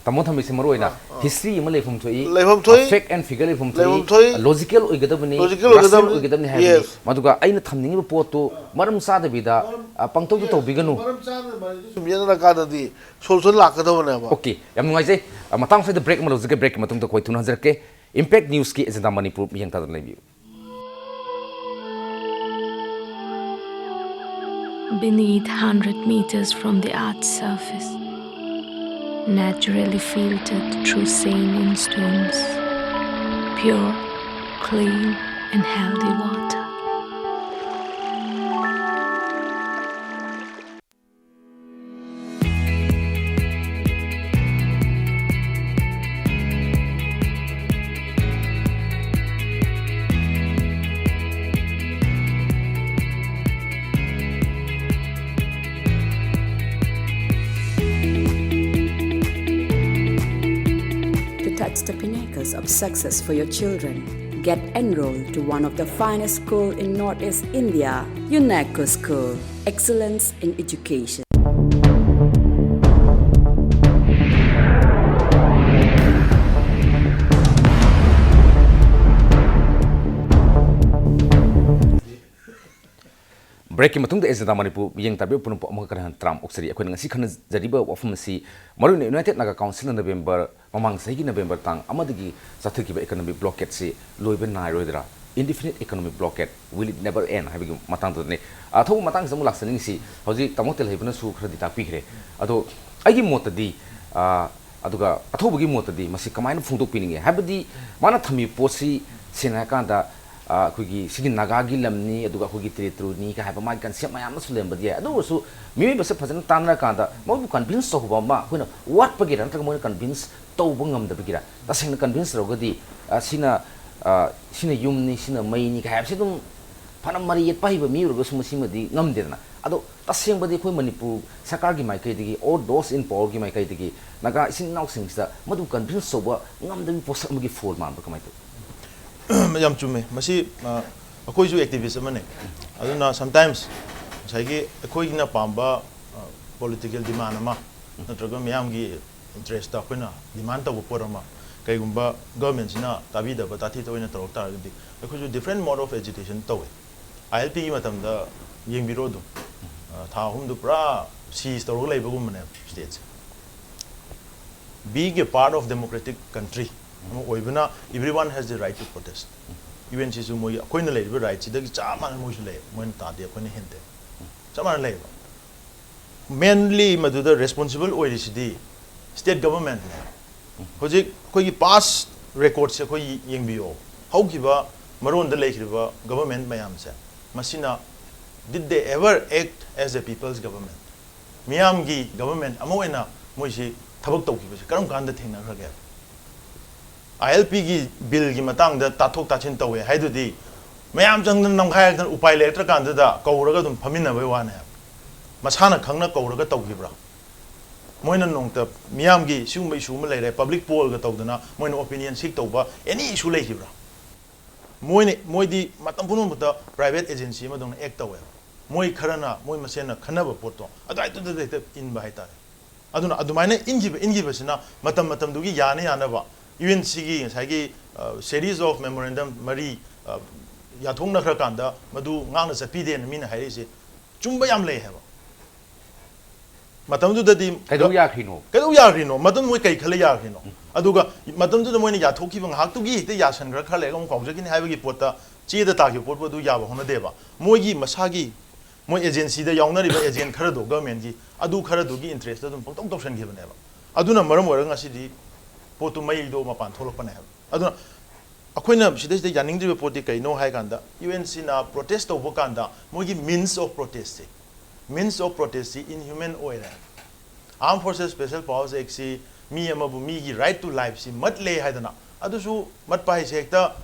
ꯇꯥꯃꯣ ꯊꯝꯕꯤꯁꯤ ꯃꯔꯨ ꯑꯣꯏꯅ ꯍꯤꯁꯇ꯭ꯔꯤ ꯑꯃ ꯂꯩꯐꯝ ꯊꯣꯛꯏ, ꯂꯩꯐꯝ ꯊꯣꯛꯏ꯫ ꯐꯦꯛ ꯑꯦꯟ ꯐꯤꯒꯔ ꯂꯩꯐꯝ ꯊꯣꯛꯏ, ꯂꯩꯐꯝ ꯊꯣꯛꯏ꯫ ꯂꯣꯖꯤꯀꯦꯜ ꯑꯣꯏꯒꯗꯕꯅꯤ, ꯂꯣꯖꯤꯀꯦꯜ ꯔꯦꯁꯅꯦꯜ ꯑꯣꯏꯒꯗꯕꯅꯤ꯫ ꯑꯣꯏꯒꯗꯕꯅꯤ ꯍꯥꯏꯕꯅꯤ꯫ Yes. ꯃꯗꯨꯒ ꯑꯩꯅ ꯊꯝꯅꯤꯡꯉꯤꯕ ꯄꯣꯠꯇꯨ ꯃꯔꯝ ꯆꯥꯗꯕꯤꯗ, ꯑ, ꯄꯪꯇꯧꯗ ꯇꯧꯕꯤꯒꯅꯨ꯫ ꯃꯔꯝ ꯆꯥꯗꯅ ꯃꯔꯩꯗꯨ ꯁꯨꯝ ꯌꯦꯠꯅꯔꯀꯥꯟꯗꯗꯤ ꯁꯣꯂꯨꯁꯟ ꯂꯥꯛꯀꯗꯕꯅꯦꯕ꯫ ꯑꯣꯀꯦ, ꯌꯥꯝ ꯅꯨꯡꯉꯥꯏꯖꯩ꯫ ꯑ, ꯃꯇꯥꯡ ꯁ꯭ꯋꯥꯏꯗ ꯕ꯭ꯔꯦꯛ ꯑꯃ ꯂꯧꯖꯒꯦ꯫ ꯕ꯭ꯔꯦꯛꯀꯤ ꯃꯇꯨꯡꯗ ꯑꯩꯈꯣꯏ ꯊꯨꯅ ꯍꯟꯖꯔꯛꯀꯦ꯫ ꯏꯝꯄꯦꯛ ꯅ꯭ꯌꯨꯁꯀꯤ ꯑꯦꯖꯦꯟꯗꯥ ꯃꯅꯤꯄꯨꯔ ꯃꯤꯠꯌꯦꯡ ꯇꯥꯗꯨꯅ ꯂꯩꯕꯤꯌꯨ꯫ Beneath hundred meters from the earth's surface, naturally filtered through sandstone stones, pure, clean, and healthy water. of success for your children. Get enrolled to one of the finest school in Northeast India, UNESCO School. Excellence in education. Break ꯀꯤ ꯃꯇꯨꯡꯗ agenda Manipur ꯌꯦꯡ ꯇꯥꯕꯤꯕ ꯄꯨꯝꯅꯃꯛꯄꯨ ꯑꯃꯨꯛꯀ ꯍꯟꯅ ꯇꯔꯥꯝ ꯑꯣꯛꯆꯔꯤ꯫ ꯑꯩꯈꯣꯏꯅ ꯉꯁꯤ ꯈꯟꯅꯖꯔꯤꯕ ꯋꯥꯐꯝ ꯑꯁꯤ ꯃꯔꯨꯑꯣꯏꯅ United Naga Council ꯅ November, ꯃꯃꯥꯡ ꯆꯍꯤꯒꯤ November ꯇꯥꯡ ꯑꯃꯗꯒꯤ ꯆꯠꯊꯈꯤꯕ economic blockade ꯁꯤ ꯂꯣꯏꯕ ꯅꯥꯏꯔꯣꯏꯗ꯭ꯔꯥ? Indefinite economic blockade, will it never end? ꯍꯥꯏꯕꯒꯤ ꯃꯇꯥꯡꯗꯨꯗꯅꯤ꯫ ꯑꯊꯧꯕ ꯃꯇꯥꯡꯁꯤꯗ ꯑꯃꯨꯛ ꯂꯥꯛꯆꯅꯤꯡꯉꯤꯁꯤ, ꯍꯧꯖꯤꯛ ꯇꯥꯃꯣ ꯇꯦꯜꯍꯩꯕꯅꯁꯨ ꯈꯔꯗꯤ ꯇꯥꯛꯄꯤꯈ꯭ꯔꯦ꯫ ꯑꯗꯣ ꯑꯩꯒꯤ ꯃꯣꯠꯇꯗꯤ, ꯑ, ꯑꯗꯨꯒ ꯑꯊꯧꯕꯒꯤ ꯃꯣꯠꯇꯗꯤ ꯃꯁꯤ ꯀꯃꯥꯏꯅ ꯐꯣꯡꯗꯣꯛꯄꯤꯅꯤꯡꯉꯤ? ꯍꯥꯏꯕꯗꯤ ꯃꯥꯅ ꯊꯝꯃꯤꯕ ꯄꯣꯠꯁꯤ ꯁꯦꯡꯅ ꯍꯥꯏꯔꯀꯥꯟꯗ, ꯑ, ꯑꯩꯈꯣꯏꯒꯤ ꯁꯤꯒꯤ ꯅꯥꯒꯥꯒꯤ ꯂꯝꯅꯤ, ꯑꯗꯨꯒ ꯑꯩꯈꯣꯏꯒꯤ territory ꯅꯤ ꯀ ꯍꯥꯏꯕ ꯃꯥꯒꯤ concept ꯃꯌꯥꯝ ꯑꯃꯁꯨ ꯂꯩꯔꯝꯕꯗꯤ ꯌꯥꯏ꯫ ꯑꯗꯨ ꯑꯣꯏꯔꯁꯨ ꯃꯤꯑꯣꯏꯕꯁꯦ ꯐꯖꯅ ꯇꯥꯟꯅꯔꯀꯥꯟꯗ ꯃꯣꯏꯕꯨ convince ꯇꯧꯕ ꯑꯃ ꯑꯩꯈꯣꯏꯅ ꯋꯥꯠꯄꯒꯤꯔ ꯅꯠꯇ꯭ꯔꯒ ꯃꯣꯏꯅ convince ꯇꯧꯕ ꯉꯝꯗꯕꯒꯤꯔ? ꯇꯁꯦꯡꯅ convince ꯇꯧꯔꯒꯗꯤ, ꯑ, ꯁꯤꯅ, ꯑ, ꯁꯤꯅ ꯌꯨꯝꯅꯤ, ꯁꯤꯅ ꯃꯩꯅꯤ ꯀ ꯍꯥꯏꯕꯁꯤ ꯑꯗꯨꯝ ꯐꯅ ꯃꯔꯩ ꯌꯦꯠꯄ ꯍꯩꯕ ꯃꯤ ꯑꯣꯏꯔꯒꯁꯨ ꯃꯁꯤꯃꯗꯤ ꯉꯝꯗꯦꯗꯅ꯫ ꯑꯗꯣ ꯇꯁꯦꯡꯕꯗꯤ ꯑꯩꯈꯣꯏ ꯃꯅꯤꯄꯨꯔ ꯁꯔꯀꯥꯔꯒꯤ ꯃꯥꯏꯀꯩꯗꯒꯤ or those in power ꯒꯤ ꯃꯥꯏꯀꯩꯗꯒꯤ ꯅꯥꯒꯥ ꯏꯆꯤꯟ ꯏꯅꯥꯎꯁꯤꯡꯁꯤꯗ ꯃꯗꯨ convince ꯇꯧꯕ ꯉꯝꯗꯕꯒꯤ ꯄꯣꯠꯁꯛ ꯑꯃꯒꯤ ꯐꯣꯜ ꯃꯥꯟꯕ꯭ꯔꯥ, ꯀꯃꯥꯏꯅ ꯇꯧꯏ? ꯌꯥꯝ ꯆꯨꯝꯃꯦ꯫ ꯃꯁꯤ, ꯑ, ꯑꯩꯈꯣꯏꯁꯨ activist ꯑꯃꯅꯦ꯫ ꯑꯗꯨꯅ sometimes ꯉꯁꯥꯏꯒꯤ ꯑꯩꯈꯣꯏꯒꯤꯅ ꯄꯥꯝꯕ, ꯑ, political demand ꯑꯃ ꯅꯠꯇ꯭ꯔꯒ ꯃꯤꯌꯥꯝꯒꯤ interest ꯇ ꯑꯩꯈꯣꯏꯅ demand ꯇꯧꯕ ꯄꯣꯠ ꯑꯃ ꯀꯩꯒꯨꯝꯕ government ꯁꯤꯅ ꯇꯥꯕꯤꯗꯕ, ꯇꯥꯊꯤ ꯇꯥꯑꯣꯏꯅ ꯇꯧꯔꯛ ꯇꯥꯔꯒꯗꯤ ꯑꯩꯈꯣꯏꯁꯨ different mode of agitation ꯇꯧꯋꯦ꯫ I L P ꯒꯤ ꯃꯇꯝꯗ ꯌꯦꯡꯕꯤꯔꯣ ꯑꯗꯨꯝ꯫ ꯑ, ꯊꯥ ꯑꯍꯨꯝꯗꯨ ꯄꯨꯔꯥ seize ꯇꯧꯔꯒ ꯂꯩꯕꯒꯨꯝꯕꯅꯦꯕ state say. Being a part of democratic country ꯑꯃ ꯑꯣꯏꯕꯅ, everyone has the right to protest꯫ U N ꯁꯤꯁꯨ ꯃꯣꯏ ꯑꯩꯈꯣꯏꯅ ꯂꯩꯔꯤꯕ right ꯁꯤꯗꯒꯤ ꯆꯞ ꯃꯥꯟꯅꯅ ꯃꯣꯏꯁꯨ ꯂꯩ, ꯃꯣꯏꯅ ꯇꯥꯗꯦ, ꯑꯩꯈꯣꯏꯅ ꯍꯦꯟꯗꯦ, ꯆꯞ ꯃꯥꯟꯅꯅ ꯂꯩꯌꯦꯕ꯫ Mainly ꯃꯗꯨꯗ responsible ꯑꯣꯏꯔꯤꯁꯤꯗꯤ state government ꯅꯦ꯫ ꯍꯧꯖꯤꯛ ꯑꯩꯈꯣꯏꯒꯤ past record ꯁꯦ ꯑꯩꯈꯣꯏ ꯌꯦꯡꯕꯤꯌꯣ꯫ ꯍꯧꯈꯤꯕ ꯃꯔꯣꯟꯗ ꯂꯩꯈ꯭ꯔꯤꯕ government ꯃꯌꯥꯝꯁꯦ, ꯃꯁꯤꯅ, did they ever act as a people's government? ꯃꯤꯌꯥꯝꯒꯤ government ꯑꯃ ꯑꯣꯏꯅ ꯃꯣꯏꯁꯤ ꯊꯕꯛ ꯇꯧꯈꯤꯕꯁꯤ ꯀꯔꯝ ꯀꯥꯟꯗ ꯊꯦꯡꯅꯈ꯭ꯔꯒꯦ? I L P ꯒꯤ bill ꯒꯤ ꯃꯇꯥꯡꯗ ꯇꯥꯊꯣꯛ ꯇꯥꯁꯤꯟ ꯇꯧꯋꯦ ꯍꯥꯏꯗꯨꯗꯤ ꯃꯌꯥꯝ ꯆꯪꯗꯅ ꯅꯝꯈꯥꯏꯔꯛꯇꯅ ꯎꯄꯥꯏ ꯂꯩꯔꯛꯇ꯭ꯔ ꯀꯥꯟꯗꯨꯗ ꯀꯧꯔꯒ ꯑꯗꯨꯝ ꯐꯝꯃꯤꯟꯅꯕꯩ ꯋꯥꯅꯦ ꯍꯥꯏꯕ꯫ ꯃꯁꯥꯅ ꯈꯪꯅ ꯀꯧꯔꯒ ꯇꯧꯈꯤꯕ꯭ꯔꯥ? ꯃꯣꯏꯅ ꯅꯣꯡꯇ ꯃꯤꯌꯥꯝꯒꯤ ꯁꯤꯒꯨꯝꯕ ꯏꯁꯨ ꯑꯃ ꯂꯩꯔꯦ, ꯄꯕ꯭ꯂꯤꯛ ꯄꯣꯜꯒ ꯇꯧꯗꯅ ꯃꯣꯏꯅ ꯑꯣꯄꯤꯅꯤꯌꯟ ꯁꯤꯛ ꯇꯧꯕ ꯑꯦꯅꯤ ꯏꯁꯨ ꯂꯩꯈꯤꯕ꯭ꯔꯥ? ꯃꯣꯏꯅ, ꯃꯣꯏꯗꯤ ꯃꯇꯝ ꯄꯨꯝꯅꯃꯛꯇ ꯄ꯭ꯔꯥꯏꯚꯦꯠ ꯑꯦꯖꯦꯟꯁꯤ ꯑꯃꯗꯧꯅ ꯑꯦꯛ ꯇꯧꯋꯦꯕ꯫ ꯃꯣꯏ ꯈꯔꯅ ꯃꯣꯏ ꯃꯁꯦꯟꯅ ꯈꯟꯅꯕ ꯄꯣꯠꯇꯣ ꯑꯗꯨꯋꯥꯏꯗꯨꯗ ꯍꯦꯛꯇ ꯏꯟꯕ ꯍꯥꯏꯇꯥꯔꯦ꯫ ꯑꯗꯨꯅ ꯑꯗꯨꯃꯥꯏꯅ ꯏꯟꯈꯤꯕ, ꯏꯟꯈꯤꯕꯁꯤꯅ ꯃꯇꯝ ꯃꯇꯝꯗꯨꯒꯤ ꯌꯥꯅ ꯌꯥꯅꯕ ꯌꯨ ꯑꯦꯟ ꯁꯤꯒꯤ ꯉꯁꯥꯏꯒꯤ series of memorandum ꯃꯔꯤ ꯌꯥꯊꯣꯛꯅꯈ꯭ꯔꯀꯥꯟꯗ ꯃꯗꯨ ꯉꯥꯛꯅ ꯆꯠꯄꯤꯗꯦꯅ ꯃꯤꯅ ꯍꯥꯏꯔꯛꯏꯁꯦ ꯆꯨꯝꯕ ꯌꯥꯝ ꯂꯩ ꯍꯥꯏꯕ꯫ ꯃꯇꯝꯗꯨꯗꯗꯤ ꯀꯩꯗꯧ ꯌꯥꯈ꯭ꯔꯤꯅꯣ? ꯀꯩꯗꯧ ꯌꯥꯈ꯭ꯔꯤꯅꯣ? ꯃꯇꯝ ꯃꯣꯏ ꯀꯩ ꯈꯜꯂ ꯌꯥꯈ꯭ꯔꯤꯅꯣ? ꯑꯗꯨꯒ ꯃꯇꯝꯗꯨꯗ ꯃꯣꯏꯅ ꯌꯥꯊꯣꯛꯈꯤꯕ ꯉꯥꯏꯍꯥꯛꯇꯨꯒꯤ ꯍꯦꯛꯇ ꯌꯥꯁꯟꯈ꯭ꯔ, ꯈꯔ ꯂꯩꯔꯒ ꯑꯃꯨꯛ ꯀꯥꯎꯖꯈꯤꯅꯤ ꯍꯥꯏꯕꯒꯤ ꯄꯣꯠꯇ, ꯆꯦꯗ ꯇꯥꯈꯤꯕ ꯄꯣꯠꯄꯨ ꯑꯗꯨ ꯌꯥꯕ ꯍꯧꯅꯗꯦꯕ꯫ ꯃꯣꯏꯒꯤ ꯃꯁꯥꯒꯤ, ꯃꯣꯏ ꯑꯦꯖꯦꯟꯁꯤꯗ ꯌꯥꯎꯅꯔꯤꯕ ꯑꯦꯖꯦꯟ ꯈꯔꯗꯣ, ꯒꯚꯔꯟꯃꯦꯟꯒꯤ, ꯑꯗꯨ ꯈꯔꯗꯨꯒꯤ ꯏꯟꯇꯔꯦꯁꯇ ꯑꯗꯨꯝ ꯄꯪꯇꯧ ꯇꯧꯁꯟꯈꯤꯕꯅꯦꯕ꯫ ꯑꯗꯨꯅ ꯃꯔꯝ ꯑꯣꯏꯔꯒ ꯉꯁꯤꯗꯤ ꯄꯣꯠꯇꯨ, ꯃꯩꯗꯣ ꯃꯄꯥꯟ ꯊꯣꯛꯂꯛꯄꯅꯦ ꯍꯥꯏꯕ꯫ ꯑꯗꯨꯅ ꯑꯩꯈꯣꯏꯅ ꯁꯤꯗꯩꯁꯤꯗ ꯌꯥꯅꯤꯡꯗ꯭ꯔꯤꯕ ꯄꯣꯠꯇꯤ ꯀꯩꯅꯣ ꯍꯥꯏ ꯀꯥꯟꯗ, ꯌꯨ ꯑꯦꯟ ꯁꯤꯅ ꯄ꯭ꯔꯣꯇꯦꯁ ꯇꯧꯕ ꯀꯥꯟꯗ ꯃꯣꯏꯒꯤ means of protest say, means of protest ꯁꯤ inhuman ꯑꯣꯏꯔꯦ꯫ Armed Forces Special Powers Act ꯁꯤ ꯃꯤ ꯑꯃꯕꯨ, ꯃꯤꯒꯤ right to life ꯁꯤ ꯃꯠꯂꯦ ꯍꯥꯏꯗꯅ, ꯑꯗꯨꯁꯨ ꯃꯠꯄ ꯍꯥꯏꯁꯦ ꯍꯦꯛꯇ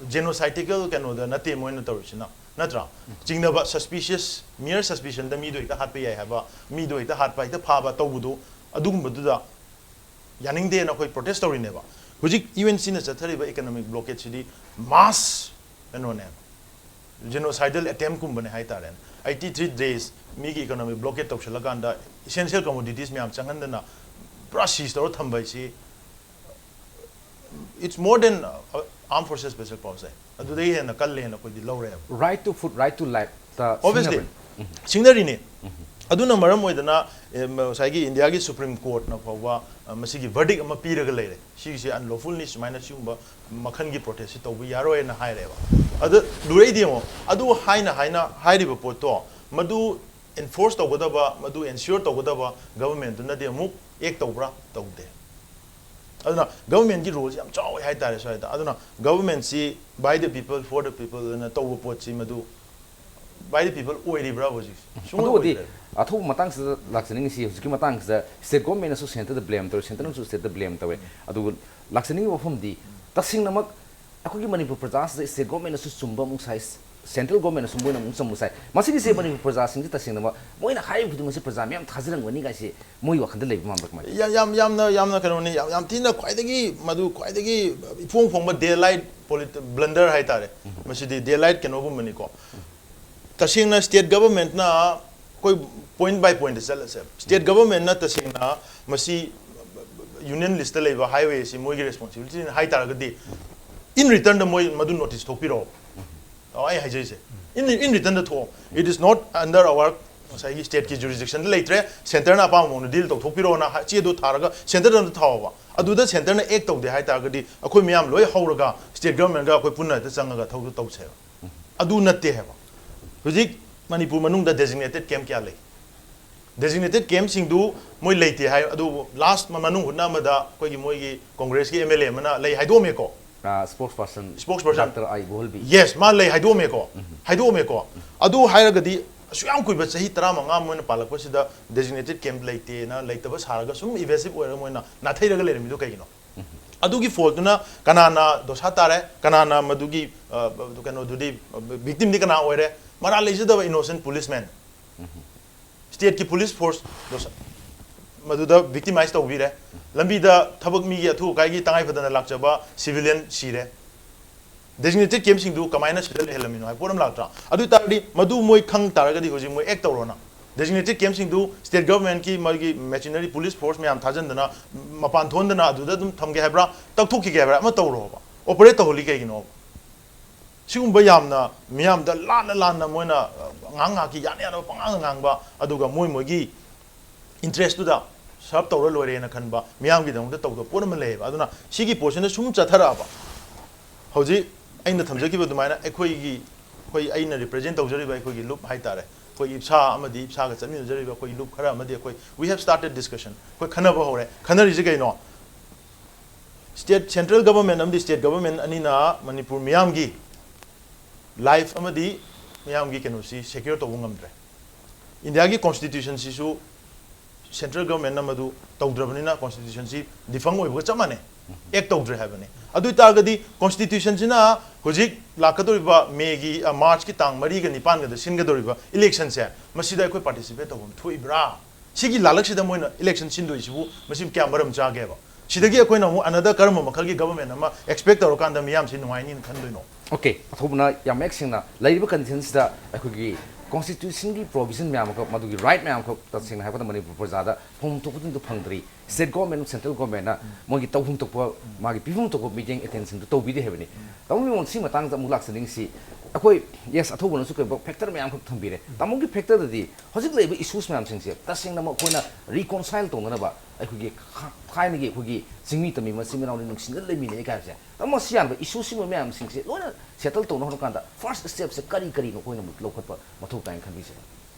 ꯖꯦꯅꯣꯁꯥꯏꯇꯤꯀꯦꯜ ꯀꯩꯅꯣꯗ ꯅꯠꯇꯦ ꯃꯣꯏꯅ ꯇꯧꯔꯤꯁꯤꯅ, ꯅꯠꯇ꯭ꯔꯥ? ꯆꯤꯡꯅꯕ, suspicious, mere suspicion ꯗ ꯃꯤꯗꯣ ꯍꯦꯛꯇ ꯍꯥꯠꯄ ꯌꯥꯏ ꯍꯥꯏꯕ, ꯃꯤꯗꯣ ꯍꯦꯛꯇ ꯍꯥꯠꯄ, ꯍꯦꯛꯇ ꯐꯥꯕ ꯇꯧꯕꯗꯣ, ꯑꯗꯨꯒꯨꯝꯕꯗꯨꯗ ꯌꯥꯅꯤꯡꯗꯦꯅ ꯑꯩꯈꯣꯏ ꯄ꯭ꯔꯣꯇꯦꯁ ꯇꯧꯔꯤꯅꯦꯕ꯫ ꯍꯧꯖꯤꯛ ꯌꯨ ꯑꯦꯟ ꯁꯤꯅ ꯆꯠꯊꯔꯤꯕ ꯏꯀꯣꯅꯣꯃꯤꯛ ꯕ꯭ꯂꯣꯀꯦꯠꯁꯤꯗꯤ ꯃꯥꯁ ꯀꯩꯅꯣꯅꯦ, ꯖꯦꯅꯣꯁꯥꯏꯗꯦꯜ ꯑꯦꯇꯦꯝꯞꯀꯨꯝꯕꯅꯦ ꯍꯥꯏꯇꯥꯔꯦꯅꯦ꯫ ꯑꯩꯠꯇꯤ ꯊ꯭ꯔꯤ ꯗꯦꯖ ꯃꯤꯒꯤ ꯏꯀꯣꯅꯣꯃꯤꯛ ꯕ꯭ꯂꯣꯀꯦꯠ ꯇꯧꯁꯤꯜꯂꯀꯥꯟꯗ essential commodities ꯃꯌꯥꯝ ꯆꯪꯍꯟꯗꯅ ꯄꯨꯔꯥ ꯁꯤꯖ ꯇꯧꯔ ꯊꯝꯕ ꯍꯥꯏꯁꯤ, it's more than Armed Forces Special Powers Act꯫ ꯑꯗꯨꯗꯒꯤ ꯍꯦꯟꯅ ꯀꯜꯂꯦꯅ ꯑꯩꯈꯣꯏꯗꯤ ꯂꯧꯔꯦꯕ꯫ Right to food, right to life ꯇ obviously ꯁꯤꯡꯅꯕꯅꯤ꯫ ꯁꯤꯡꯅꯔꯤꯅꯤ꯫ ꯑꯗꯨꯅ ꯃꯔꯝ ꯑꯣꯏꯗꯅ, ꯑꯦ, ꯉꯁꯥꯏꯒꯤ ꯏꯟꯗꯤꯌꯥꯒꯤ ꯁꯨꯄ꯭ꯔꯤꯝ ꯀꯣꯔꯠꯅ ꯐꯥꯎꯕ, ꯑ, ꯃꯁꯤꯒꯤ verdict ꯑꯃ ꯄꯤꯔꯒ ꯂꯩꯔꯦ, ꯁꯤꯒꯤꯁꯦ unlawful ꯅꯤ, ꯁꯨꯃꯥꯏꯅ ꯁꯤꯒꯨꯝꯕ ꯃꯈꯜꯒꯤ ꯄ꯭ꯔꯣꯇꯦꯁꯁꯤ ꯇꯧꯕ ꯌꯥꯔꯣꯏꯅ ꯍꯥꯏꯔꯦꯕ꯫ ꯑꯗꯨ ꯂꯨꯔꯛꯏꯗꯤ ꯌꯦꯡꯉꯣ, ꯑꯗꯨ ꯍꯥꯏꯅ ꯍꯥꯏꯅ ꯍꯥꯏꯔꯤꯕ ꯄꯣꯠꯇꯣ, ꯃꯗꯨ enforce ꯇꯧꯒꯗꯕ, ꯃꯗꯨ ensure ꯇꯧꯒꯗꯕ ꯒꯚꯔꯟꯃꯦꯟꯠꯇꯨꯅꯗꯤ ꯑꯃꯨꯛ ꯑꯦꯛ ꯇꯧꯕ꯭ꯔꯥ? ꯇꯧꯗꯦ꯫ ꯑꯗꯨꯅ ꯒꯚꯔꯟꯃꯦꯟꯠꯀꯤ ꯔꯣꯜꯁꯤ ꯌꯥꯝ ꯆꯥꯎꯋꯦ ꯍꯥꯏꯇꯥꯔꯦ ꯁ꯭ꯋꯥꯏꯗ꯫ ꯑꯗꯨꯅ ꯒꯚꯔꯟꯃꯦꯟꯠꯁꯤ by the people, for the people ꯑꯅ ꯇꯧꯕ ꯄꯣꯠꯁꯤ ꯃꯗꯨ by the people ꯑꯣꯏꯔꯤꯕ꯭ꯔꯥ ꯍꯧꯖꯤꯛ? ꯁꯨꯡꯑꯣꯏ ꯑꯗꯨꯕꯨꯗꯤ ꯑꯣꯏꯗ꯭ꯔꯦ꯫ ꯑꯊꯨꯕ ꯃꯇꯥꯡꯁꯤꯗ ꯂꯥꯛꯆꯅꯤꯡꯉꯤꯁꯤ, ꯍꯧꯖꯤꯛꯀꯤ ꯃꯇꯥꯡꯁꯤꯗ state government ꯅꯁꯨ centre ꯗ blame ꯇꯧꯔꯦ, centre ꯅꯁꯨ state ꯇ blame ꯇꯧꯋꯦ꯫ ꯑꯗꯨꯒ ꯂꯥꯛꯆꯅꯤꯡꯉꯤꯕ ꯋꯥꯐꯝꯗꯤ, ꯇꯁꯦꯡꯅꯃꯛ ꯑꯩꯈꯣꯏꯒꯤ ꯃꯅꯤꯄꯨꯔ ꯄ꯭ꯔꯖꯥꯁꯤꯗ state government ꯅꯁꯨ ꯆꯨꯝꯕ ꯑꯃꯨꯛ ꯁꯥꯏ, ꯁꯦꯟꯇ꯭ꯔꯦꯜ ꯒꯣꯔꯃꯦꯟꯅꯁꯨ ꯃꯣꯏꯅ ꯑꯃꯨꯛ ꯆꯃꯨ ꯆꯥꯏ꯫ ꯃꯁꯤꯒꯤꯁꯦ ꯃꯅꯤꯄꯨꯔ ꯄ꯭ꯔꯖꯥꯁꯤꯡꯁꯦ ꯇꯁꯦꯡꯅꯃꯛ ꯃꯣꯏꯅ ꯍꯥꯏꯔꯤꯕ ꯈꯨꯗꯤꯡꯃꯛꯁꯦ ꯄ꯭ꯔꯖꯥ ꯃꯌꯥꯝ ꯊꯥꯖꯔꯝꯒꯅꯤ ꯀꯥꯏꯁꯦ ꯃꯣꯏꯒꯤ ꯋꯥꯈꯜꯗ ꯂꯩꯕ ꯃꯥꯟꯕ꯭ꯔꯥ, ꯀꯃꯥꯏꯅ? ꯌꯥꯝ ꯌꯥꯝ ꯌꯥꯝꯅ ꯌꯥꯝꯅ ꯀꯩꯅꯣꯅꯤ, ꯌꯥꯝ ꯌꯥꯝ ꯊꯤꯅ ꯈ꯭ꯋꯥꯏꯗꯒꯤ, ꯃꯗꯨ ꯈ꯭ꯋꯥꯏꯗꯒꯤ ꯏꯐꯣꯡ ꯐꯣꯡꯕ ꯗꯦ ꯂꯥꯏꯠ ꯕ꯭ꯂꯟꯗꯔ ꯍꯥꯏꯇꯥꯔꯦ꯫ ꯃꯁꯤꯗꯤ ꯗꯦ ꯂꯥꯏꯠ ꯀꯩꯅꯣꯒꯨꯝꯕꯅꯤꯀꯣ꯫ ꯇꯁꯦꯡꯅ ꯁ꯭ꯇꯦꯠ ꯒꯚꯔꯟꯃꯦꯟꯠꯅ ꯑꯩꯈꯣꯏ ꯄꯣꯏꯟꯠ ꯕꯥꯏ ꯄꯣꯏꯟꯠꯇ ꯆꯠꯂꯁꯦ꯫ ꯁ꯭ꯇꯦꯠ ꯒꯚꯔꯟꯃꯦꯟꯠꯅ ꯇꯁꯦꯡꯅ ꯃꯁꯤ ꯌꯨꯅꯤꯌꯟ ꯂꯤꯁꯇ ꯂꯩꯕ ꯍꯥꯏꯋꯦ ꯑꯁꯤ ꯃꯣꯏꯒꯤ ꯔꯦꯁꯄꯣꯟꯁꯤꯕꯤꯂꯤꯇꯤꯅꯤ ꯍꯥꯏ ꯇꯥꯔꯒꯗꯤ, ꯏꯟ ꯔꯤꯇꯔꯟꯗ ꯃꯣꯏ ꯃꯗꯨ ꯅꯣꯇꯤꯁ ꯊꯣꯛꯄꯤꯔꯛꯑꯣ꯫ ꯑꯣ, ꯑꯩ ꯍꯥꯏꯖꯩꯁꯦ, ꯏꯟ ꯏꯟ ꯔꯤꯇꯔꯟꯗ ꯊꯣꯛꯑꯣ꯫ It is not under our, ꯉꯁꯥꯏꯒꯤ ꯁ꯭ꯇꯦꯠꯀꯤ ꯖꯨꯔꯤꯁꯗꯤꯛꯁꯟꯗ ꯂꯩꯇ꯭ꯔꯦ, ꯁꯦꯟꯇꯔꯅ ꯑꯄꯥꯝꯕ ꯃꯑꯣꯡꯗ ꯗꯤꯜ ꯇꯧꯊꯣꯛꯄꯤꯔꯛꯑꯣꯅ ꯍꯥꯏ- ꯆꯦꯗꯣ ꯊꯥꯔꯒ ꯁꯦꯟꯇꯔꯗ ꯑꯝꯇ ꯊꯥꯎꯕ꯫ ꯑꯗꯨꯗ ꯁꯦꯟꯇꯔꯅ ꯑꯦꯛ ꯇꯧꯗꯦ ꯍꯥꯏ ꯇꯥꯔꯒꯗꯤ, ꯑꯩꯈꯣꯏ ꯃꯌꯥꯝ ꯂꯣꯏ ꯍꯧꯔꯒ ꯁ꯭ꯇꯦꯠ ꯒꯚꯔꯟꯃꯦꯟꯠꯒ ꯑꯩꯈꯣꯏ ꯄꯨꯟꯅ ꯍꯦꯛꯇ ꯆꯪꯉꯒ ꯊꯕꯛꯇꯣ ꯇꯧꯁꯦꯕ꯫ ꯑꯗꯨ ꯅꯠꯇꯦ ꯍꯥꯏꯕ꯫ ꯍꯧꯖꯤꯛ ꯃꯅꯤꯄꯨꯔ ꯃꯅꯨꯡꯗ ꯗꯦꯖꯤꯒꯅꯦꯇꯦꯗ ꯀꯦꯝꯞ ꯀꯌꯥ ꯂꯩ? ꯗꯦꯖꯤꯒꯅꯦꯇꯦꯗ ꯀꯦꯝꯞꯁꯤꯡꯗꯨ ꯃꯣꯏ ꯂꯩꯇꯦ ꯍꯥꯏ, ꯑꯗꯨꯕꯨ ꯂꯥꯁ ꯃꯅꯨꯡ ꯍꯨꯠꯅ ꯑꯃꯗ ꯑꯩꯈꯣꯏꯒꯤ ꯃꯣꯏꯒꯤ ꯀꯣꯡꯒ꯭ꯔꯦꯁꯀꯤ ꯑꯦꯝ ꯑꯦꯜ ꯑꯦ ꯑꯃꯅ ꯂꯩ ꯍꯥꯏꯗꯣꯛꯑꯝꯃꯦꯀꯣ꯫ ꯁ꯭ꯄꯣꯛꯁ ꯄꯔꯁꯟ Spokesperson. ꯗꯥꯛꯇꯔ ꯑꯥꯏ ꯕꯣꯍꯜꯕꯤ꯫ ꯌꯦꯁ, ꯃꯥ ꯂꯩ ꯍꯥꯏꯗꯣꯛꯑꯝꯃꯦꯀꯣ꯫ ꯍꯥꯏꯗꯣꯛꯑꯝꯃꯦꯀꯣ꯫ ꯑꯗꯨ ꯍꯥꯏꯔꯒꯗꯤ ꯑꯁꯨꯛ ꯌꯥꯝ ꯀꯨꯏꯕ ꯆꯍꯤ ꯇꯔꯥꯃꯉꯥ ꯃꯣꯏꯅ ꯄꯥꯜꯂꯛꯄꯁꯤꯗ ꯗꯦꯖꯤꯒꯅꯦꯇꯦꯗ ꯀꯦꯝꯞ ꯂꯩꯇꯦꯅ, ꯂꯩꯇꯕ ꯁꯥꯔꯒ ꯁꯨꯝ ꯏꯚꯦꯁꯤꯞ ꯑꯣꯏꯔꯒ ꯃꯣꯏꯅ ꯅꯥꯊꯩꯔꯒ ꯂꯩꯔꯝꯃꯤꯗꯣ ꯀꯩꯒꯤꯅꯣ? ꯑꯗꯨꯒꯤ ꯐꯣꯜꯠꯇꯨꯅ ꯀꯅꯥꯅ ꯗꯣꯁꯥ ꯇꯥꯔꯦ? ꯀꯅꯥꯅ ꯃꯗꯨꯒꯤ, ꯑ, ꯀꯩꯅꯣꯗꯨꯗꯤ, ꯚꯤꯛꯇꯤꯝꯗꯤ ꯀꯅꯥ ꯑꯣꯏꯔꯦ? ꯃꯔꯥꯜ ꯂꯩꯖꯗꯕ ꯏꯅꯣꯁꯦꯟꯠ ꯄꯨꯂꯤꯁꯃꯦꯟ꯫ ꯁ꯭ꯇꯦꯠꯀꯤ ꯄꯨꯂꯤꯁ ꯐꯣꯔꯁ ꯗꯣꯁꯥ-, ꯃꯗꯨꯗ ꯚꯤꯛꯇꯤꯃꯥꯏꯖ ꯇꯧꯕꯤꯔꯦ꯫ ꯂꯝꯕꯤꯗ ꯊꯕꯛ ꯃꯤꯒꯤ ꯑꯊꯨ ꯑꯀꯥꯏꯒꯤ ꯇꯉꯥꯏ ꯐꯗꯅ ꯂꯥꯛꯆꯕ ꯁꯤꯚꯤꯂꯤꯌꯟ ꯁꯤꯔꯦ꯫ ꯗꯦꯖꯤꯒꯅꯦꯇꯦꯗ ꯀꯦꯝꯞꯁꯤꯡꯗꯨ ꯀꯃꯥꯏꯅ ꯁꯤꯗ ꯂꯩꯍꯜꯂꯝꯃꯤꯅꯣ ꯍꯥꯏꯕ ꯄꯣꯠ ꯑꯃ ꯂꯥꯛꯇ꯭ꯔꯥ? ꯑꯗꯨ ꯑꯣꯏ ꯇꯥꯔꯗꯤ ꯃꯗꯨ ꯃꯣꯏ ꯈꯪ ꯇꯥꯔꯒꯗꯤ ꯍꯧꯖꯤꯛ ꯃꯣꯏ ꯑꯦꯛ ꯇꯧꯔꯣꯅ꯫ ꯗꯦꯖꯤꯒꯅꯦꯇꯦꯗ ꯀꯦꯝꯞꯁꯤꯡꯗꯨ ꯁ꯭ꯇꯦꯠ ꯒꯚꯔꯟꯃꯦꯟꯠꯀꯤ ꯃꯥꯒꯤ ꯃꯦꯆꯤꯅꯔꯤ, ꯄꯨꯂꯤꯁ ꯐꯣꯔꯁ ꯃꯌꯥꯝ ꯊꯥꯖꯟꯗꯅ, ꯃꯄꯥꯟ ꯊꯣꯛꯍꯟꯗꯅ ꯑꯗꯨꯗ ꯑꯗꯨꯝ ꯊꯝꯒꯦ ꯍꯥꯏꯕ꯭ꯔꯥ, ꯇꯛꯊꯣꯛꯈꯤꯒꯦ ꯍꯥꯏꯕ꯭ꯔꯥ, ꯑꯃ ꯇꯧꯔꯣꯕ꯫ ꯑꯣꯄꯔꯦꯠ ꯇꯧꯍꯜꯂꯤ ꯀꯩꯒꯤꯅꯣꯕ? ꯁꯤꯒꯨꯝꯕ ꯌꯥꯝꯅ ꯃꯤꯌꯥꯝꯗ ꯂꯥꯟꯅ ꯂꯥꯟꯅ ꯃꯣꯏꯅ, ꯑ, ꯉꯥꯡ ꯉꯥꯛꯀꯤ ꯌꯥꯅ ꯌꯥꯅꯕ ꯄꯉꯥꯡꯗ ꯉꯥꯡꯕ, ꯑꯗꯨꯒ ꯃꯣꯏ ꯃꯣꯏꯒꯤ ꯏꯟꯇꯔꯦꯁꯇꯨꯗ ꯁꯔꯞ ꯇꯧꯔ ꯂꯣꯏꯔꯦꯅ ꯈꯟꯕ, ꯃꯤꯌꯥꯝꯒꯤꯗꯃꯛꯇ ꯇꯧꯗꯕ ꯄꯣꯠ ꯑꯃ ꯂꯩꯌꯦꯕ꯫ ꯑꯗꯨꯅ ꯁꯤꯒꯤ ꯄꯣꯠꯁꯤꯅ ꯁꯨꯝ ꯆꯠꯊꯔꯛꯑꯕ, ꯍꯧꯖꯤꯛ ꯑꯩꯅ ꯊꯝꯖꯈꯤꯕ ꯑꯗꯨꯃꯥꯏꯅ ꯑꯩꯈꯣꯏꯒꯤ, ꯑꯩꯈꯣꯏ, ꯑꯩꯅ ꯔꯤꯄ꯭ꯔꯖꯦꯟ ꯇꯧꯖꯔꯤꯕ ꯑꯩꯈꯣꯏꯒꯤ ꯂꯨꯞ ꯍꯥꯏꯇꯥꯔꯦ, ꯑꯩꯈꯣꯏ ꯏꯞꯁꯥ ꯑꯃꯗꯤ ꯏꯞꯁꯥꯒ ꯆꯠꯃꯤꯟꯅꯖꯔꯤꯕ ꯑꯩꯈꯣꯏ ꯂꯨꯞ ꯈꯔ ꯑꯃꯗꯤ ꯑꯩꯈꯣꯏ, we have started discussion, ꯑꯩꯈꯣꯏ ꯈꯟꯅꯕ ꯍꯧꯔꯦ꯫ ꯈꯟꯅꯔꯤꯁꯦ ꯀꯩꯅꯣ? ꯁ꯭ꯇꯦꯠ, ꯁꯦꯟꯇ꯭ꯔꯦꯜ ꯒꯚꯔꯟꯃꯦꯟꯠ ꯑꯃꯗꯤ ꯁ꯭ꯇꯦꯠ ꯒꯚꯔꯟꯃꯦꯟꯠ ꯑꯅꯤꯅ ꯃꯅꯤꯄꯨꯔ ꯃꯤꯌꯥꯝꯒꯤ ꯂꯥꯏꯐ ꯑꯃꯗꯤ ꯃꯤꯌꯥꯝꯒꯤ ꯀꯩꯅꯣꯁꯤ ꯁꯦꯀ꯭ꯌꯣꯔ ꯇꯧꯕ ꯉꯝꯗ꯭ꯔꯦ꯫ ꯏꯟꯗꯤꯌꯥꯒꯤ ꯀꯣꯟꯁꯇꯤꯇ꯭ꯌꯨꯁꯟꯁꯤꯁꯨ ꯁꯦꯟꯇ꯭ꯔꯦꯜ ꯒꯚꯔꯟꯃꯦꯟꯠꯅ ꯃꯗꯨ ꯇꯧꯗ꯭ꯔꯕꯅꯤꯅ ꯀꯣꯟꯁꯇꯤꯇ꯭ꯌꯨꯁꯟꯁꯤ ꯗꯤꯐꯪ ꯑꯣꯏꯕꯒ ꯆꯞ ꯃꯥꯟꯅꯩ꯫ ꯑꯦꯛ ꯇꯧꯗ꯭ꯔꯦ ꯍꯥꯏꯕꯅꯤ꯫ ꯑꯗꯨ ꯑꯣꯏꯇꯥꯔꯒꯗꯤ ꯀꯣꯟꯁꯇꯤꯇ꯭ꯌꯨꯁꯟꯁꯤꯅ ꯍꯧꯖꯤꯛ ꯂꯥꯛꯀꯗꯧꯔꯤꯕ ꯃꯦꯒꯤ, ꯑ, ꯃꯥꯔꯆꯀꯤ ꯇꯥꯡ ꯃꯔꯤꯒ ꯅꯤꯄꯥꯟꯒꯗ ꯁꯤꯟꯒꯗꯧꯔꯤꯕ ꯏꯂꯦꯛꯁꯟꯁꯦ, ꯃꯁꯤꯗ ꯑꯩꯈꯣꯏ ꯄꯥꯔꯇꯤꯁꯤꯄꯦꯠ ꯇꯧꯐꯝ ꯊꯣꯛꯏꯕ꯭ꯔꯥ? ꯁꯤꯒꯤ ꯂꯥꯜꯂꯛꯁꯤꯗ ꯃꯣꯏꯅ ꯏꯂꯦꯛꯁꯟ ꯁꯤꯟꯗꯣꯏꯁꯤꯕꯨ ꯃꯁꯤ ꯀꯌꯥꯝ ꯃꯔꯝ ꯆꯥꯒꯦꯕ? ꯁꯤꯗꯒꯤ ꯑꯩꯈꯣꯏꯅ ꯑꯃꯨꯛ ꯑꯅꯗꯔ ꯀꯔꯝꯕ ꯃꯈꯜꯒꯤ ꯒꯕꯔꯃꯦꯟ ꯑꯃ ꯑꯦꯛꯁꯄꯦꯛ ꯇꯧꯔꯀꯥꯟꯗ ꯃꯤꯌꯥꯝꯁꯤ ꯅꯨꯡꯉꯥꯏꯅꯤꯅ ꯈꯟꯗꯣꯏꯅꯣ? ꯑꯣꯀꯦ, ꯑꯊꯧꯕꯅ ꯌꯥꯝ ꯃꯌꯦꯛ ꯁꯦꯡꯅ ꯂꯩꯔꯤꯕ ꯀꯟꯗꯤꯁꯟꯁꯤꯗ ꯑꯩꯈꯣꯏꯒꯤ ꯀꯣꯟꯁꯇꯤꯇ꯭ꯌꯨꯁꯟꯒꯤ ꯄ꯭ꯔꯣꯚꯤꯖꯟ ꯃꯌꯥꯝ ꯑꯃꯈꯛ, ꯃꯗꯨꯒꯤ ꯔꯥꯏꯠ ꯃꯌꯥꯝ ꯑꯃꯈꯛ, ꯇꯁꯦꯡꯅ ꯍꯥꯏꯔꯕꯗ ꯃꯅꯤꯄꯨꯔ ꯄ꯭ꯔꯖꯥꯗ ꯐꯪꯐꯝ ꯊꯣꯛꯄꯗꯨ ꯐꯪꯗ꯭ꯔꯤ꯫ ꯁ꯭ꯇꯦꯠ ꯒꯣꯔꯃꯦꯟ, ꯁꯦꯟꯇ꯭ꯔꯦꯜ ꯒꯣꯔꯃꯦꯟꯅ ꯃꯣꯏꯒꯤ ꯇꯧꯐꯝ ꯊꯣꯛꯄ, ꯃꯥꯒꯤ ꯄꯤꯐꯝ ꯊꯣꯛꯄ ꯃꯤꯠꯌꯦꯡ ꯑꯦꯇꯦꯟꯁꯟꯗꯨ ꯇꯧꯕꯤꯗꯦ ꯍꯥꯏꯕꯅꯤ꯫ ꯇꯥꯃꯣ ꯃꯣꯟ, ꯁꯤ ꯃꯇꯥꯡꯗ ꯑꯃꯨꯛ ꯂꯥꯛꯆꯅꯤꯡꯁꯤ꯫ ꯑꯩꯈꯣꯏ, ꯌꯦꯁ, ꯑꯊꯧꯕꯅꯁꯨ ꯀꯩꯒꯨꯝꯕ ꯐꯦꯛꯇꯔ ꯃꯌꯥꯝ ꯑꯃꯈꯛ ꯊꯝꯕꯤꯔꯦ꯫ ꯇꯥꯃꯣꯒꯤ ꯐꯦꯛꯇꯔꯗꯗꯤ ꯍꯧꯖꯤꯛ ꯂꯩꯔꯤꯕ ꯏꯁꯨꯁ ꯃꯌꯥꯝꯁꯤꯡꯁꯦ ꯇꯁꯦꯡꯅꯃꯛ ꯑꯩꯈꯣꯏꯅ ꯔꯤꯀꯣꯟꯁꯥꯏꯜ ꯇꯧꯅꯅꯕ, ꯑꯩꯈꯣꯏꯒꯤ ꯈ-, ꯊꯥꯏꯅꯒꯤ ꯑꯩꯈꯣꯏꯒꯤ ꯆꯤꯡꯃꯤ ꯇꯝꯃꯤ ꯃꯆꯤꯟ ꯃꯅꯥꯎꯅꯤ, ꯅꯨꯡꯁꯤꯅ ꯂꯩꯃꯤꯟꯅꯩ ꯀꯥꯏꯕꯁꯦ, ꯇꯥꯃꯣ, ꯁꯤ ꯌꯥꯟꯕ ꯏꯁꯨꯁꯤꯡꯕ ꯃꯌꯥꯝꯁꯤꯡꯁꯦ ꯂꯣꯏꯅ ꯁꯦꯇꯜ ꯇꯧꯅ ꯍꯣꯠꯅꯀꯥꯟꯗ ꯐꯥꯔꯁ ꯁ꯭ꯇꯦꯞꯁꯦ ꯀꯔꯤ ꯀꯔꯤꯅꯣ ꯑꯩꯈꯣꯏꯅ ꯑꯃꯨꯛ ꯂꯧꯈꯠꯄ ꯃꯊꯧ ꯇꯥꯏꯅ ꯈꯟꯕꯤꯁꯦ?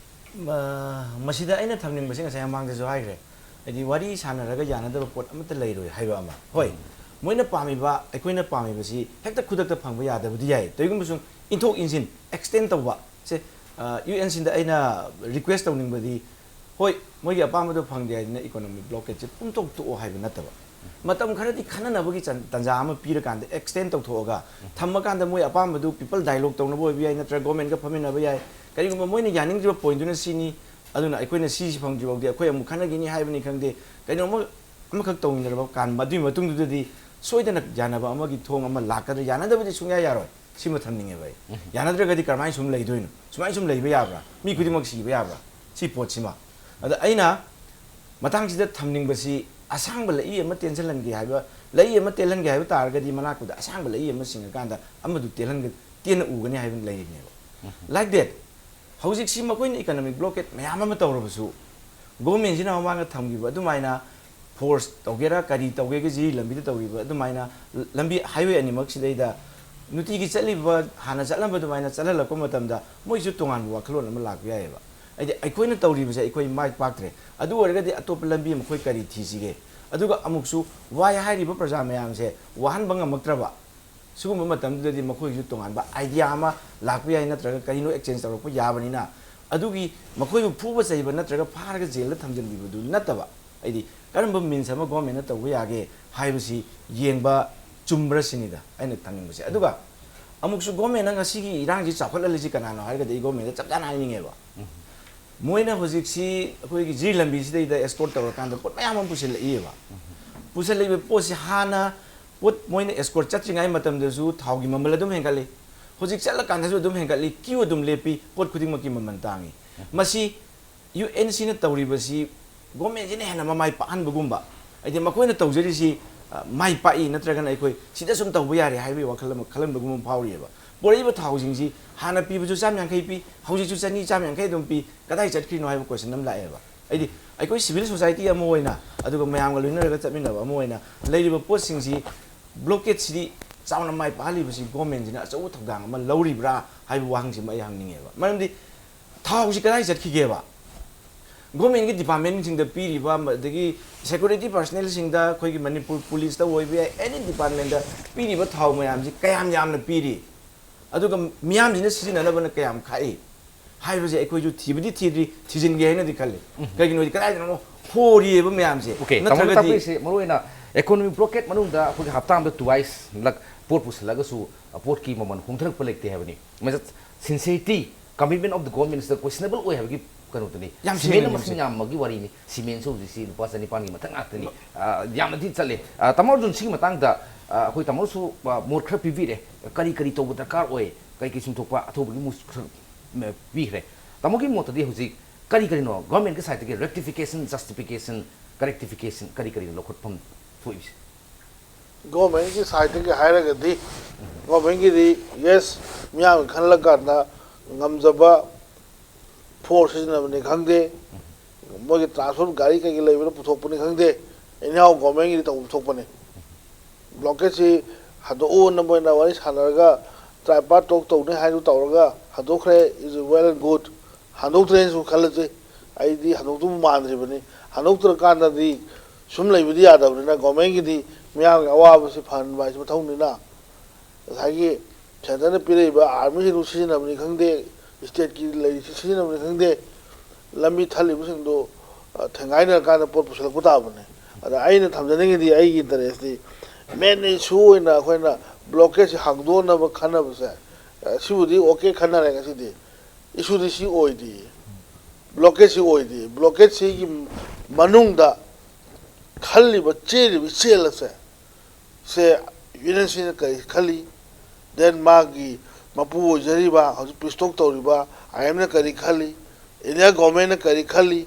ꯃ-, ꯃꯁꯤꯗ ꯑꯩꯅ ꯊꯝꯅꯤꯡꯕꯁꯦ ꯉꯁꯥꯏ ꯃꯃꯥꯡꯗꯁꯨ ꯍꯥꯏꯈ꯭ꯔꯦ, ꯍꯥꯏꯗꯤ ꯋꯥꯔꯤ ꯁꯥꯟꯅꯔꯒ ꯌꯥꯅꯗꯕ ꯄꯣꯠ ꯑꯃꯠꯇ ꯂꯩꯔꯣꯏ ꯍꯥꯏꯕ ꯑꯃ꯫ ꯍꯣꯏ, ꯃꯣꯏꯅ ꯄꯥꯝꯃꯤꯕ, ꯑꯩꯈꯣꯏꯅ ꯄꯥꯝꯃꯤꯕꯁꯤ ꯍꯦꯛꯇ ꯈꯨꯗꯛꯇ ꯐꯪꯕ ꯌꯥꯗꯕꯗꯤ ꯌꯥꯏ꯫ ꯀꯔꯤꯒꯨꯝꯕ ꯁꯨꯝ ꯏꯟꯊꯣꯛ ꯏꯟꯁꯤꯟ ꯑꯦꯛꯁꯇꯦꯟ ꯇꯧꯕ ꯁꯦ, ꯌꯨ ꯑꯦꯟ ꯁꯤꯗ ꯑꯩꯅ ꯔꯤꯀ꯭ꯋꯦꯁ ꯇꯧꯅꯤꯡꯕꯗꯤ, ꯍꯣꯏ, ꯃꯣꯏꯒꯤ ꯑꯄꯥꯝꯕꯗꯣ ꯐꯪꯗꯦ ꯍꯥꯏꯗꯅ ꯏꯀꯣꯅꯣꯃꯤꯛ ꯕ꯭ꯂꯣꯀꯦꯠꯁꯦ ꯄꯨꯡꯇꯣꯛ ꯇꯣꯛꯑꯣ ꯍꯥꯏꯕ ꯅꯠꯇꯕ, ꯃꯇꯝ ꯈꯔꯗꯤ ꯈꯟꯅꯅꯕꯒꯤ ꯆꯟ-, ꯇꯥꯟꯖꯥ ꯑꯃ ꯄꯤꯔꯀꯥꯟꯗ, ꯑꯦꯛꯁꯇꯦꯟ ꯇꯧꯊꯣꯛꯑꯒ ꯊꯝꯃꯀꯥꯟꯗ, ꯃꯣꯏ ꯑꯄꯥꯝꯕꯗꯨ ꯄꯤꯄꯜ ꯗꯥꯏꯂꯣꯛ ꯇꯧꯅꯕ ꯑꯣꯏꯕ ꯌꯥꯏ, ꯅꯠꯇ꯭ꯔꯒ ꯒꯣꯔꯃꯦꯟꯒ ꯐꯝꯃꯤꯟꯅꯕ ꯌꯥꯏ꯫ ꯀꯔꯤꯒꯨꯝꯕ ꯃꯣꯏꯅ ꯌꯥꯅꯤꯡꯗ꯭ꯔꯤꯕ ꯄꯣꯏꯟꯠꯇꯨꯅ ꯁꯤꯅꯤ, ꯑꯗꯨꯅ ꯑꯩꯈꯣꯏꯅ ꯁꯤꯁꯤ ꯐꯪꯗ꯭ꯔꯤ ꯐꯥꯎꯗꯤ ꯑꯩꯈꯣꯏ ꯑꯃꯨꯛ ꯈꯟꯅꯈꯤꯅꯤ ꯍꯥꯏꯕꯅꯤ ꯈꯪꯗꯦ, ꯀꯩꯅꯣꯝꯃ ꯑꯃꯈꯛ ꯇꯧꯃꯤꯟꯅꯔꯕ ꯀꯥꯟ, ꯃꯗꯨꯒꯤ ꯃꯇꯨꯡꯗꯨꯗꯗꯤ ꯁꯣꯏꯗꯅ ꯌꯥꯅꯕ ꯑꯃꯒꯤ ꯊꯣꯡ ꯑꯃ ꯂꯥꯛꯀꯗ꯭ꯔꯥ? ꯌꯥꯅꯗꯕꯗꯤ ꯁꯨꯡꯌꯥ ꯌꯥꯔꯣꯏ꯫ ꯁꯤꯃ ꯊꯝꯅꯤꯡꯉꯦꯕ ꯑꯩ꯫ ꯌꯥꯅꯗ꯭ꯔꯒꯗꯤ ꯀꯔꯝꯍꯥꯏꯅ ꯁꯨꯝ ꯂꯩꯗꯣꯏꯅꯣ? ꯁꯨꯃꯥꯏꯅ ꯁꯨꯝ ꯂꯩꯕ ꯌꯥꯕ꯭ꯔꯥ? ꯃꯤ ꯈꯨꯗꯤꯡꯃꯛ ꯁꯤꯕ ꯌꯥꯕ꯭ꯔꯥ? ꯁꯤ ꯄꯣꯠꯁꯤꯃ꯫ ꯑꯗ ꯑꯩꯅ ꯃꯇꯥꯡꯁꯤꯗ ꯊꯝꯅꯤꯡꯕꯁꯤ, ꯑꯁꯥꯡꯕ ꯂꯩꯏ ꯑꯃ ꯇꯦꯟꯁꯤꯜꯍꯟꯒꯦ ꯍꯥꯏꯕ, ꯂꯩꯏ ꯑꯃ ꯇꯦꯜꯍꯟꯒꯦ ꯍꯥꯏꯕ ꯇꯥꯔꯒꯗꯤ, ꯃꯅꯥꯛꯇꯨꯗ ꯑꯁꯥꯡꯕ ꯂꯩꯏ ꯑꯃ ꯁꯤꯡꯉꯀꯥꯟꯗ ꯑꯃꯗꯨ ꯇꯦꯜꯍꯟꯒ-, ꯇꯦꯟꯅ ꯎꯒꯅꯤ ꯍꯥꯏꯕ ꯂꯩꯔꯤꯕꯅꯦꯕ꯫ Like that, ꯍꯧꯖꯤꯛꯁꯤ ꯃꯈꯣꯏꯅ ꯏꯀꯅꯣꯃꯤꯛ ꯕ꯭ꯂꯣꯀꯦꯠ ꯃꯌꯥꯝ ꯑꯃ ꯇꯧꯔꯕꯁꯨ, ꯒꯣꯔꯃꯦꯟꯁꯤꯅ ꯃꯃꯥꯡꯗ ꯊꯝꯈꯤꯕ ꯑꯗꯨꯃꯥꯏꯅ ꯐꯣꯔꯁ ꯇꯧꯒꯦꯔꯥ, ꯀꯔꯤ ꯇꯧꯒꯦꯒꯦ, ꯖꯤꯔꯤ ꯂꯝꯕꯤꯗ ꯇꯧꯈꯤꯕ ꯑꯗꯨꯃꯥꯏꯅ, ꯂꯝꯕꯤ, ꯍꯥꯏꯋꯦ ꯑꯅꯤꯃꯛꯁꯤꯗꯩꯗ ꯅꯨꯡꯇꯤꯒꯤ ꯆꯠꯂꯤꯕ, ꯍꯥꯟꯅ ꯆꯠꯂꯝꯕ ꯑꯗꯨꯃꯥꯏꯅ ꯆꯠꯍꯜꯂꯛꯄ ꯃꯇꯝꯗ, ꯃꯣꯏꯁꯨ ꯇꯣꯉꯥꯟꯕ ꯋꯥꯈꯜꯂꯣꯟ ꯑꯃ ꯂꯥꯛꯄ ꯌꯥꯏꯑꯕ꯫ ꯍꯥꯏꯗꯤ, ꯑꯩꯈꯣꯏꯅ ꯇꯧꯔꯤꯕꯁꯦ ꯑꯩꯈꯣꯏ ꯃꯥꯏ ꯄꯥꯛꯇ꯭ꯔꯦ, ꯑꯗꯨ ꯑꯣꯏꯔꯒꯗꯤ ꯑꯇꯣꯞꯄ ꯂꯝꯕꯤ ꯑꯃ ꯑꯩꯈꯣꯏ ꯀꯔꯤ ꯊꯤꯁꯤꯒꯦ? ꯑꯗꯨꯒ ꯑꯃꯨꯛꯁꯨ ꯋꯥꯏ ꯍꯥꯏꯔꯤꯕ ꯄ꯭ꯔꯖꯥ ꯃꯌꯥꯝꯁꯦ ꯋꯥꯍꯟꯕ ꯉꯝꯃꯛꯇ꯭ꯔꯕ, ꯁꯤꯒꯨꯝꯕ ꯃꯇꯝꯗꯨꯗꯗꯤ ꯃꯈꯣꯏꯒꯤꯁꯨ ꯇꯣꯉꯥꯟꯕ ꯑꯥꯏꯗꯤꯌꯥ ꯑꯃ ꯂꯥꯛꯄ ꯌꯥꯏ, ꯅꯠꯇ꯭ꯔꯒ ꯀꯔꯤꯅꯣ ꯑꯦꯛꯆꯦꯟꯖ ꯇꯧꯔꯛꯄ ꯌꯥꯕꯅꯤꯅ, ꯑꯗꯨꯒꯤ ꯃꯈꯣꯏꯕꯨ ꯐꯨꯕ ꯆꯩꯕ ꯅꯠꯇ꯭ꯔꯒ ꯐꯥꯔꯒ ꯖꯦꯜꯗ ꯊꯝꯖꯤꯟꯕꯤꯕꯗꯨ ꯅꯠꯇꯕ, ꯑꯩꯗꯤ ꯀꯔꯝꯕ means ꯑꯃ government ꯅ ꯇꯧꯕ ꯌꯥꯒꯦ ꯍꯥꯏꯕꯁꯤ ꯌꯦꯡꯕ ꯆꯨꯝꯕ꯭ꯔꯥ ꯁꯤꯅꯤꯗ ꯑꯩꯅ ꯈꯪꯅꯤꯡꯕꯁꯦ꯫ ꯑꯗꯨꯒ ꯑꯃꯨꯛꯁꯨ government ꯅ ꯉꯁꯤꯒꯤ ꯏꯔꯥꯡꯁꯤ ꯆꯥꯎꯈꯠꯍꯜꯂꯤꯁꯤ ꯀꯅꯥꯅꯣ ꯍꯥꯏꯔꯒꯗꯤ ꯑꯩ government ꯗ ꯆꯞ ꯆꯥꯅ ꯍꯥꯏꯅꯤꯡꯉꯦꯕ꯫ ꯃꯣꯏꯅ ꯍꯧꯖꯤꯛꯁꯤ ꯑꯩꯈꯣꯏꯒꯤ ꯖꯤꯔꯤ ꯂꯝꯕꯤꯁꯤꯗꯩꯗ escort ꯇꯧꯔꯀꯥꯟꯗ ꯄꯣꯠ ꯃꯌꯥꯝ ꯑꯃ ꯄꯨꯁꯤꯜꯂꯛꯏꯕ꯫ ꯄꯨꯁꯤꯜꯂꯛꯏꯕ ꯄꯣꯠꯁꯤ ꯍꯥꯟꯅ ꯄꯣꯠ ꯃꯣꯏꯅ escort ꯆꯠꯇ꯭ꯔꯤꯉꯩ ꯃꯇꯝꯗꯁꯨ ꯊꯥꯎꯒꯤ ꯃꯃꯜ ꯑꯗꯨꯝ ꯍꯦꯟꯒꯠꯂꯤ, ꯍꯧꯖꯤꯛ ꯆꯠꯂꯀꯥꯟꯗꯁꯨ ꯑꯗꯨꯝ ꯍꯦꯟꯒꯠꯂꯤ, queue ꯑꯗꯨꯝ ꯂꯦꯞꯄꯤ, ꯄꯣꯠ ꯈꯨꯗꯤꯡꯃꯛꯀꯤ ꯃꯃꯜ ꯇꯥꯡꯉꯤ꯫ ꯃꯁꯤ ꯌꯨ ꯑꯦꯟ ꯁꯤꯅ ꯇꯧꯔꯤꯕꯁꯤ government ꯁꯤꯅ ꯍꯦꯟꯅ ꯃꯃꯥꯏ ꯄꯥꯛꯍꯟꯕꯒꯨꯝꯕ, ꯍꯥꯏꯗꯤ ꯃꯈꯣꯏꯅ ꯇꯧꯖꯔꯤꯁꯤ, ꯑ, ꯃꯥꯏ ꯄꯥꯛꯏ ꯅꯠꯇ꯭ꯔꯒꯅ ꯑꯩꯈꯣꯏ ꯁꯤꯗ ꯁꯨꯝ ꯇꯧꯕ ꯌꯥꯔꯦ ꯍꯥꯏꯕꯒꯤ ꯋꯥꯈꯜ ꯑꯃ ꯈꯜꯍꯟꯕꯒꯨꯝꯕ ꯑꯃ ꯐꯥꯎꯔꯤꯑꯕ꯫ ꯄꯣꯔꯛꯏꯕ ꯊꯥꯎꯁꯤꯡꯁꯤ ꯍꯥꯟꯅ ꯄꯤꯕꯁꯨ ꯆꯥꯝ ꯌꯥꯡꯈꯩ ꯄꯤ, ꯍꯧꯖꯤꯛꯁꯨ ꯆꯅꯤ ꯆꯥꯝ ꯌꯥꯡꯈꯩ ꯑꯗꯨꯝ ꯄꯤ, ꯀꯗꯥꯏ ꯆꯠꯈ꯭ꯔꯤꯅꯣ ꯍꯥꯏꯕ question ꯑꯃ ꯂꯥꯛꯑꯦꯕ꯫ ꯍꯥꯏꯗꯤ ꯑꯩꯈꯣꯏ civil society ꯑꯃ ꯑꯣꯏꯅ, ꯑꯗꯨꯒ ꯃꯌꯥꯝꯒ ꯂꯣꯏꯅꯔꯒ ꯆꯠꯃꯤꯟꯅꯕ ꯑꯃ ꯑꯣꯏꯅ, ꯂꯩꯔꯤꯕ ꯄꯣꯠꯁꯤꯡꯁꯤ blockade ꯁꯤꯗꯤ ꯆꯥꯎꯅ ꯃꯥꯏ ꯄꯥꯛꯍꯜꯂꯤꯕꯁꯤ government ꯁꯤꯅ ꯑꯆꯧꯕ ꯊꯧꯗꯥꯡ ꯑꯃ ꯂꯧꯔꯤꯕ꯭ꯔꯥ ꯍꯥꯏꯕ ꯋꯥꯍꯪꯁꯤꯃ ꯑꯩ ꯍꯪꯅꯤꯡꯉꯦꯕ꯫ ꯃꯔꯝꯗꯤ ꯊꯥꯎꯁꯤ ꯀꯗꯥꯏ ꯆꯠꯈꯤꯒꯦꯕ? Government ꯀꯤ department ꯁꯤꯡꯗ ꯄꯤꯔꯤꯕ, ꯑꯗꯒꯤ security personnel ꯁꯤꯡꯗ, ꯑꯩꯈꯣꯏꯒꯤ ꯃꯅꯤꯄꯨꯔ police ꯇ ꯑꯣꯏꯕ ꯌꯥꯏ, any department ꯇ ꯄꯤꯔꯤꯕ ꯊꯥꯎ ꯃꯌꯥꯝꯁꯤ ꯀꯌꯥꯝ ꯌꯥꯝꯅ ꯄꯤꯔꯤ? ꯑꯗꯨꯒ ꯃꯤꯌꯥꯝꯁꯤꯅ ꯁꯤꯖꯤꯟꯅꯅꯕꯅ ꯀꯌꯥꯝ ꯈꯥꯛꯏ ꯍꯥꯏꯕꯁꯦ ꯑꯩꯈꯣꯏꯁꯨ ꯊꯤꯕꯗꯤ ꯊꯤꯗ꯭ꯔꯤ, ꯊꯤꯖꯤꯟꯒꯦ ꯍꯥꯏꯅꯗꯤ ꯈꯜꯂꯤ꯫ ꯀꯩꯒꯤꯅꯣꯗꯤ ꯀꯗꯥꯏꯗꯅꯣ ꯍꯣꯔꯤꯑꯕ ꯃꯌꯥꯝꯁꯦ꯫ Okay, ꯇꯥꯃꯣꯅ ꯅꯠꯇ꯭ꯔꯒꯗꯤ ꯇꯥꯛꯄꯤꯔꯤꯁꯦ ꯃꯔꯨꯑꯣꯏꯅ economic blockade ꯃꯅꯨꯡꯗ ꯑꯩꯈꯣꯏꯒꯤ ꯍꯞꯇꯥ ꯑꯃꯗ twice ꯂꯛ ꯄꯣꯠ ꯄꯨꯁꯤꯜꯂꯒꯁꯨ ꯄꯣꯠꯀꯤ ꯃꯃꯜ ꯍꯣꯡꯊꯔꯛꯄ ꯂꯩꯇꯦ ꯍꯥꯏꯕꯅꯤ꯫ ꯃꯁꯤ sincerity, commitment of the government ꯁꯤꯗ questionable ꯑꯣꯏ ꯍꯥꯏꯕꯒꯤ ꯀꯩꯅꯣꯗꯨꯅꯤ꯫ ꯌꯥꯝ ꯁꯦꯡꯅ ꯁꯤꯃꯦꯟꯅ ꯃꯁꯤꯡ ꯌꯥꯝꯁꯦ꯫ ꯌꯥꯝꯕꯒꯤ ꯋꯥꯔꯤꯅꯤ꯫ ꯁꯤꯃꯦꯟꯁꯨ ꯍꯧꯖꯤꯛꯁꯤ ꯂꯨꯄꯥ ꯆꯅꯤꯄꯥꯟꯒꯤ ꯃꯊꯛ ꯉꯥꯛꯇꯅꯤ꯫ ꯃ- ꯑ, ꯌꯥꯝꯅꯗꯤ ꯆꯠꯂꯦ꯫ ꯑ, ꯇꯥꯃꯣ ꯑꯔꯖꯨꯟ, ꯁꯤꯒꯤ ꯃꯇꯥꯡꯗ, ꯑ, ꯑꯩꯈꯣꯏ ꯇꯥꯃꯣꯁꯨ, ꯑ, ꯃꯣꯠ ꯈꯔ ꯄꯤꯕꯤꯔꯦ꯫ ꯀꯔꯤ ꯀꯔꯤ ꯇꯧꯕ ꯗꯔꯀꯥꯔ ꯑꯣꯏ? ꯀꯔꯤ ꯀꯔꯤ ꯁꯨꯝꯊꯣꯛꯄ ꯑꯊꯧꯕꯒꯤ ꯃꯨ-, ꯈꯔ, ꯃ-, ꯄꯤꯈ꯭ꯔꯦ꯫ ꯇꯥꯃꯣꯒꯤ ꯃꯣꯠꯇꯗꯤ ꯍꯧꯖꯤꯛ ꯀꯔꯤ ꯀꯔꯤꯅꯣ government ꯀꯤ side ꯇꯒꯤ rectification, justification, correctification ꯀꯔꯤ ꯀꯔꯤꯅꯣ ꯂꯧꯈꯠꯐꯝ ꯊꯣꯛꯏꯕꯁꯦ? Government ꯀꯤ side ꯇꯒꯤ ꯍꯥꯏꯔꯒꯗꯤ, government ꯀꯤꯗꯤ, yes, ꯃꯤꯌꯥꯝꯒꯤ ꯈꯜꯂꯀꯥꯟꯗ ꯉꯝꯖꯕ force ꯁꯤꯖꯤꯟꯅꯕꯅꯤ ꯈꯪꯗꯦ, ꯃꯣꯏꯒꯤ transport ꯒꯥꯔꯤ ꯀꯩꯀꯩ ꯂꯩꯕꯅ ꯄꯨꯊꯣꯛꯄꯅꯤ ꯈꯪꯗꯦ, anyhow government ꯀꯤꯗꯤ ꯇꯧꯐꯝ ꯊꯣꯛꯄꯅꯤ꯫ Blockade ꯁꯤ ꯍꯟꯗꯣꯛꯎꯅ ꯃꯣꯏꯅ ꯋꯥꯔꯤ ꯁꯥꯟꯅꯔꯒ tripartite talk ꯇꯧꯅꯤ ꯍꯥꯏꯗꯨ ꯇꯧꯔꯒ ꯍꯟꯗꯣꯛꯈ꯭ꯔꯦ, is well and good꯫ ꯍꯟꯗꯣꯛꯇ꯭ꯔꯦꯅꯁꯨ ꯈꯜꯂꯁꯤ, ꯑꯩꯗꯤ ꯍꯟꯗꯣꯛꯇꯧꯕ ꯃꯥꯟꯗ꯭ꯔꯤꯕꯅꯤ꯫ ꯍꯟꯗꯣꯛꯇ꯭ꯔꯀꯥꯟꯗꯗꯤ ꯁꯨꯝ ꯂꯩꯕꯗꯤ ꯌꯥꯗꯕꯅꯤꯅ, government ꯀꯤꯗꯤ ꯃꯤꯌꯥꯝꯒꯤ ꯑꯋꯥꯕꯁꯤ ꯐꯍꯟꯕ ꯍꯥꯏꯁꯤ ꯃꯊꯧꯅꯤꯅ, ꯉꯁꯥꯏꯒꯤ centre ꯅ ꯄꯤꯔꯛꯏꯕ army ꯁꯤꯡꯗꯨ ꯁꯤꯖꯤꯟꯅꯕꯅꯤ ꯈꯪꯗꯦ, state ꯀꯤ ꯂꯩꯔꯤꯁꯤ ꯁꯤꯖꯤꯟꯅꯕꯅꯤ ꯈꯪꯗꯦ, ꯂꯝꯕꯤ ꯊꯜꯂꯤꯕꯁꯤꯡꯗꯨ ꯊꯦꯡꯒꯥꯏꯅꯔꯀꯥꯟꯗ ꯄꯣꯠ ꯄꯨꯁꯤꯜꯂꯛꯄ ꯇꯥꯕꯅꯦ꯫ ꯑꯗ ꯑꯩꯅ ꯊꯝꯖꯅꯤꯡꯉꯤꯗꯤ, ꯑꯩꯒꯤ ꯏꯟꯇꯔꯦꯁꯇꯤ, ꯃꯦꯟ ꯏꯁꯨ ꯑꯣꯏꯅ ꯑꯩꯈꯣꯏꯅ ꯕ꯭ꯂꯣꯀꯦꯠꯁꯤ ꯍꯥꯡꯗꯣꯛꯅꯕ ꯈꯟꯅꯕꯁꯦ, ꯑ, ꯁꯤꯕꯨꯗꯤ ꯑꯣꯀꯦ ꯈꯟꯅꯔꯦ ꯉꯁꯤꯗꯤ꯫ ꯏꯁꯨꯗꯤ ꯁꯤ ꯑꯣꯏꯗꯦ, ꯕ꯭ꯂꯣꯀꯦꯠꯁꯤ ꯑꯣꯏꯗꯦ꯫ ꯕ꯭ꯂꯣꯀꯦꯠꯁꯤꯒꯤ ꯃꯅꯨꯡꯗ ꯈꯜꯂꯤꯕ, ꯆꯦꯜꯂꯤꯕ ꯏꯆꯦꯜ ꯑꯁꯦ, ꯁꯦ ꯌꯨ ꯑꯦꯟ ꯁꯤꯅ ꯀꯔꯤ ꯈꯜꯂꯤ, ꯗꯦꯟ ꯃꯥꯒꯤ ꯃꯄꯨ ꯑꯣꯏꯖꯔꯤꯕ, ꯍꯧꯖꯤꯛ ꯄꯤꯁ ꯇꯣꯛ ꯇꯧꯔꯤꯕ ꯑꯥꯏ ꯑꯦꯝꯅ ꯀꯔꯤ ꯈꯜꯂꯤ, ꯏꯟꯗꯤꯌꯥ ꯒꯣꯔꯃꯦꯟꯅ ꯀꯔꯤ ꯈꯜꯂꯤ,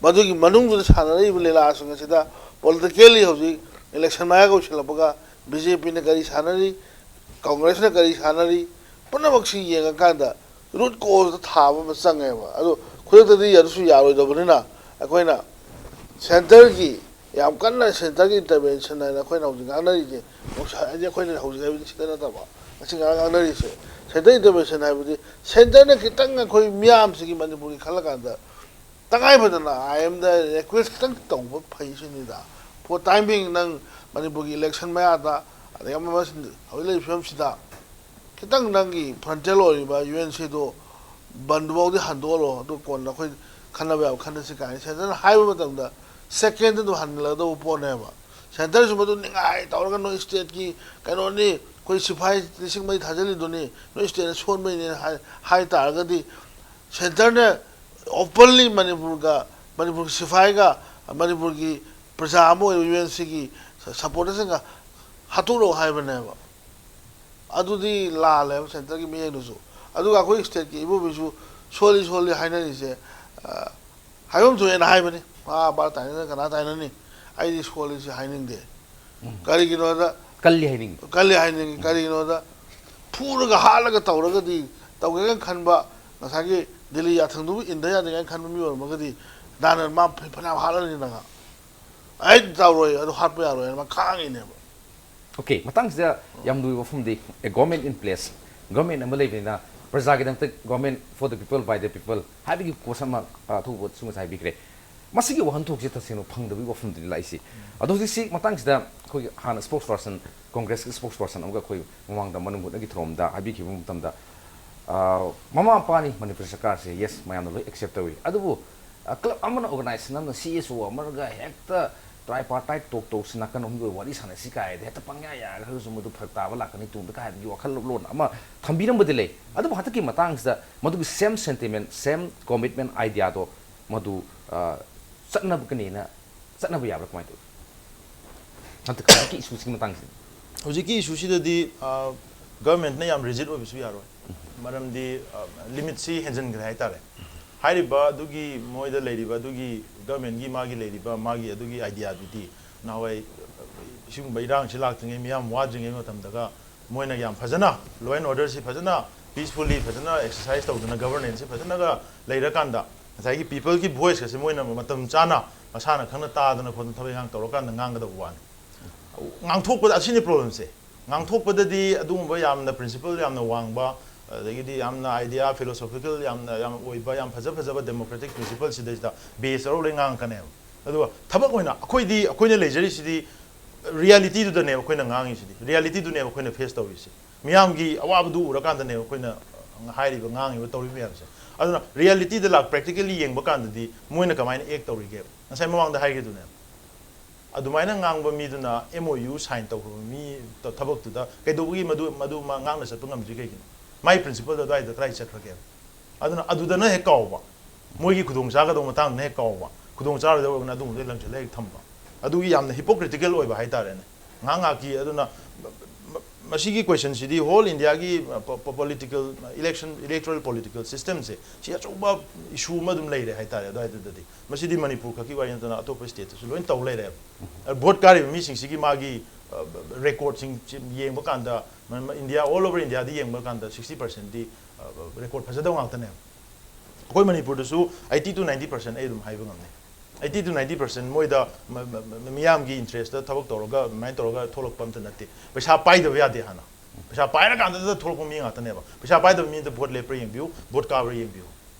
ꯃꯗꯨꯒꯤ ꯃꯅꯨꯡꯗꯨꯗ ꯁꯥꯟꯅꯔꯛꯏꯕ ꯂꯤꯂꯥꯁꯤꯡ ꯑꯁꯤꯗ, ꯄꯣꯂꯤꯇꯤꯀꯦꯜꯂꯤ ꯍꯧꯖꯤꯛ ꯏꯂꯦꯛꯁꯟ ꯃꯌꯥꯒ ꯑꯣꯏꯁꯤꯜꯂꯛꯄꯒ ꯕꯤ ꯖꯦ ꯄꯤꯅ ꯀꯔꯤ ꯁꯥꯟꯅꯔꯤ, ꯀꯪꯒ꯭ꯔꯦꯁꯅ ꯀꯔꯤ ꯁꯥꯟꯅꯔꯤ, ꯄꯨꯝꯅꯃꯛꯁꯤ ꯌꯦꯡꯉꯀꯥꯟꯗ ꯔꯨꯠ ꯀꯣꯖꯇ ꯊꯥꯕ ꯑꯃ ꯆꯪꯉꯦꯕ꯫ ꯑꯗꯣ ꯈꯨꯗꯛꯇꯗꯤ ꯑꯗꯨꯁꯨ ꯌꯥꯔꯣꯏꯗꯕꯅꯤꯅ, ꯑꯩꯈꯣꯏꯅ ꯁꯦꯟꯇꯔꯒꯤ, ꯌꯥꯝ ꯀꯟꯅ ꯁꯦꯟꯇꯔꯒꯤ ꯏꯟꯇꯔꯚꯦꯟꯁꯟ ꯍꯥꯏꯅ ꯑꯩꯈꯣꯏꯅ ꯍꯧꯖꯤꯛ ꯉꯥꯡꯅꯔꯤꯁꯦ, ꯍꯥꯏꯗꯤ ꯑꯩꯈꯣꯏꯅ ꯍꯧꯖꯤꯛ ꯍꯥꯏꯕꯗꯤ ꯁꯤꯗ ꯅꯠꯇꯕ, ꯉꯁꯤ ꯉꯔꯥꯡ ꯉꯥꯡꯅꯔꯤꯁꯦ, ꯁꯦꯟꯇꯔ ꯏꯟꯇꯔꯚꯦꯟꯁꯟ ꯍꯥꯏꯕꯗꯤ ꯁꯦꯟꯇꯔꯅ ꯈꯤꯇꯪ ꯑꯩꯈꯣꯏ ꯃꯤꯌꯥꯝꯁꯤꯒꯤ, ꯃꯅꯤꯄꯨꯔꯒꯤ ꯈꯜꯂꯀꯥꯟꯗ, ꯇꯉꯥꯏ ꯐꯗꯅ ꯑꯥꯏ ꯑꯦꯝꯗ ꯔꯤꯀ꯭ꯋꯦꯁ ꯈꯤꯇꯪ ꯇꯧꯕ ꯐꯩ ꯁꯤꯅꯤꯗ꯫ ꯐꯣꯔ ꯇꯥꯏꯃꯤꯡ, ꯅꯪ ꯃꯅꯤꯄꯨꯔꯒꯤ ꯏꯂꯦꯛꯁꯟ ꯃꯌꯥꯗ, ꯑꯗꯒꯤ ꯑꯃ ꯑꯃ ꯍꯧꯖꯤꯛ ꯂꯩꯔꯤꯕ ꯐꯤꯕꯝꯁꯤꯗ, ꯈꯤꯇꯪ ꯅꯪꯒꯤ ꯐ꯭ꯔꯟꯇꯦꯜ ꯑꯣꯏꯔꯤꯕ ꯌꯨ ꯑꯦꯟ ꯁꯤꯗꯣ ꯕꯟꯗꯨꯐꯥꯎꯗꯤ ꯍꯟꯗꯣꯛꯍꯜꯂꯣ, ꯑꯗꯨ ꯀꯣꯟꯅ ꯑꯩꯈꯣꯏ ꯈꯟꯅꯕ ꯌꯥꯕ ꯈꯟꯅꯁꯤ ꯀꯥꯏꯅ ꯁꯦꯟꯇꯔꯅ ꯍꯥꯏꯕ ꯃꯇꯝꯗ, ꯁꯦꯀꯦꯟꯗ ꯑꯗꯨꯝ ꯍꯟꯒꯠꯂꯛꯀꯗꯧꯕ ꯄꯣꯠꯅꯦꯕ꯫ ꯁꯦꯟꯇꯔꯁꯨ ꯃꯗꯨ ꯅꯤꯡꯉꯥꯏ ꯇꯧꯔꯒ, "ꯅꯣꯏ ꯁ꯭ꯇꯦꯠꯀꯤ ꯀꯩꯅꯣꯅꯤ, ꯑꯩꯈꯣꯏ ꯁꯤꯐꯥꯏ ꯂꯤꯁꯤꯡ ꯃꯔꯤ ꯊꯥꯖꯤꯜꯂꯤꯗꯨꯅꯤ, ꯅꯣꯏ ꯁ꯭ꯇꯦꯠꯅ ꯁꯣꯟꯕꯩꯅꯦꯅ" ꯍꯥꯏ, ꯍꯥꯏ ꯇꯥꯔꯒꯗꯤ, ꯁꯦꯟꯇꯔꯅ ꯑꯣꯄꯟꯂꯤ ꯃꯅꯤꯄꯨꯔꯒ, ꯃꯅꯤꯄꯨꯔꯒꯤ ꯁꯤꯐꯥꯏꯒ, ꯃꯅꯤꯄꯨꯔꯒꯤ ꯄ꯭ꯔꯖꯥ ꯑꯃ ꯑꯣꯏꯕ ꯌꯨ ꯑꯦꯟ ꯁꯤꯒꯤ ꯁꯄꯣꯔꯇꯔꯁꯤꯡꯒ ꯍꯥꯠꯇꯣꯛꯂꯛꯑꯣ ꯍꯥꯏꯕꯅꯦꯕ꯫ ꯑꯗꯨꯗꯤ ꯂꯥꯜꯂꯦꯕ ꯁꯦꯟꯇꯔꯒꯤ ꯃꯤꯠꯌꯦꯡꯗꯨꯁꯨ꯫ ꯑꯗꯨꯒ ꯑꯩꯈꯣꯏ ꯁ꯭ꯇꯦꯠꯀꯤ ꯏꯕꯣꯕꯤꯁꯨ ꯁꯣꯜꯂꯤ ꯁꯣꯜꯂꯤ ꯍꯥꯏꯅꯔꯤꯁꯦ, ꯑ, ꯍꯥꯏꯐꯝ ꯊꯣꯛꯑꯦꯅ ꯍꯥꯏꯕꯅꯤ꯫ ꯃꯍꯥ ꯚꯥꯔꯠ ꯇꯥꯏꯅꯗꯅ ꯀꯅꯥ ꯇꯥꯏꯅꯅꯤ? ꯑꯩꯗꯤ ꯁꯣꯜꯂꯤꯁꯤ ꯍꯥꯏꯅꯤꯡꯗꯦ꯫ ꯀꯔꯤꯒꯤꯅꯣꯗ, ꯀꯜꯂꯤ ꯍꯥꯏꯅꯤꯡꯉꯤ꯫ ꯀꯜꯂꯤ ꯍꯥꯏꯅꯤꯡꯉꯤ꯫ ꯀꯔꯤꯒꯤꯅꯣꯗ, ꯐꯨꯔꯒ ꯍꯥꯠꯂꯒ ꯇꯧꯔꯒꯗꯤ, ꯇꯧꯒꯦꯅ ꯈꯟꯕ, ꯉꯁꯥꯏꯒꯤ ꯗꯤꯜꯂꯤ ꯌꯥꯊꯪꯗꯨꯕꯨ ꯏꯟꯗ ꯌꯥꯗꯦ ꯀꯥꯏꯅ ꯈꯟꯕ ꯃꯤ ꯑꯣꯏꯔꯝꯃꯒꯗꯤ, ꯅꯍꯥꯟꯅ ꯃꯥ ꯐ-, ꯐꯅꯌꯥꯝ ꯍꯥꯠꯂꯅꯤ ꯅꯪ꯫ ꯑꯩ ꯇꯧꯔꯣꯏ, ꯑꯗꯨ ꯍꯥꯠꯄ ꯌꯥꯔꯣꯏ ꯍꯥꯏꯅ ꯃꯥ ꯈꯥꯡꯉꯤꯅꯦꯕ꯫ ꯑꯣꯀꯦ, ꯃꯇꯥꯡꯁꯤꯗ ꯌꯥꯝ ꯂꯨꯕ ꯋꯥꯐꯝꯗꯤ, a government in place, government ꯑꯃ ꯂꯩꯕꯅꯤꯅ ꯄ꯭ꯔꯖꯥꯒꯤꯗꯃꯛꯇ, government for the people, by the people ꯍꯥꯏꯕꯒꯤ ꯀꯣꯠ ꯑꯃ, ꯑ, ꯑꯊꯧꯕꯁꯨ ꯉꯁꯥꯏ ꯍꯥꯏꯕꯤꯈ꯭ꯔꯦ꯫ ꯃꯁꯤꯒꯤ ꯋꯥꯍꯟꯊꯣꯛꯁꯤ ꯇꯁꯦꯡꯅ ꯐꯪꯗꯕꯒꯤ ꯋꯥꯐꯝꯗꯨꯅꯤ ꯂꯥꯛꯏꯁꯤ꯫ ꯑꯗꯣ ꯍꯧꯖꯤꯛꯁꯤ ꯃꯇꯥꯡꯁꯤꯗ ꯑꯩꯈꯣꯏꯒꯤ ꯍꯥꯟꯅ ꯁ꯭ꯄꯣꯛꯁ ꯄꯥꯔꯁꯟ, ꯀꯣꯡꯒ꯭ꯔꯦꯁꯀꯤ ꯁ꯭ꯄꯣꯛꯁ ꯄꯥꯔꯁꯟ ꯑꯃꯒ ꯑꯩꯈꯣꯏ ꯃꯃꯥꯡꯗ ꯃꯅꯨꯡ ꯍꯨꯠꯅꯒꯤ ꯊꯧꯔꯝꯗ ꯍꯥꯏꯕꯤꯈꯤꯕ ꯃꯇꯝꯗ, ꯑ, ꯃꯃꯥ ꯃꯄꯥꯅꯤ ꯃꯅꯤꯄꯨꯔ ꯁꯔꯀꯥꯔꯁꯦ, ꯌꯦꯁ, ꯃꯌꯥꯝꯅ ꯂꯣꯏ ꯑꯦꯛꯁꯦꯞ ꯇꯧꯏ, ꯑꯗꯨꯕꯨ ꯀ꯭ꯂꯕ ꯑꯃꯅ, ꯑꯣꯔꯒꯅꯥꯏꯖꯦꯁꯟ ꯑꯃꯅ, ꯁꯤ ꯑꯦꯁ ꯑꯣ ꯑꯃꯒ ꯍꯦꯛꯇ ꯇ꯭ꯔꯥꯏꯄꯥꯔꯇꯥꯏꯠ ꯇꯣꯛ ꯇꯧꯁꯤ, ꯅꯥꯀꯟ ꯑꯍꯨꯝꯒꯤ ꯑꯣꯏꯕ ꯋꯥꯔꯤ ꯁꯥꯟꯅꯁꯤ ꯀꯥꯏꯗꯤ ꯍꯦꯛꯇ ꯄꯪꯌꯥ ꯌꯥꯔꯒꯁꯨ ꯃꯗꯨ ꯐꯔꯛ ꯇꯥꯕ ꯂꯥꯛꯀꯅꯤ ꯇꯨꯡꯗ ꯀꯥꯏ ꯍꯥꯏꯕꯒꯤ ꯋꯥꯈꯜꯂꯣꯟ ꯑꯃ ꯊꯝꯕꯤꯔꯝꯕꯗꯤ ꯂꯩ꯫ ꯑꯗꯨꯕꯨ ꯍꯟꯗꯛꯀꯤ ꯃꯇꯥꯡꯁꯤꯗ ꯃꯗꯨꯒꯤ ꯁꯦꯝ ꯁꯦꯟꯇꯤꯃꯦꯟ, ꯁꯦꯝ ꯀꯣꯃꯤꯠꯃꯦꯟ ꯑꯥꯏꯗꯤꯌꯥꯗꯣ ꯃꯗꯨ, ꯑ, ꯆꯠꯅꯕꯒꯅꯦꯅ, ꯆꯠꯅꯕ ꯌꯥꯕ꯭ꯔꯥ ꯀꯃꯥꯏꯅ ꯇꯧꯏ? ꯍꯟꯗꯛ ꯍꯧꯖꯤꯛꯀꯤ ꯏꯁꯨꯁꯤꯒꯤ ꯃꯇꯥꯡꯁꯤꯗ꯫ ꯍꯧꯖꯤꯛꯀꯤ ꯏꯁꯨꯁꯤꯗꯗꯤ, ꯑ, ꯒꯚꯔꯟꯃꯦꯟꯠꯅ ꯌꯥꯝ ꯔꯤꯖꯤꯗ ꯑꯣꯏꯕꯁꯨ ꯌꯥꯔꯣꯏ꯫ ꯃꯔꯝꯗꯤ, ꯑ, ꯂꯤꯃꯤꯠꯁꯤ ꯍꯦꯟꯖꯤꯟꯈ꯭ꯔꯦ ꯍꯥꯏꯇꯥꯔꯦ꯫ ꯍꯥꯏꯔꯤꯕ ꯑꯗꯨꯒꯤ ꯃꯣꯏꯗ ꯂꯩꯔꯤꯕ ꯑꯗꯨꯒꯤ ꯒꯚꯔꯟꯃꯦꯟꯠꯀꯤ ꯃꯥꯒꯤ ꯂꯩꯔꯤꯕ ꯃꯥꯒꯤ ꯑꯗꯨꯒꯤ ꯑꯥꯏꯗꯤꯌꯥꯗꯨꯗꯤ ꯅꯍꯥꯟꯋꯥꯏ, ꯑ, ꯁꯤꯒꯨꯝꯕ ꯏꯔꯥꯡꯁꯤ ꯂꯥꯛꯇ꯭ꯔꯤꯉꯩ, ꯃꯤꯌꯥꯝ ꯋꯥꯗ꯭ꯔꯤꯉꯩ ꯃꯇꯝꯗꯒ ꯃꯣꯏꯅ ꯌꯥꯝ ꯐꯖꯅ law and orderꯁꯤ ꯐꯖꯅ peacefully ꯐꯖꯅ exercise ꯇꯧꯗꯅ governanceꯁꯤ ꯐꯖꯅꯒ ꯂꯩꯔꯀꯥꯟꯗ ꯉꯁꯥꯏꯒꯤ peopleꯒꯤ voiceꯀꯁꯦ ꯃꯣꯏꯅ ꯃꯇꯝ ꯆꯥꯅ ꯃꯁꯥꯅ ꯈꯪꯅ ꯇꯥꯗꯅ ꯈꯣꯠꯇꯅ ꯊꯕꯛ ꯏꯪꯈꯥꯡ ꯇꯧꯔꯀꯥꯟꯗ ꯉꯥꯡꯒꯗꯧꯕ ꯋꯥꯅꯤ꯫ ꯉꯥꯡꯊꯣꯛꯄꯗ ꯑꯁꯤꯅꯤ problemꯁꯦ꯫ ꯉꯥꯡꯊꯣꯛꯄꯗꯗꯤ ꯑꯗꯨꯒꯨꯝꯕ ꯌꯥꯝꯅ principle ꯌꯥꯝꯅ ꯋꯥꯡꯕ, ꯑꯗꯒꯤꯗꯤ ꯌꯥꯝꯅ idea philosophical ꯌꯥꯝꯅ, ꯌꯥꯝ ꯑꯣꯏꯕ, ꯌꯥꯝ ꯐꯖ ꯐꯖꯕ democratic principle ꯁꯤꯗꯩꯁꯤꯗ base ꯇꯧꯔꯒ ꯂꯣꯏ ꯉꯥꯡꯉꯛꯀꯅꯦꯕ꯫ ꯑꯗꯨꯒ ꯊꯕꯛ ꯑꯣꯏꯅ ꯑꯩꯈꯣꯏꯗꯤ, ꯑꯩꯈꯣꯏꯅ ꯂꯩꯖꯔꯤꯁꯤꯗꯤ realityꯗꯨꯗꯅꯦꯕ ꯑꯩꯈꯣꯏꯅ ꯉꯥꯡꯉꯤꯁꯤꯗꯤ, realityꯗꯨꯅꯦꯕ ꯑꯩꯈꯣꯏꯅ face ꯇꯧꯔꯤꯁꯤ꯫ ꯃꯤꯌꯥꯝꯒꯤ ꯑꯋꯥꯕꯗꯨ ꯎꯔꯀꯥꯟꯗꯅꯦꯕ ꯑꯩꯈꯣꯏꯅ ꯍꯥꯏꯔꯤꯕ, ꯉꯥꯡꯉꯤꯕ, ꯇꯧꯔꯤꯕ ꯃꯌꯥꯝꯁꯦ꯫ ꯑꯗꯨꯅ realityꯗ ꯂꯥꯛ-, practically ꯌꯦꯡꯕ ꯀꯥꯟꯗꯗꯤ ꯃꯣꯏꯅ ꯀꯃꯥꯏꯅ act ꯇꯧꯔꯤꯒꯦ? ꯉꯁꯥꯏ ꯃꯃꯥꯡꯗ ꯍꯥꯏꯈꯤꯗꯨꯅꯦꯕ꯫ ꯑꯗꯨꯃꯥꯏꯅ ꯉꯥꯡꯕ ꯃꯤꯗꯨꯅ M O U sign ꯇꯧꯈ꯭ꯔꯕ ꯃꯤ ꯊꯕꯛꯇꯨꯗ ꯀꯩꯗꯧꯕꯒꯤ ꯃꯗꯨ, ꯃꯗꯨ ꯃꯥ ꯉꯥꯛꯅ ꯆꯠꯄ ꯉꯝꯗ꯭ꯔꯤ ꯀꯩꯒꯤꯅꯣ? ꯃꯥꯏ principleꯗꯣ ꯑꯗꯨꯋꯥꯏꯗ ꯀꯗꯥꯏ ꯆꯠꯈ꯭ꯔꯒꯦꯕ? ꯑꯗꯨꯅ ꯑꯗꯨꯗꯅ ꯍꯦꯛ ꯀꯥꯎꯕ, ꯃꯣꯏꯒꯤ ꯈꯨꯗꯣꯡ ꯆꯥꯒꯗꯧꯕ ꯃꯇꯥꯡꯗꯅ ꯍꯦꯛ ꯀꯥꯎꯕ, ꯈꯨꯗꯣꯡ ꯆꯥꯔꯣꯏꯗꯧꯕ ꯑꯣꯏꯔꯒꯅ ꯑꯗꯨꯒꯨꯝꯕꯗ ꯂꯪꯁꯤꯜꯂꯒ ꯍꯦꯛ ꯊꯝꯕ꯫ ꯑꯗꯨꯒꯤ ꯌꯥꯝꯅ hypocritical ꯑꯣꯏꯕ ꯍꯥꯏꯇꯥꯔꯦꯅꯦ, ꯉꯥꯏꯍꯥꯛ ꯉꯥꯏꯍꯥꯛꯀꯤ꯫ ꯑꯗꯨꯅ ꯃ-, ꯃ-, ꯃꯁꯤꯒꯤ questionꯁꯤꯗꯤ whole Indiaꯒꯤ, ꯑ, ꯄꯣ-, ꯄꯣ-, political, election, electoral political systemꯁꯦ ꯁꯤ ꯑꯆꯧꯕ issue ꯑꯃ ꯑꯗꯨꯝ ꯂꯩꯔꯦ ꯍꯥꯏꯇꯥꯔꯦ ꯑꯗꯨꯋꯥꯏꯗꯨꯗꯗꯤ꯫ ꯃꯁꯤꯗꯤ ꯃꯅꯤꯄꯨꯔ ꯈꯛꯀꯤ ꯋꯥꯔꯤ ꯅꯠꯇꯅ ꯑꯇꯣꯞꯄ stateꯇꯁꯨ ꯂꯣꯏ ꯇꯧ ꯂꯩꯔꯦꯕ꯫ ꯑ, vote ꯀꯥꯔꯤꯕ ꯃꯤꯁꯤꯡꯁꯤꯒꯤ ꯃꯥꯒꯤ, ꯑ, recordꯁꯤꯡ ꯌꯦꯡꯕ ꯀꯥꯟꯗ, ꯃ-, ꯃ-, India, all over Indiaꯗ ꯌꯦꯡꯕ ꯀꯥꯟꯗ sixty percentꯗꯤ, ꯑ, record ꯐꯖꯗꯕ ꯉꯥꯛꯇꯅꯦꯕ꯫ ꯑꯩꯈꯣꯏ ꯃꯅꯤꯄꯨꯔꯗꯁꯨ eighty to ninety percent ꯑꯩ ꯑꯗꯨꯝ ꯍꯥꯏꯕ ꯉꯝꯅꯤ꯫ Eighty to ninety percent ꯃꯣꯏꯗ ꯃ-, ꯃ-, ꯃ-, ꯃꯤꯌꯥꯝꯒꯤ interestꯇ ꯊꯕꯛ ꯇꯧꯔꯒ ꯑꯗꯨꯃꯥꯏꯅ ꯇꯧꯔꯒ ꯊꯣꯛꯂꯛꯄ ꯑꯝꯇ ꯅꯠꯇꯦ꯫ ꯄꯩꯁꯥ ꯄꯥꯏꯗꯕ ꯌꯥꯗꯦ ꯍꯥꯟꯅ꯫ ꯄꯩꯁꯥ ꯄꯥꯏꯔꯀꯥꯟꯗꯗ ꯊꯣꯛꯂꯛꯄ ꯃꯤ ꯉꯥꯛꯇꯅꯦꯕ꯫ ꯄꯩꯁꯥ ꯄꯥꯏꯗꯕ ꯃꯤꯗ vote ꯂꯦꯞꯄ꯭ꯔꯥ ꯌꯦꯡꯕꯤꯌꯨ, vote ꯀꯥꯕ꯭ꯔꯥ ꯌꯦꯡꯕꯤꯌꯨ꯫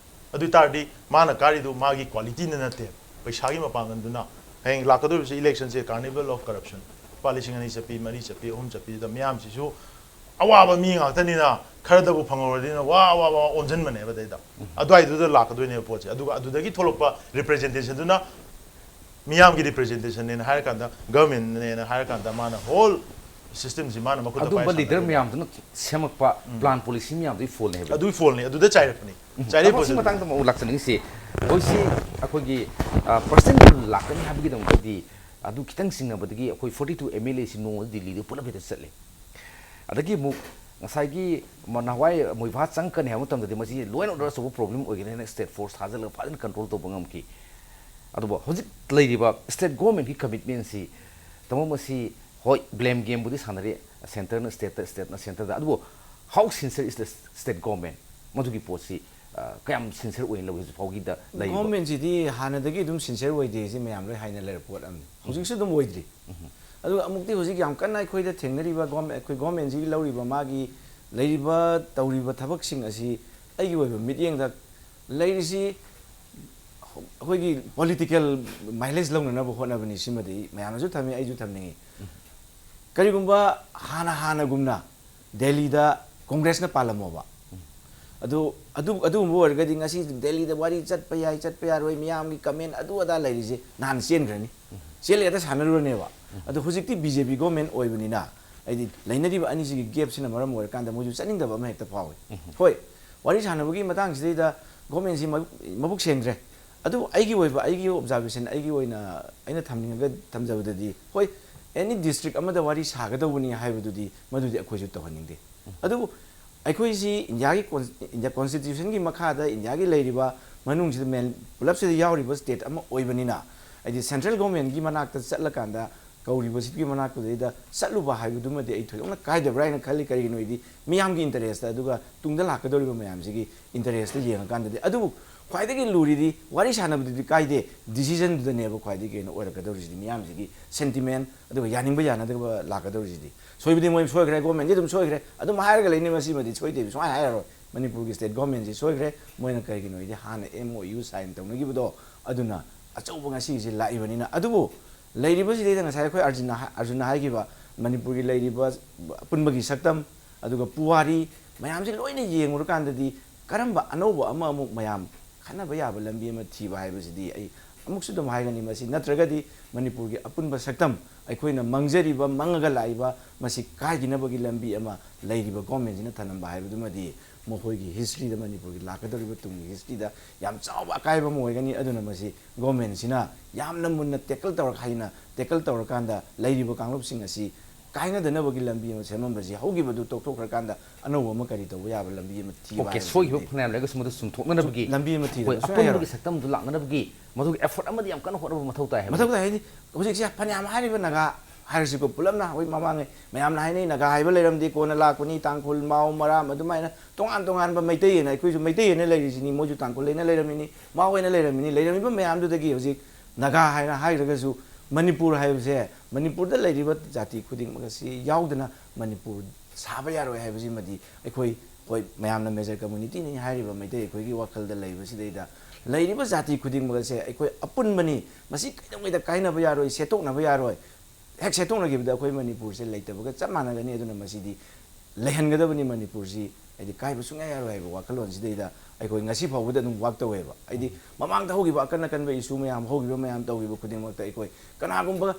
ꯑꯗꯨ ꯑꯣꯏ ꯇꯥꯔꯗꯤ ꯃꯥꯅ ꯀꯥꯔꯤꯗꯨ ꯃꯥꯒꯤ qualityꯅ ꯅꯠꯇꯦ, ꯄꯩꯁꯥꯒꯤ ꯃꯄꯥꯡꯒꯜꯗꯨꯅ꯫ ꯍꯌꯦꯡ ꯂꯥꯛꯀꯗꯧꯔꯤꯕꯁꯤ electionꯁꯦ carnival of corruption꯫ ꯂꯨꯄꯥ ꯂꯤꯁꯤꯡ ꯑꯅꯤ ꯆꯠꯄꯤ, ꯃꯔꯤ ꯆꯠꯄꯤ, ꯑꯍꯨꯝ ꯆꯠꯄꯤꯗꯨꯗ ꯃꯤꯌꯥꯝꯁꯤꯁꯨ ꯑꯋꯥꯕ ꯃꯤ ꯉꯥꯛꯇꯅꯤꯅ ꯈꯔꯗꯕꯨ ꯐꯪꯍꯧꯔꯗꯤꯅ ꯋꯥ ꯋꯥ ꯋꯥ ꯑꯣꯟꯁꯤꯟꯕꯅꯦꯕ ꯑꯗꯩꯗ꯫ ꯑꯗꯨꯋꯥꯏꯗꯨꯗ ꯂꯥꯛꯀꯗꯣꯏꯅꯦꯕ ꯄꯣꯠꯁꯦ꯫ ꯑꯗꯨꯒ ꯑꯗꯨꯗꯒꯤ ꯊꯣꯛꯂꯛꯄ representationꯗꯨꯅ ꯃꯤꯌꯥꯝꯒꯤ representationꯅꯦꯅ ꯍꯥꯏꯔꯀꯥꯟꯗ, governmentꯅꯦꯅ ꯍꯥꯏꯔꯀꯥꯟꯗ ꯃꯥꯅ whole systemꯁꯤ ꯃꯥꯅ ꯃꯈꯨꯠꯇ ꯑꯗꯨꯝꯕ ꯄꯥꯏ leader ꯁꯥꯟꯅꯗꯣꯏꯅꯦ꯫ ꯃꯌꯥꯝꯗꯨꯅ ꯁꯦꯝꯃꯛꯄ plan policyꯁꯤ ꯃꯌꯥꯝꯗꯨꯒꯤ faultꯅꯦ ꯍꯥꯏꯕ꯫ ꯑꯗꯨꯒꯤ faultꯅꯤ, ꯑꯗꯨꯗ ꯆꯥꯏꯔꯛꯄꯅꯤ꯫ ꯆꯥꯏꯔꯛꯏ ꯊꯕꯛꯁꯤ ꯄꯣꯠꯁꯤꯗꯤ꯫ ꯃꯇꯥꯡꯗ ꯑꯃꯨꯛ ꯂꯥꯛꯆꯅꯤꯡꯉꯤꯁꯤ, ꯍꯧꯖꯤꯛꯁꯤ ꯑꯩꯈꯣꯏꯒꯤ personal ꯂꯥꯛꯀꯅꯤ ꯍꯥꯏꯕꯒꯤꯗꯃꯛꯇꯗꯤ ꯑꯗꯨ ꯈꯤꯇꯪ ꯆꯤꯡꯅꯕꯗꯒꯤ ꯑꯩꯈꯣꯏ forty two MLAꯁꯤ ꯅꯣꯡꯃꯗ ꯗꯤꯜꯂꯤꯗ ꯄꯨꯂꯞ ꯍꯦꯛꯇ ꯆꯠꯂꯦ꯫ ꯑꯗꯒꯤ ꯑꯃꯨꯛ ꯉꯁꯥꯏꯒꯤ ꯅꯍꯥꯟꯋꯥꯏ ꯃꯣꯏꯚꯥ ꯆꯪꯉꯛꯀꯅꯤ ꯍꯥꯏꯕ ꯃꯇꯝꯗꯗꯤ ꯃꯁꯤ law and order ꯑꯆꯧꯕ problem ꯑꯣꯏꯒꯅꯤ ꯍꯥꯏꯅ state force ꯊꯥꯖꯤꯜꯂꯒ ꯐꯖꯅ control ꯇꯧꯕ ꯉꯝꯈꯤ꯫ ꯑꯗꯨꯕꯨ ꯍꯧꯖꯤꯛ ꯂꯩꯔꯤꯕ state governmentꯀꯤ commitmentꯁꯤ, ꯇꯥꯃꯣ, ꯃꯁꯤ ꯍꯣꯏ blame gameꯕꯨꯗꯤ ꯁꯥꯟꯅꯔꯤ, centreꯅ stateꯇ, stateꯅ centreꯗ, ꯑꯗꯨꯕꯨ how sincere is the state government? ꯃꯗꯨꯒꯤ ꯄꯣꯠꯁꯤ ꯑ, ꯀꯌꯥꯝ sincere ꯑꯣꯏꯅ ꯂꯧꯏ ꯍꯧꯖꯤꯛ ꯐꯥꯎꯒꯤꯗ ꯂꯩꯔꯤꯕ? Governmentꯁꯤꯗꯤ ꯍꯥꯟꯅꯗꯒꯤ ꯑꯗꯨꯝ sincere ꯑꯣꯏꯗꯦ, ꯁꯤ ꯃꯌꯥꯝ ꯂꯣꯏ ꯍꯥꯏꯅ ꯂꯩꯔꯕ ꯄꯣꯠ ꯑꯃꯅꯤ꯫ ꯍꯧꯖꯤꯛꯁꯨ ꯑꯗꯨꯝ ꯑꯣꯏꯗ꯭ꯔꯤ꯫ ꯑꯗꯨꯒ ꯑꯃꯨꯛꯇꯤ ꯍꯧꯖꯤꯛ ꯌꯥꯝ ꯀꯟꯅ ꯑꯩꯈꯣꯏꯗ ꯊꯦꯡꯅꯔꯤꯕ government, ꯑꯩꯈꯣꯏ governmentꯁꯤꯒꯤ ꯂꯧꯔꯤꯕ ꯃꯥꯒꯤ ꯂꯩꯔꯤꯕ ꯇꯧꯔꯤꯕ ꯊꯕꯛꯁꯤꯡ ꯑꯁꯤ ꯑꯩꯒꯤ ꯑꯣꯏꯕ ꯃꯤꯠꯌꯦꯡꯗ ꯂꯩꯔꯤꯁꯤ ꯑꯩꯈꯣꯏꯒꯤ political mileage ꯂꯧꯅꯅꯕ ꯍꯣꯠꯅꯕꯅꯤ꯫ ꯁꯤꯃꯗꯤ ꯃꯌꯥꯝꯅꯁꯨ ꯊꯝꯃꯤ, ꯑꯩꯁꯨ ꯊꯝꯅꯤꯡꯉꯤ꯫ ꯀꯔꯤꯒꯨꯝꯕ ꯍꯥꯟꯅ ꯍꯥꯟꯅꯒꯨꯝꯅ ꯗꯦꯜꯂꯤꯗ ꯀꯣꯡꯒ꯭ꯔꯦꯁꯅ ꯄꯥꯜꯂꯝꯃꯣꯕ, ꯑꯗꯨ ꯑꯗꯨ ꯑꯗꯨꯒꯨꯝꯕ ꯑꯣꯏꯔꯒꯗꯤ ꯉꯁꯤ ꯗꯦꯜꯂꯤꯗ ꯋꯥꯔꯤ ꯆꯠꯄ ꯌꯥꯏ, ꯆꯠꯄ ꯌꯥꯔꯣꯏ, ꯃꯤꯌꯥꯝꯒꯤ comment ꯑꯗꯨ ꯑꯗꯥ ꯂꯩꯔꯤꯁꯦ ꯅꯍꯥꯟ ꯆꯦꯟꯈ꯭ꯔꯅꯤ꯫ ꯆꯦꯜꯂꯦ ꯍꯦꯛꯇ ꯁꯥꯟꯅꯔꯨꯔꯅꯦꯕ꯫ ꯑꯗꯣ ꯍꯧꯖꯤꯛꯇꯤ BJP government ꯑꯣꯏꯕꯅꯤꯅ, ꯍꯥꯏꯗꯤ ꯂꯩꯅꯔꯤꯕ ꯑꯅꯤꯁꯤꯒꯤ gapꯁꯤꯅ ꯃꯔꯝ ꯑꯣꯏꯔꯀꯥꯟꯗ ꯃꯣꯏꯁꯨ ꯆꯠꯅꯤꯡꯗꯕ ꯑꯃ ꯍꯦꯛꯇ ꯐꯥꯎꯏ꯫ ꯍꯣꯏ, ꯋꯥꯔꯤ ꯁꯥꯟꯅꯕꯒꯤ ꯃꯇꯥꯡꯁꯤꯗꯩꯗ governmentꯁꯤ ꯃꯕꯨꯛ, ꯃꯕꯨꯛ ꯁꯦꯡꯗ꯭ꯔꯦ꯫ ꯑꯗꯨꯕꯨ ꯑꯩꯒꯤ ꯑꯣꯏꯕ, ꯑꯩꯒꯤ observation, ꯑꯩꯒꯤ ꯑꯣꯏꯅ ꯑꯩꯅ ꯊꯝꯅꯤꯡꯉꯒ ꯊꯝꯖꯕꯗꯗꯤ, ꯍꯣꯏ, any district ꯑꯃꯗ ꯋꯥꯔꯤ ꯁꯥꯒꯗꯧꯕꯅꯤ ꯍꯥꯏꯕꯗꯨꯗꯤ ꯃꯗꯨꯗꯤ ꯑꯩꯈꯣꯏꯁꯨ ꯇꯧꯍꯟꯅꯤꯡꯗꯦ꯫ ꯑꯗꯨꯕꯨ ꯑꯩꯈꯣꯏꯁꯤ ꯏꯟꯗꯤꯌꯥꯒꯤ ꯀꯣꯟ-, ꯏꯟꯗꯤꯌꯥ constitutionꯒꯤ ꯃꯈꯥꯗ ꯏꯟꯗꯤꯌꯥꯒꯤ ꯂꯩꯔꯤꯕ ꯃꯅꯨꯡꯁꯤꯗ ꯃꯦꯟ-, ꯄꯨꯂꯞꯁꯤꯗ ꯌꯥꯎꯔꯤꯕ state ꯑꯃ ꯑꯣꯏꯕꯅꯤꯅ, ꯍꯥꯏꯗꯤ central governmentꯀꯤ ꯃꯅꯥꯛꯇ ꯆꯠꯂꯀꯥꯟꯗ ꯀꯧꯔꯤꯕꯁꯤꯒꯤ ꯃꯅꯥꯛꯇꯨꯗꯩꯗ ꯆꯠꯂꯨꯕ ꯍꯥꯏꯕꯗꯨꯃꯗꯤ ꯑꯩ ꯊꯣꯏꯗꯣꯛꯅ ꯀꯥꯏꯗꯕ꯭ꯔꯥ ꯍꯥꯏꯅ ꯈꯜꯂꯤ꯫ ꯀꯔꯤꯒꯤꯅꯣ ꯍꯥꯏꯗꯤ ꯃꯤꯌꯥꯝꯒꯤ interestꯇ, ꯑꯗꯨꯒ ꯇꯨꯡꯗ ꯂꯥꯛꯀꯗꯧꯔꯤꯕ ꯃꯌꯥꯝꯁꯤꯒꯤ interestꯇ ꯌꯦꯡꯉꯀꯥꯟꯗꯗꯤ꯫ ꯑꯗꯨꯕꯨ ꯈ꯭ꯋꯥꯏꯗꯒꯤ ꯂꯨꯔꯤꯗꯤ ꯋꯥꯔꯤ ꯁꯥꯟꯅꯕꯗꯨꯗꯤ ꯀꯥꯏꯗꯦ, decisionꯗꯨꯗꯅꯦꯕ ꯈ꯭ꯋꯥꯏꯗꯒꯤ ꯀꯩꯅꯣ ꯑꯣꯏꯔꯛꯀꯗꯧꯔꯤꯁꯤꯗꯤ, ꯃꯤꯌꯥꯝꯁꯤꯒꯤ sentiment, ꯑꯗꯨꯒ ꯌꯥꯅꯤꯡꯕ ꯌꯥꯅꯗꯕ ꯂꯥꯛꯀꯗꯧꯔꯤꯁꯤꯗꯤ꯫ ꯁꯣꯏꯕꯗꯤ ꯃꯣꯏ ꯁꯣꯏꯈ꯭ꯔꯦ, governmentꯁꯤ ꯑꯗꯨꯝ ꯁꯣꯏꯈ꯭ꯔꯦ, ꯑꯗꯨꯝ ꯍꯥꯏꯔꯒ ꯂꯩꯅꯤ꯫ ꯃꯁꯤꯃꯗꯤ ꯁꯣꯏꯗꯦꯕ, ꯁꯨꯡꯍꯥꯏ ꯍꯥꯏꯔꯔꯣꯏ꯫ ꯃꯅꯤꯄꯨꯔꯒꯤ state governmentꯁꯤ ꯁꯣꯏꯈ꯭ꯔꯦ꯫ ꯃꯣꯏꯅ ꯀꯔꯤꯒꯤꯅꯣ ꯍꯥꯏꯗꯤ ꯍꯥꯟꯅ MOU sign ꯇꯧꯅꯈꯤꯕꯗꯣ ꯑꯗꯨꯅ ꯑꯆꯧꯕ ꯉꯁꯤꯒꯤꯁꯤ ꯂꯥꯛꯏꯕꯅꯤꯅ꯫ ꯑꯗꯨꯕꯨ ꯂꯩꯔꯤꯕꯁꯤꯗꯩꯗ ꯉꯁꯥꯏ ꯑꯩꯈꯣꯏ ꯑꯥꯔꯖꯨꯟꯅ ꯍꯥꯏ-, ꯑꯥꯔꯖꯨꯟꯅ ꯍꯥꯏꯈꯤꯕ ꯃꯅꯤꯄꯨꯔꯒꯤ ꯂꯩꯔꯤꯕ ꯑꯄꯨꯟꯕꯒꯤ ꯁꯛꯇꯝ, ꯑꯗꯨꯒ ꯄꯨꯋꯥꯔꯤ ꯃꯌꯥꯝꯁꯦ ꯂꯣꯏꯅ ꯌꯦꯡꯉꯨꯔꯀꯥꯟꯗꯗꯤ ꯀꯔꯝꯕ ꯑꯅꯧꯕ ꯑꯃ ꯑꯃꯨꯛ ꯃꯌꯥꯝ ꯈꯟꯅꯕ ꯌꯥꯕ ꯂꯝꯕꯤ ꯑꯃ ꯊꯤꯕ ꯍꯥꯏꯕꯁꯤꯗꯤ ꯑꯩ ꯑꯃꯨꯛꯁꯨ ꯑꯗꯨꯝ ꯍꯥꯏꯒꯅꯤ꯫ ꯃꯁꯤ ꯅꯠꯇ꯭ꯔꯒꯗꯤ ꯃꯅꯤꯄꯨꯔꯒꯤ ꯑꯄꯨꯟꯕ ꯁꯛꯇꯝ, ꯑꯩꯈꯣꯏꯅ ꯃꯪꯖꯔꯤꯕ, ꯃꯪꯉꯒ ꯂꯥꯛꯏꯕ, ꯃꯁꯤ ꯀꯥꯏꯈꯤꯅꯕꯒꯤ ꯂꯝꯕꯤ ꯑꯃ ꯂꯩꯔꯤꯕ ꯒꯣꯔꯃꯦꯟꯁꯤꯅ ꯊꯅꯝꯕ ꯍꯥꯏꯕꯗꯨꯃꯗꯤ ꯃꯈꯣꯏꯒꯤ ꯍꯤꯁꯇ꯭ꯔꯤꯗ, ꯃꯅꯤꯄꯨꯔꯒꯤ ꯂꯥꯛꯀꯗꯧꯔꯤꯕ ꯇꯨꯡꯒꯤ ꯍꯤꯁꯇ꯭ꯔꯤꯗ ꯌꯥꯝ ꯆꯥꯎꯕ ꯑꯀꯥꯏꯕ ꯑꯃ ꯑꯣꯏꯒꯅꯤ꯫ ꯑꯗꯨꯅ ꯃꯁꯤ ꯒꯣꯔꯃꯦꯟꯁꯤꯅ ꯌꯥꯝꯅ ꯃꯨꯟꯅ ꯇꯦꯀꯜ ꯇꯧꯔꯛ ꯍꯥꯏꯅ ꯇꯦꯀꯜ ꯇꯧꯔꯀꯥꯟꯗ ꯂꯩꯔꯤꯕ ꯀꯥꯡꯂꯨꯞꯁꯤꯡ ꯑꯁꯤ ꯀꯥꯏꯅꯗꯅꯕꯒꯤ ꯂꯝꯕꯤ ꯑꯃ ꯁꯦꯝꯃꯝꯕꯁꯤ ꯍꯧꯈꯤꯕꯗꯨ ꯇꯣꯛꯊꯣꯛꯈ꯭ꯔꯀꯥꯟꯗ ꯑꯅꯧꯕ ꯑꯃ ꯀꯔꯤ ꯇꯧꯕ ꯌꯥꯕ ꯂꯝꯕꯤ ꯑꯃ ꯊꯤꯕ ꯑꯣꯀꯦ, ꯍꯥꯏꯕꯁꯤꯗꯤ ꯁꯣꯏꯈꯤꯕ ꯐꯅꯌꯥꯝ ꯂꯩꯔꯒꯁꯨ ꯃꯗꯨ ꯆꯨꯝꯊꯣꯛꯅꯅꯕꯒꯤ, ꯂꯝꯕꯤ ꯑꯃ ꯊꯤꯗꯕ ꯑꯩꯈꯣꯏ ꯁꯨꯡꯌꯥ ꯌꯥꯔꯣꯏ꯫ ꯑꯄꯨꯟꯕꯒꯤ ꯁꯛꯇꯝꯗꯨ ꯂꯥꯛꯅꯅꯕꯒꯤ ꯃꯗꯨꯒꯤ ꯑꯦꯐꯣꯔꯠ ꯑꯃꯗꯤ ꯌꯥꯝ ꯀꯟꯅ ꯍꯣꯠꯅꯕ ꯃꯊꯧ ꯇꯥꯏ ꯍꯥꯏꯕꯅꯤ꯫ ꯃꯊꯧ ꯇꯥꯏ ꯍꯥꯏꯗꯤ ꯍꯧꯖꯤꯛꯁꯦ ꯐꯅꯌꯥꯝ ꯍꯥꯏꯔꯤꯕ ꯅꯥꯒꯥ ꯍꯥꯏꯔꯁꯤꯀꯣ, ꯄꯨꯂꯞꯅ ꯍꯣꯏ ꯃꯃꯥꯡꯉꯩ ꯃꯌꯥꯝꯅ ꯍꯥꯏꯅꯩ ꯅꯥꯒꯥ ꯍꯥꯏꯕ ꯂꯩꯔꯝꯗꯦ, ꯀꯣꯟꯅ ꯂꯥꯛꯄꯅꯤ, ꯇꯥꯡꯈꯨꯜ, ꯃꯥꯎ, ꯃꯔꯥꯝ, ꯑꯗꯨꯃꯥꯏꯅ ꯇꯣꯉꯥꯟ ꯇꯣꯉꯥꯟꯕ ꯃꯩꯇꯩ ꯍꯥꯏꯅ ꯑꯩꯈꯣꯏꯁꯨ ꯃꯩꯇꯩ ꯍꯥꯏꯅ ꯂꯩꯔꯤꯁꯤꯅꯤ, ꯃꯣꯏꯁꯨ ꯇꯥꯡꯈꯨꯜ ꯍꯥꯏꯅ ꯂꯩꯔꯝꯃꯤꯅꯤ, ꯃꯥꯎ ꯍꯥꯏꯅ ꯂꯩꯔꯝꯃꯤꯅꯤ꯫ ꯂꯩꯔꯝꯃꯤꯕ ꯃꯌꯥꯝꯗꯨꯗꯒꯤ ꯍꯧꯖꯤꯛ ꯅꯥꯒꯥ ꯍꯥꯏꯅ ꯍꯥꯏꯔꯒꯁꯨ ꯃꯅꯤꯄꯨꯔ ꯍꯥꯏꯕꯁꯦ, ꯃꯅꯤꯄꯨꯔꯗ ꯂꯩꯔꯤꯕ ꯖꯥꯇꯤ ꯈꯨꯗꯤꯡꯃꯛ ꯑꯁꯤ ꯌꯥꯎꯗꯅ ꯃꯅꯤꯄꯨꯔ ꯁꯥꯕ ꯌꯥꯔꯣꯏ ꯍꯥꯏꯕꯁꯤꯃꯗꯤ ꯑꯩꯈꯣꯏ, ꯍꯣꯏ, ꯃꯌꯥꯝꯅ ꯃꯦꯖꯔ ꯀꯝꯃꯨꯅꯤꯇꯤꯅꯤ ꯍꯥꯏꯔꯤꯕ ꯃꯩꯇꯩ ꯑꯩꯈꯣꯏꯒꯤ ꯋꯥꯈꯜꯗ ꯂꯩꯕꯁꯤꯗꯩꯗ ꯂꯩꯔꯤꯕ ꯖꯥꯇꯤ ꯈꯨꯗꯤꯡꯃꯛ ꯑꯁꯦ ꯑꯩꯈꯣꯏ ꯑꯄꯨꯟꯕꯅꯤ, ꯃꯁꯤ ꯀꯩꯗꯧꯉꯩꯗ ꯀꯥꯏꯅꯕ ꯌꯥꯔꯣꯏ, ꯁꯦꯠꯇꯣꯛꯅꯕ ꯌꯥꯔꯣꯏ꯫ ꯍꯦꯛ ꯁꯦꯠꯇꯣꯛꯅꯈꯤꯕꯗ ꯑꯩꯈꯣꯏ ꯃꯅꯤꯄꯨꯔꯁꯦ ꯂꯩꯇꯕꯒ ꯆꯞ ꯃꯥꯟꯅꯒꯅꯤ꯫ ꯑꯗꯨꯅ ꯃꯁꯤꯗꯤ ꯂꯩꯍꯟꯒꯗꯕꯅꯤ, ꯃꯅꯤꯄꯨꯔꯁꯤ ꯍꯥꯏꯗꯤ ꯀꯥꯏꯕ ꯁꯨꯡꯌꯥ ꯌꯥꯔꯣꯏ ꯍꯥꯏꯕ ꯋꯥꯈꯜꯂꯣꯟꯁꯤꯗꯩꯗ ꯑꯩꯈꯣꯏ ꯉꯁꯤ ꯐꯥꯎꯕꯗ ꯑꯗꯨꯝ ꯋꯥꯛ ꯇꯧꯋꯦꯕ꯫ ꯍꯥꯏꯗꯤ ꯃꯃꯥꯡꯗ ꯍꯧꯈꯤꯕ ꯑꯀꯟ ꯑꯀꯟꯕ ꯏꯁꯨ ꯃꯌꯥꯝ, ꯍꯧꯈꯤꯕ ꯃꯌꯥꯝ ꯇꯧꯈꯤꯕ ꯈꯨꯗꯤꯡꯃꯛꯇ ꯑꯩꯈꯣꯏ ꯀꯅꯥꯒꯨꯝꯕ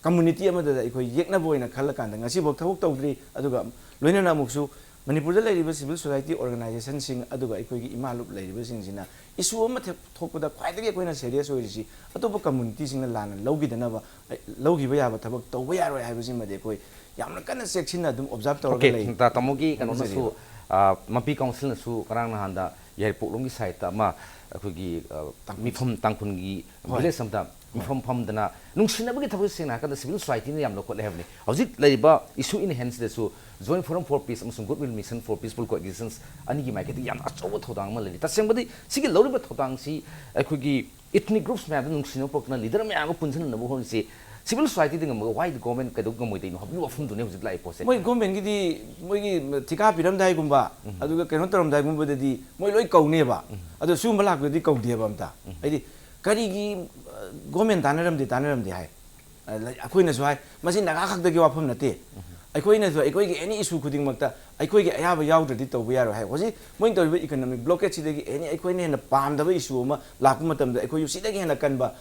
ꯀꯝꯃꯨꯅꯤꯇꯤ ꯑꯃꯗ ꯑꯩꯈꯣꯏ ꯌꯦꯛꯅꯕ ꯑꯣꯏꯅ ꯈꯜꯂꯀꯥꯟꯗ ꯉꯁꯤꯐꯥꯎ ꯊꯕꯛ ꯇꯧꯗ꯭ꯔꯤ꯫ ꯑꯗꯨꯒ ꯂꯣꯏꯅꯅ ꯑꯃꯨꯛꯁꯨ ꯃꯅꯤꯄꯨꯔꯗ ꯂꯩꯔꯤꯕ ꯁꯤꯚꯤꯜ ꯁꯣꯁꯥꯏꯇꯤ ꯑꯣꯔꯒꯅꯥꯏꯖꯦꯁꯟꯁꯤꯡ ꯑꯗꯨꯒ ꯑꯩꯈꯣꯏꯒꯤ ꯏꯃꯥ ꯂꯨꯞ ꯂꯩꯔꯤꯕꯁꯤꯡꯁꯤꯅ ꯏꯁꯨ ꯑꯃ ꯊꯦꯛ-, ꯊꯣꯛꯄꯗ ꯈ꯭ꯋꯥꯏꯗꯒꯤ ꯑꯩꯈꯣꯏꯅ ꯁꯦꯔꯤꯌꯁ ꯑꯣꯏꯔꯤꯁꯤ ꯑꯇꯣꯞꯄ ꯀꯝꯃꯨꯅꯤꯇꯤꯁꯤꯡꯅ ꯂꯥꯟꯅ ꯂꯧꯈꯤꯗꯅꯕ, ꯑ, ꯂꯧꯈꯤꯕ ꯌꯥꯕ ꯊꯕꯛ ꯇꯧꯕ ꯌꯥꯔꯣꯏ ꯍꯥꯏꯕꯁꯤꯃꯗꯤ ꯑꯩꯈꯣꯏ ꯌꯥꯝꯅ ꯀꯟꯅ ꯆꯦꯛꯁꯤꯟꯅ ꯑꯗꯨꯝ ꯑꯣꯕꯖꯥꯔꯕ ꯇꯧꯔꯒ ꯑꯣꯀꯦ, ꯂꯩ꯫ ꯇꯥ-, ꯇꯥꯃꯣꯒꯤ ꯀꯩꯅꯣꯅꯁꯨ, ꯊꯝꯖꯔꯤꯕ꯫ ꯑ, ꯃꯄꯤ ꯀꯥꯎꯟꯁꯤꯜꯅꯁꯨ ꯉꯔꯥꯡ ꯅꯍꯥꯟꯗ ꯌꯥꯏꯔꯤꯄꯣꯛꯂꯣꯝꯒꯤ ꯁꯥꯏꯠꯇ ꯑꯃ ꯑꯩꯈꯣꯏꯒꯤ, ꯑ, ꯃꯤꯐꯝ, ꯇꯥꯡꯈꯨꯜꯒꯤ ꯍꯣꯏ꯫ ꯚꯤꯂꯦꯖ ꯑꯃꯗ ꯃꯤꯐꯝ ꯐꯝꯗꯅ ꯅꯨꯡꯁꯤꯅꯕꯒꯤ ꯊꯕꯛ ꯁꯦꯡꯅ ꯍꯥꯏꯔꯀꯥꯟꯗ ꯁꯤꯚꯤꯜ ꯁꯣꯁꯥꯏꯇꯤꯅ ꯌꯥꯝ ꯂꯧꯈꯠꯂꯦ ꯍꯥꯏꯕꯅꯤ꯫ ꯍꯧꯖꯤꯛ ꯂꯩꯔꯤꯕ ꯏꯁꯨ ꯏꯟ ꯍꯦꯟꯁꯤꯗꯁꯨ ꯖꯣꯏꯟ ꯐꯣꯔꯝ ꯐꯣꯔ ꯄꯤꯁ ꯑꯃꯁꯨꯡ ꯒꯨꯗ ꯋꯤꯜ ꯃꯤꯁꯟ ꯐꯣꯔ ꯄꯤꯁꯐꯨꯜ ꯀꯣꯑꯦꯛꯖꯤꯁꯇꯦꯟꯁ ꯑꯅꯤꯒꯤ ꯃꯥꯏꯀꯩꯗꯒꯤ ꯌꯥꯝꯅ ꯑꯆꯧꯕ ꯊꯧꯗꯥꯡ ꯑꯃ ꯂꯩꯔꯤ꯫ ꯇꯁꯦꯡꯕꯗꯤ ꯁꯤꯒꯤ ꯂꯧꯔꯤꯕ ꯊꯧꯗꯥꯡꯁꯤ ꯑꯩꯈꯣꯏꯒꯤ ꯏꯊꯅꯤꯛ ꯒ꯭ꯔꯨꯞꯁ ꯃꯌꯥꯝꯗ ꯅꯨꯡꯁꯤꯅꯕ ꯄꯨꯔꯛꯇꯅ ꯂꯤꯗꯔ ꯃꯌꯥꯝ ꯑꯃ ꯄꯨꯟꯁꯤꯟꯅꯅꯕ ꯍꯣꯠꯅꯔꯤꯁꯤ ꯁꯤꯚꯤꯜ ꯁꯣꯁꯥꯏꯇꯤꯗ ꯉꯝꯃꯒ why the government ꯀꯩꯗꯧ ꯉꯝꯃꯣꯏꯗꯣꯏꯅꯣ ꯍꯥꯏꯕꯒꯤ ꯋꯥꯐꯝꯗꯨꯅꯦ ꯍꯧꯖꯤꯛ ꯂꯥꯛꯏ ꯄꯣꯠꯁꯦ꯫ ꯃꯣꯏ ꯒꯣꯔꯃꯦꯟꯒꯤꯗꯤ ꯃꯣꯏꯒꯤ ꯊꯤꯀꯥ ꯄꯤꯔꯝꯗꯥꯏꯒꯨꯝꯕ, ꯑꯗꯨꯒ ꯀꯩꯅꯣ ꯇꯧꯔꯝꯗꯥꯏꯒꯨꯝꯕꯗꯗꯤ ꯃꯣꯏ ꯂꯣꯏ ꯀꯧꯅꯦꯕ꯫ ꯑꯗꯣ ꯁꯤꯒꯨꯝꯕ ꯂꯥꯛꯄꯗꯗꯤ ꯀꯧꯗꯦꯕ ꯑꯝꯇ꯫ ꯍꯥꯏꯗꯤ ꯀꯔꯤꯒꯤ, ꯑ, ꯒꯣꯔꯃꯦꯟ ꯇꯥꯟꯅꯔꯝꯗꯦ, ꯇꯥꯟꯅꯔꯝꯗꯦ ꯍꯥꯏ꯫ ꯑ, ꯂꯩ-, ꯑꯩꯈꯣꯏꯅꯁꯨ ꯍꯥꯏ, ꯃꯁꯤ ꯅꯥꯒꯥ ꯈꯛꯇꯒꯤ ꯋꯥꯐꯝ ꯅꯠꯇꯦ꯫ ꯑꯩꯈꯣꯏꯅꯁꯨ ꯑꯩꯈꯣꯏꯒꯤ ꯑꯦꯅꯤ ꯏꯁꯨ ꯈꯨꯗꯤꯡꯃꯛꯇ ꯑꯩꯈꯣꯏꯒꯤ ꯑꯌꯥꯕ ꯌꯥꯎꯗ꯭ꯔꯗꯤ ꯇꯧꯕ ꯌꯥꯔꯣꯏ ꯍꯥꯏ꯫ ꯍꯧꯖꯤꯛ ꯃꯣꯏꯅ ꯇꯧꯔꯤꯕ ꯏꯀꯣꯅꯣꯃꯤꯛ ꯕ꯭ꯂꯣꯀꯦꯠꯁꯤꯗꯒꯤ ꯑꯦꯅꯤ ꯑꯩꯈꯣꯏꯅ ꯍꯦꯟꯅ ꯄꯥꯝꯗꯕ ꯏꯁꯨ ꯑꯃ ꯂꯥꯛꯄ ꯃꯇꯝꯗ ꯑꯩꯈꯣꯏꯁꯨ ꯁꯤꯗꯒꯤ ꯍꯦꯟꯅ ꯀꯟꯕ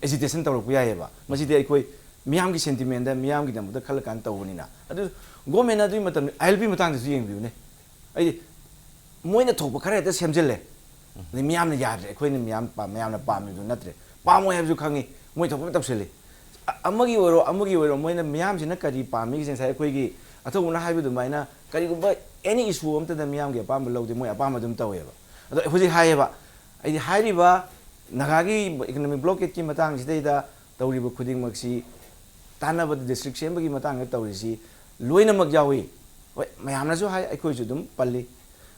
ꯑꯦꯖꯤꯇꯦꯁꯟ ꯇꯧꯔꯛꯄ ꯌꯥꯏꯑꯕ꯫ ꯃꯁꯤꯗꯤ ꯑꯩꯈꯣꯏ ꯃꯤꯌꯥꯝꯒꯤ ꯁꯦꯟꯇꯤꯃꯦꯟꯗ, ꯃꯤꯌꯥꯝꯒꯤꯗꯃꯛꯇ ꯈꯜꯂ ꯀꯥꯟꯗ ꯇꯧꯕꯅꯤꯅ꯫ ꯑꯗꯨ ꯒꯣꯔꯃꯦꯟꯅ ꯑꯗꯨꯒꯤ ꯃꯇꯝꯗ ꯑꯥꯏ ꯑꯦꯜ ꯄꯤ ꯃꯇꯥꯡꯗꯁꯨ ꯌꯦꯡꯕꯤꯌꯨꯅꯦ꯫ ꯑꯩꯗꯤ ꯃꯣꯏꯅ ꯊꯣꯛꯄ ꯈꯔ ꯍꯦꯛꯇ ꯁꯦꯝꯖꯤꯜꯂꯦ꯫ ꯑꯗꯩ ꯃꯤꯌꯥꯝꯅ ꯌꯥꯗ꯭ꯔꯦ, ꯑꯩꯈꯣꯏꯅ ꯃꯤꯌꯥꯝ ꯄꯥꯝ-, ꯃꯌꯥꯝꯅ ꯄꯥꯝꯃꯤꯗꯨ ꯅꯠꯇ꯭ꯔꯦ, ꯄꯥꯝꯃꯣꯏ ꯍꯥꯏꯕꯁꯨ ꯈꯪꯉꯤ, ꯃꯣꯏ ꯊꯣꯛꯄ ꯇꯧꯁꯜꯂꯤ꯫ ꯑ-, ꯑꯃꯒꯤ ꯑꯣꯏꯔꯣ, ꯑꯃꯒꯤ ꯑꯣꯏꯔꯣ, ꯃꯣꯏꯅ ꯃꯤꯌꯥꯝꯁꯤꯅ ꯀꯔꯤ ꯄꯥꯝꯃꯤꯒꯦ? ꯉꯁꯥꯏ ꯑꯩꯈꯣꯏꯒꯤ ꯑꯊꯧꯕꯅ ꯍꯥꯏꯕ ꯑꯗꯨꯃꯥꯏꯅ ꯀꯔꯤꯒꯨꯝꯕ ꯑꯦꯅꯤ ꯏꯁꯨ ꯑꯝꯇꯗ ꯃꯤꯌꯥꯝꯒꯤ ꯑꯄꯥꯝꯕ ꯂꯧꯗꯦ, ꯃꯣꯏ ꯑꯄꯥꯝꯕ ꯑꯗꯨꯝ ꯇꯧꯋꯦꯕ꯫ ꯑꯗꯣ ꯍꯧꯖꯤꯛ ꯍꯥꯏꯌꯦꯕ, ꯑꯩꯗꯤ ꯍꯥꯏꯔꯤꯕ ꯅꯥꯒꯥꯒꯤ ꯏꯀꯣꯅꯣꯃꯤꯛ ꯕ꯭ꯂꯣꯀꯦꯠꯀꯤ ꯃꯇꯥꯡꯁꯤꯗꯩꯗ ꯇꯧꯔꯤꯕ ꯈꯨꯗꯤꯡꯃꯛꯁꯤ, ꯇꯥꯟꯅꯕꯗ ꯗꯤꯁꯇ꯭ꯔꯤꯛ ꯁꯦꯝꯕꯒꯤ ꯃꯇꯥꯡꯗ ꯇꯧꯔꯤꯁꯤ ꯂꯣꯏꯅꯃꯛ ꯌꯥꯎꯏ꯫ ꯍꯣꯏ, ꯃꯌꯥꯝꯅꯁꯨ ꯍꯥꯏ, ꯑꯩꯈꯣꯏꯁꯨ ꯑꯗꯨꯝ ꯄꯜꯂꯤ꯫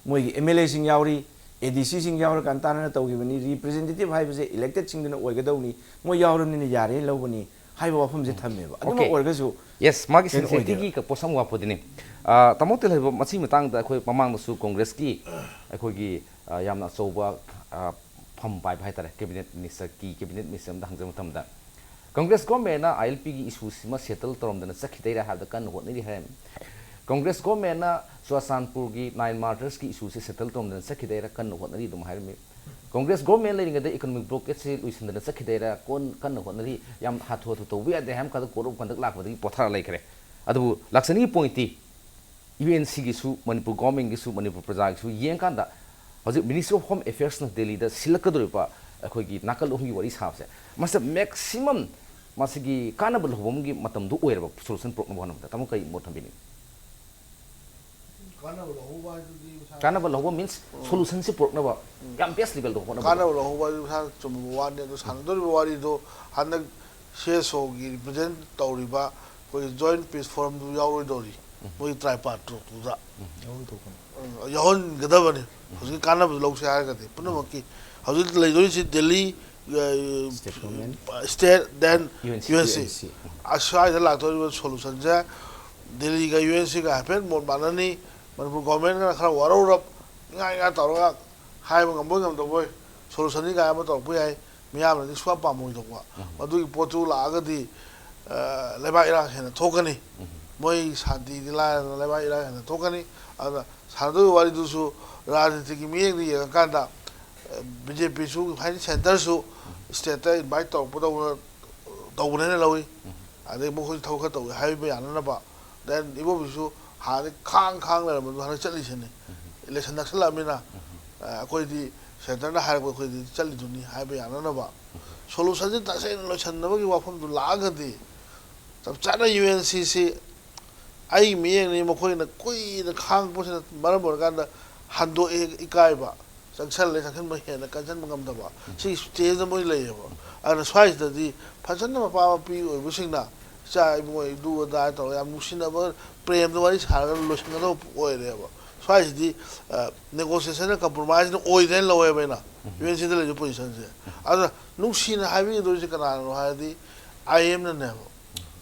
ꯃꯣꯏꯒꯤ ꯑꯦꯝ ꯑꯦꯜ ꯑꯦꯁꯤꯡ ꯌꯥꯎꯔꯤ, ꯑꯦ ꯗꯤ ꯁꯤꯁꯤꯡ ꯌꯥꯎꯔꯀꯥꯟꯗ ꯇꯥꯟꯅꯅ ꯇꯧꯈꯤꯕꯅꯤ, ꯔꯤꯄ꯭ꯔꯖꯦꯟꯇꯦꯇꯤꯚ ꯍꯥꯏꯕꯁꯦ ꯏꯂꯦꯛꯇꯦꯗꯁꯤꯡꯗꯨꯅ ꯑꯣꯏꯒꯗꯧꯅꯤ, ꯃꯣꯏ ꯌꯥꯎꯔꯕꯅꯤꯅ ꯌꯥꯔꯦ ꯂꯧꯕꯅꯤ ꯍꯥꯏꯕ ꯋꯥꯐꯝꯁꯦ ꯊꯝꯃꯦꯕ꯫ ꯑꯗꯨꯃꯛ Okay. ꯑꯣꯏꯔꯒꯁꯨ Yes, ꯃꯥꯒꯤ ꯀꯩꯅꯣ ꯑꯣꯏꯗꯦꯕ꯫ Sincerity-ꯒꯤ ꯄꯣꯠꯁꯛ ꯑꯃ ꯋꯥꯠꯄꯗꯨꯅꯤ꯫ ꯑꯥ, ꯇꯥꯃꯣ ꯇꯦꯜꯍꯩꯕ, ꯃꯁꯤꯒꯤ ꯃꯇꯥꯡꯗ ꯑꯩꯈꯣꯏ ꯃꯃꯥꯡꯗꯁꯨ ꯀꯣꯡꯒ꯭ꯔꯦꯁꯀꯤ ꯑꯩꯈꯣꯏꯒꯤ, ꯑꯥ, ꯌꯥꯝꯅ ꯑꯆꯧꯕ, ꯑꯥ, ꯐꯝ ꯄꯥꯏꯕ ꯍꯥꯏꯇꯥꯔꯦ, ꯀꯦꯕꯤꯅꯦꯠ ꯃꯤꯅꯤꯁꯇꯔ, ꯀꯤ ꯀꯦꯕꯤꯅꯦꯠ ꯃꯤꯅꯤꯁꯇꯔ ꯑꯃꯗ ꯍꯪꯖꯕ ꯃꯇꯝꯗ, ꯀꯪꯒ꯭ꯔꯦꯁ ꯒꯣꯔꯃꯦꯟꯅ ꯑꯥꯏ ꯑꯦꯜ ꯄꯤꯒꯤ ꯏꯁꯨꯁꯤꯃ ꯁꯦꯇꯜ ꯇꯧꯔꯝꯗꯅ ꯆꯠꯈꯤꯗꯩꯔꯥ ꯍꯥꯏꯕꯗ ꯀꯟꯅ ꯍꯣꯠꯅꯔꯤ ꯍꯥꯏꯔꯝꯃꯤ꯫ ꯀꯪꯒ꯭ꯔꯦꯁ ꯒꯣꯔꯃꯦꯟꯅ ꯆꯨꯔꯥꯆꯥꯟꯄꯨꯔꯒꯤ ꯅꯥꯏꯟ ꯃꯥꯔꯇꯔꯁꯀꯤ ꯏꯁꯨꯁꯦ ꯁꯦꯇꯜ ꯇꯧꯔꯝꯗꯅ ꯆꯠꯈꯤꯗꯩꯔꯥ ꯀꯟꯅ ꯍꯣꯠꯅꯔꯤ ꯑꯗꯨꯝ ꯍꯥꯏꯔꯝꯃꯤ꯫ ꯀꯪꯒ꯭ꯔꯦꯁ ꯒꯣꯔꯃꯦꯟ ꯂꯩꯔꯤꯉꯩꯗ ꯏꯀꯣꯅꯣꯃꯤꯛ ꯕ꯭ꯂꯣꯀꯦꯠꯁꯦ ꯂꯣꯏꯁꯤꯟꯗꯅ ꯆꯠꯈꯤꯗꯩꯔꯥ ꯀꯣꯟ-, ꯀꯟꯅ ꯍꯣꯠꯅꯔꯤ, ꯌꯥꯝ ꯍꯥꯊꯨ ꯍꯥꯊꯨ ꯇꯧꯕ ꯌꯥꯗꯦ ꯍꯥꯏꯕ ꯀꯥꯟꯗ ꯀꯣꯔꯠ ꯑꯣꯐ ꯀꯟꯗꯛ ꯂꯥꯛꯄꯗꯒꯤ ꯄꯣꯊꯥꯔ ꯂꯩꯈ꯭ꯔꯦ꯫ ꯑꯗꯨꯕꯨ ꯂꯥꯛꯆꯅꯤꯡꯉꯤ ꯄꯣꯏꯟꯠꯇꯤ, ꯌꯨ ꯑꯦꯟ ꯁꯤꯒꯤꯁꯨ, ꯃꯅꯤꯄꯨꯔ ꯒꯣꯔꯃꯦꯟꯒꯤꯁꯨ, ꯃꯅꯤꯄꯨꯔ ꯄ꯭ꯔꯖꯥꯒꯤꯁꯨ ꯌꯦꯡꯀꯥꯟꯗ, ꯍꯧꯖꯤꯛ ꯃꯤꯅꯤꯁꯇ꯭ꯔꯤ ꯑꯣꯐ ꯍꯣꯝ ꯑꯦꯐꯤꯌꯔꯁꯅ ꯗꯦꯜꯂꯤꯗ ꯁꯤꯜꯂꯛꯀꯗꯧꯔꯤꯕ ꯑꯩꯈꯣꯏꯒꯤ ꯅꯥꯀꯜ ꯑꯍꯨꯝꯒꯤ ꯋꯥꯔꯤ ꯁꯥꯕꯁꯦ, ꯃꯁꯤꯗ ꯃꯦꯛꯁꯤꯃꯝ ꯃꯁꯤꯒꯤ ꯀꯥꯟꯅꯕ ꯂꯧꯍꯧꯕ ꯑꯃꯒꯤ ꯃꯇꯝꯗꯨ ꯑꯣꯏꯔꯕ ꯁꯣꯂꯨꯁꯟ ꯄꯨꯔꯛꯅꯕ ꯍꯣꯠꯅꯕꯗ꯫ ꯇꯥꯃꯣ, ꯀꯔꯤ ꯃꯣꯠ ꯊꯝꯕꯤꯅꯤꯡꯉꯤ? ꯀꯥꯟꯅꯕ ꯂꯧꯍꯧꯕ ꯍꯥꯏꯗꯨꯗꯤ ꯉꯁꯥꯏ ꯀꯥꯟꯅꯕ ꯂꯧꯍꯧꯕ ꯃꯤꯟꯁ ꯎꯝ꯫ ꯁꯣꯂꯨꯁꯟꯁꯤ ꯄꯨꯔꯛꯅꯕ ꯎꯝ꯫ ꯌꯥꯝ ꯕꯦꯁ ꯂꯦꯚꯦꯜꯗ ꯍꯣꯠꯅꯕꯗꯣ꯫ ꯀꯥꯟꯅꯕ ꯂꯧꯍꯧꯕ ꯍꯥꯏꯗꯨ ꯃꯁꯥꯅ ꯆꯨꯝꯕ ꯋꯥꯅꯤ꯫ ꯑꯗꯨ ꯁꯥꯟꯅꯗꯧꯔꯤꯕ ꯋꯥꯔꯤꯗꯣ ꯍꯟꯗꯛ ꯁꯤ ꯑꯦꯁ ꯑꯣꯒꯤ ꯔꯤꯄ꯭ꯔꯖꯦꯟ ꯇꯧꯔꯤꯕ ꯑꯩꯈꯣꯏꯒꯤ ꯖꯣꯏꯟ ꯄꯤꯁ ꯐꯣꯔꯝꯗꯨ ꯌꯥꯎꯔꯣꯏꯗꯧꯔꯤ꯫ ꯎꯝ꯫ ꯃꯣꯏꯒꯤ ꯇ꯭ꯔꯥꯏꯄꯥꯔꯇꯤꯗꯨꯗ꯫ ꯎꯝ꯫ ꯌꯥꯎꯍꯧꯗꯧꯕꯅꯤ꯫ ꯎꯝ, ꯌꯥꯎꯍꯟꯒꯗꯕꯅꯤ꯫ ꯎꯝ꯫ ꯍꯧꯖꯤꯛ ꯀꯥꯟꯅꯕ ꯂꯧꯁꯦ ꯍꯥꯏꯔꯒꯗꯤ ꯄꯨꯝꯅꯃꯛꯀꯤ ꯍꯧꯖꯤꯛ ꯂꯩꯗꯣꯏꯁꯤ ꯗꯦꯜꯂꯤ, ꯑ, State government꯫ State, then U N C. U N C. U N C. ꯑꯁ꯭ꯋꯥꯏꯗ ꯂꯥꯛꯇꯧꯔꯤꯕ ꯁꯣꯂꯨꯁꯟꯁꯦ ꯗꯦꯜꯂꯤꯒ ꯌꯨ ꯑꯦꯟ ꯁꯤꯒ ꯍꯥꯏꯐꯦꯠ ꯃꯣꯠ ꯃꯥꯟꯅꯅꯤ꯫ ꯃꯅꯤꯄꯨꯔ ꯒꯣꯔꯃꯦꯟꯒꯅ ꯈꯔ ꯋꯥꯔꯧꯔꯞ ꯏꯉꯥ ꯏꯉꯥ ꯇꯧꯔꯒ ꯍꯥꯏꯕ ꯉꯝꯕꯣꯏ ꯉꯝꯗꯕꯣꯏ ꯁꯣꯂꯨꯁꯟꯅꯤ ꯀꯥꯏ ꯑꯃ ꯇꯧꯔꯛꯄ ꯌꯥꯏ꯫ ꯃꯤꯌꯥꯝꯅꯗꯤ ꯁꯨꯡꯄꯥꯝ ꯄꯥꯝꯃꯣꯏꯗꯧꯕ꯫ ꯎꯝ꯫ ꯃꯗꯨꯒꯤ ꯄꯣꯠꯇꯨ ꯂꯥꯛꯑꯒꯗꯤ, ꯑ, ꯂꯩꯕꯥꯛ ꯏꯔꯥꯡ ꯍꯦꯟꯅ ꯊꯣꯛꯀꯅꯤ꯫ ꯎꯝ꯫ ꯃꯣꯏ ꯁꯥꯟꯇꯤꯗꯤ ꯂꯥꯏꯔꯗꯅ ꯂꯩꯕꯥꯛ ꯏꯔꯥꯡ ꯍꯦꯟꯅ ꯊꯣꯛꯀꯅꯤ꯫ ꯑꯗꯨꯅ ꯁꯥꯟꯅꯗꯣꯏ ꯋꯥꯔꯤꯗꯨꯁꯨ ꯔꯥꯖꯅꯤꯇꯤꯒꯤ ꯃꯤꯠꯌꯦꯡꯗ ꯌꯦꯡꯉꯀꯥꯟꯗ ꯕꯤ ꯖꯦ ꯄꯤꯁꯨ ꯍꯥꯏꯗꯤ ꯁꯦꯟꯇꯔꯁꯨ ꯁ꯭ꯇꯦꯠꯇ ꯏꯟꯚꯥꯏꯠ ꯇꯧꯔꯛꯄꯗꯧꯅ ꯇꯧꯕꯅꯦꯅ ꯂꯧꯏ꯫ ꯑꯗꯩ ꯃꯈꯣꯏꯁꯨ ꯊꯕꯛ ꯈꯔ ꯇꯧꯏ ꯍꯥꯏꯕ ꯌꯥꯅꯅꯕ꯫ ꯗꯦꯟ ꯏꯕꯣꯕꯤꯁꯨ ꯍꯥꯟꯅꯗꯤ ꯈꯥꯡ ꯈꯥꯡ ꯂꯩꯔꯝꯕꯗꯣ ꯍꯟꯗꯛ ꯆꯠꯂꯤꯁꯤꯅꯤ꯫ ꯏꯂꯦꯛꯁꯟ ꯅꯛꯁꯜꯂꯛꯑꯃꯤꯅ ꯑꯩꯈꯣꯏꯗꯤ ꯁꯦꯟꯇꯔꯅ ꯍꯥꯏꯔꯛꯄ ꯑꯩꯈꯣꯏꯗꯤ ꯆꯠꯂꯤꯗꯨꯅꯤ ꯍꯥꯏꯕ ꯌꯥꯅꯅꯕ꯫ ꯁꯣꯂꯨꯁꯟꯁꯤ ꯇꯁꯦꯡꯅ ꯂꯣꯏꯁꯤꯟꯅꯕꯒꯤ ꯋꯥꯐꯝꯗꯨ ꯂꯥꯛꯑꯒꯗꯤ ꯆꯞ ꯆꯥꯅ ꯌꯨ ꯑꯦꯟ ꯁꯤꯁꯤ ꯑꯩꯒꯤ ꯃꯤꯠꯌꯦꯡꯅꯤ꯫ ꯃꯈꯣꯏꯅ ꯀꯨꯏꯅ ꯈꯥꯡꯉꯛꯄꯁꯤꯅ ꯃꯔꯝ ꯑꯣꯏꯔꯀꯥꯟꯗ ꯍꯟꯗꯣꯛꯑꯦ ꯏꯀꯥꯏꯕ, ꯆꯪꯁꯜꯂꯦ, ꯆꯪꯁꯟꯕ ꯍꯦꯟꯅ ꯀꯟꯁꯟꯕ ꯉꯝꯗꯕ, ꯁꯤꯒꯤ ꯁ꯭ꯇꯦꯖꯇ ꯃꯣꯏ ꯂꯩꯌꯦꯕ꯫ ꯑꯗꯨꯅ ꯁ꯭ꯋꯥꯏꯁꯤꯗꯗꯤ ꯐꯖꯅ ꯃꯄꯥ ꯃꯄꯤ ꯑꯣꯏꯕꯁꯤꯡꯅ ꯏꯆꯥ ꯏꯕꯨꯡꯉꯣ ꯏꯗꯨ ꯑꯗꯥ ꯇꯧꯔꯒ ꯌꯥꯝ ꯅꯨꯡꯁꯤꯅꯕ ꯄ꯭ꯔꯦꯝꯗ ꯋꯥꯔꯤ ꯁꯥꯔꯒ ꯂꯣꯏꯁꯤꯟꯒꯗꯧꯕ ꯑꯣꯏꯔꯦꯕ꯫ ꯁ꯭ꯋꯥꯏꯁꯤꯗꯤ ꯅꯦꯒꯣꯁꯤꯌꯦꯁꯟꯅ ꯀꯝꯄ꯭ꯔꯣꯃꯥꯏꯁꯅ ꯑꯣꯏꯗ꯭ꯔꯦꯅ ꯂꯧꯋꯦꯕ ꯑꯩꯅ ꯌꯨ ꯑꯦꯟ ꯁꯤꯗ ꯂꯩꯔꯤꯕ ꯄꯣꯖꯤꯁꯟꯁꯦ꯫ ꯑꯗꯨꯅ ꯅꯨꯡꯁꯤꯅ ꯍꯥꯏꯕꯤꯒꯗꯣꯏꯁꯦ ꯀꯅꯥꯅꯣ ꯍꯥꯏꯔꯗꯤ ꯑꯥꯏ ꯑꯦꯝꯅꯅꯦꯕ꯫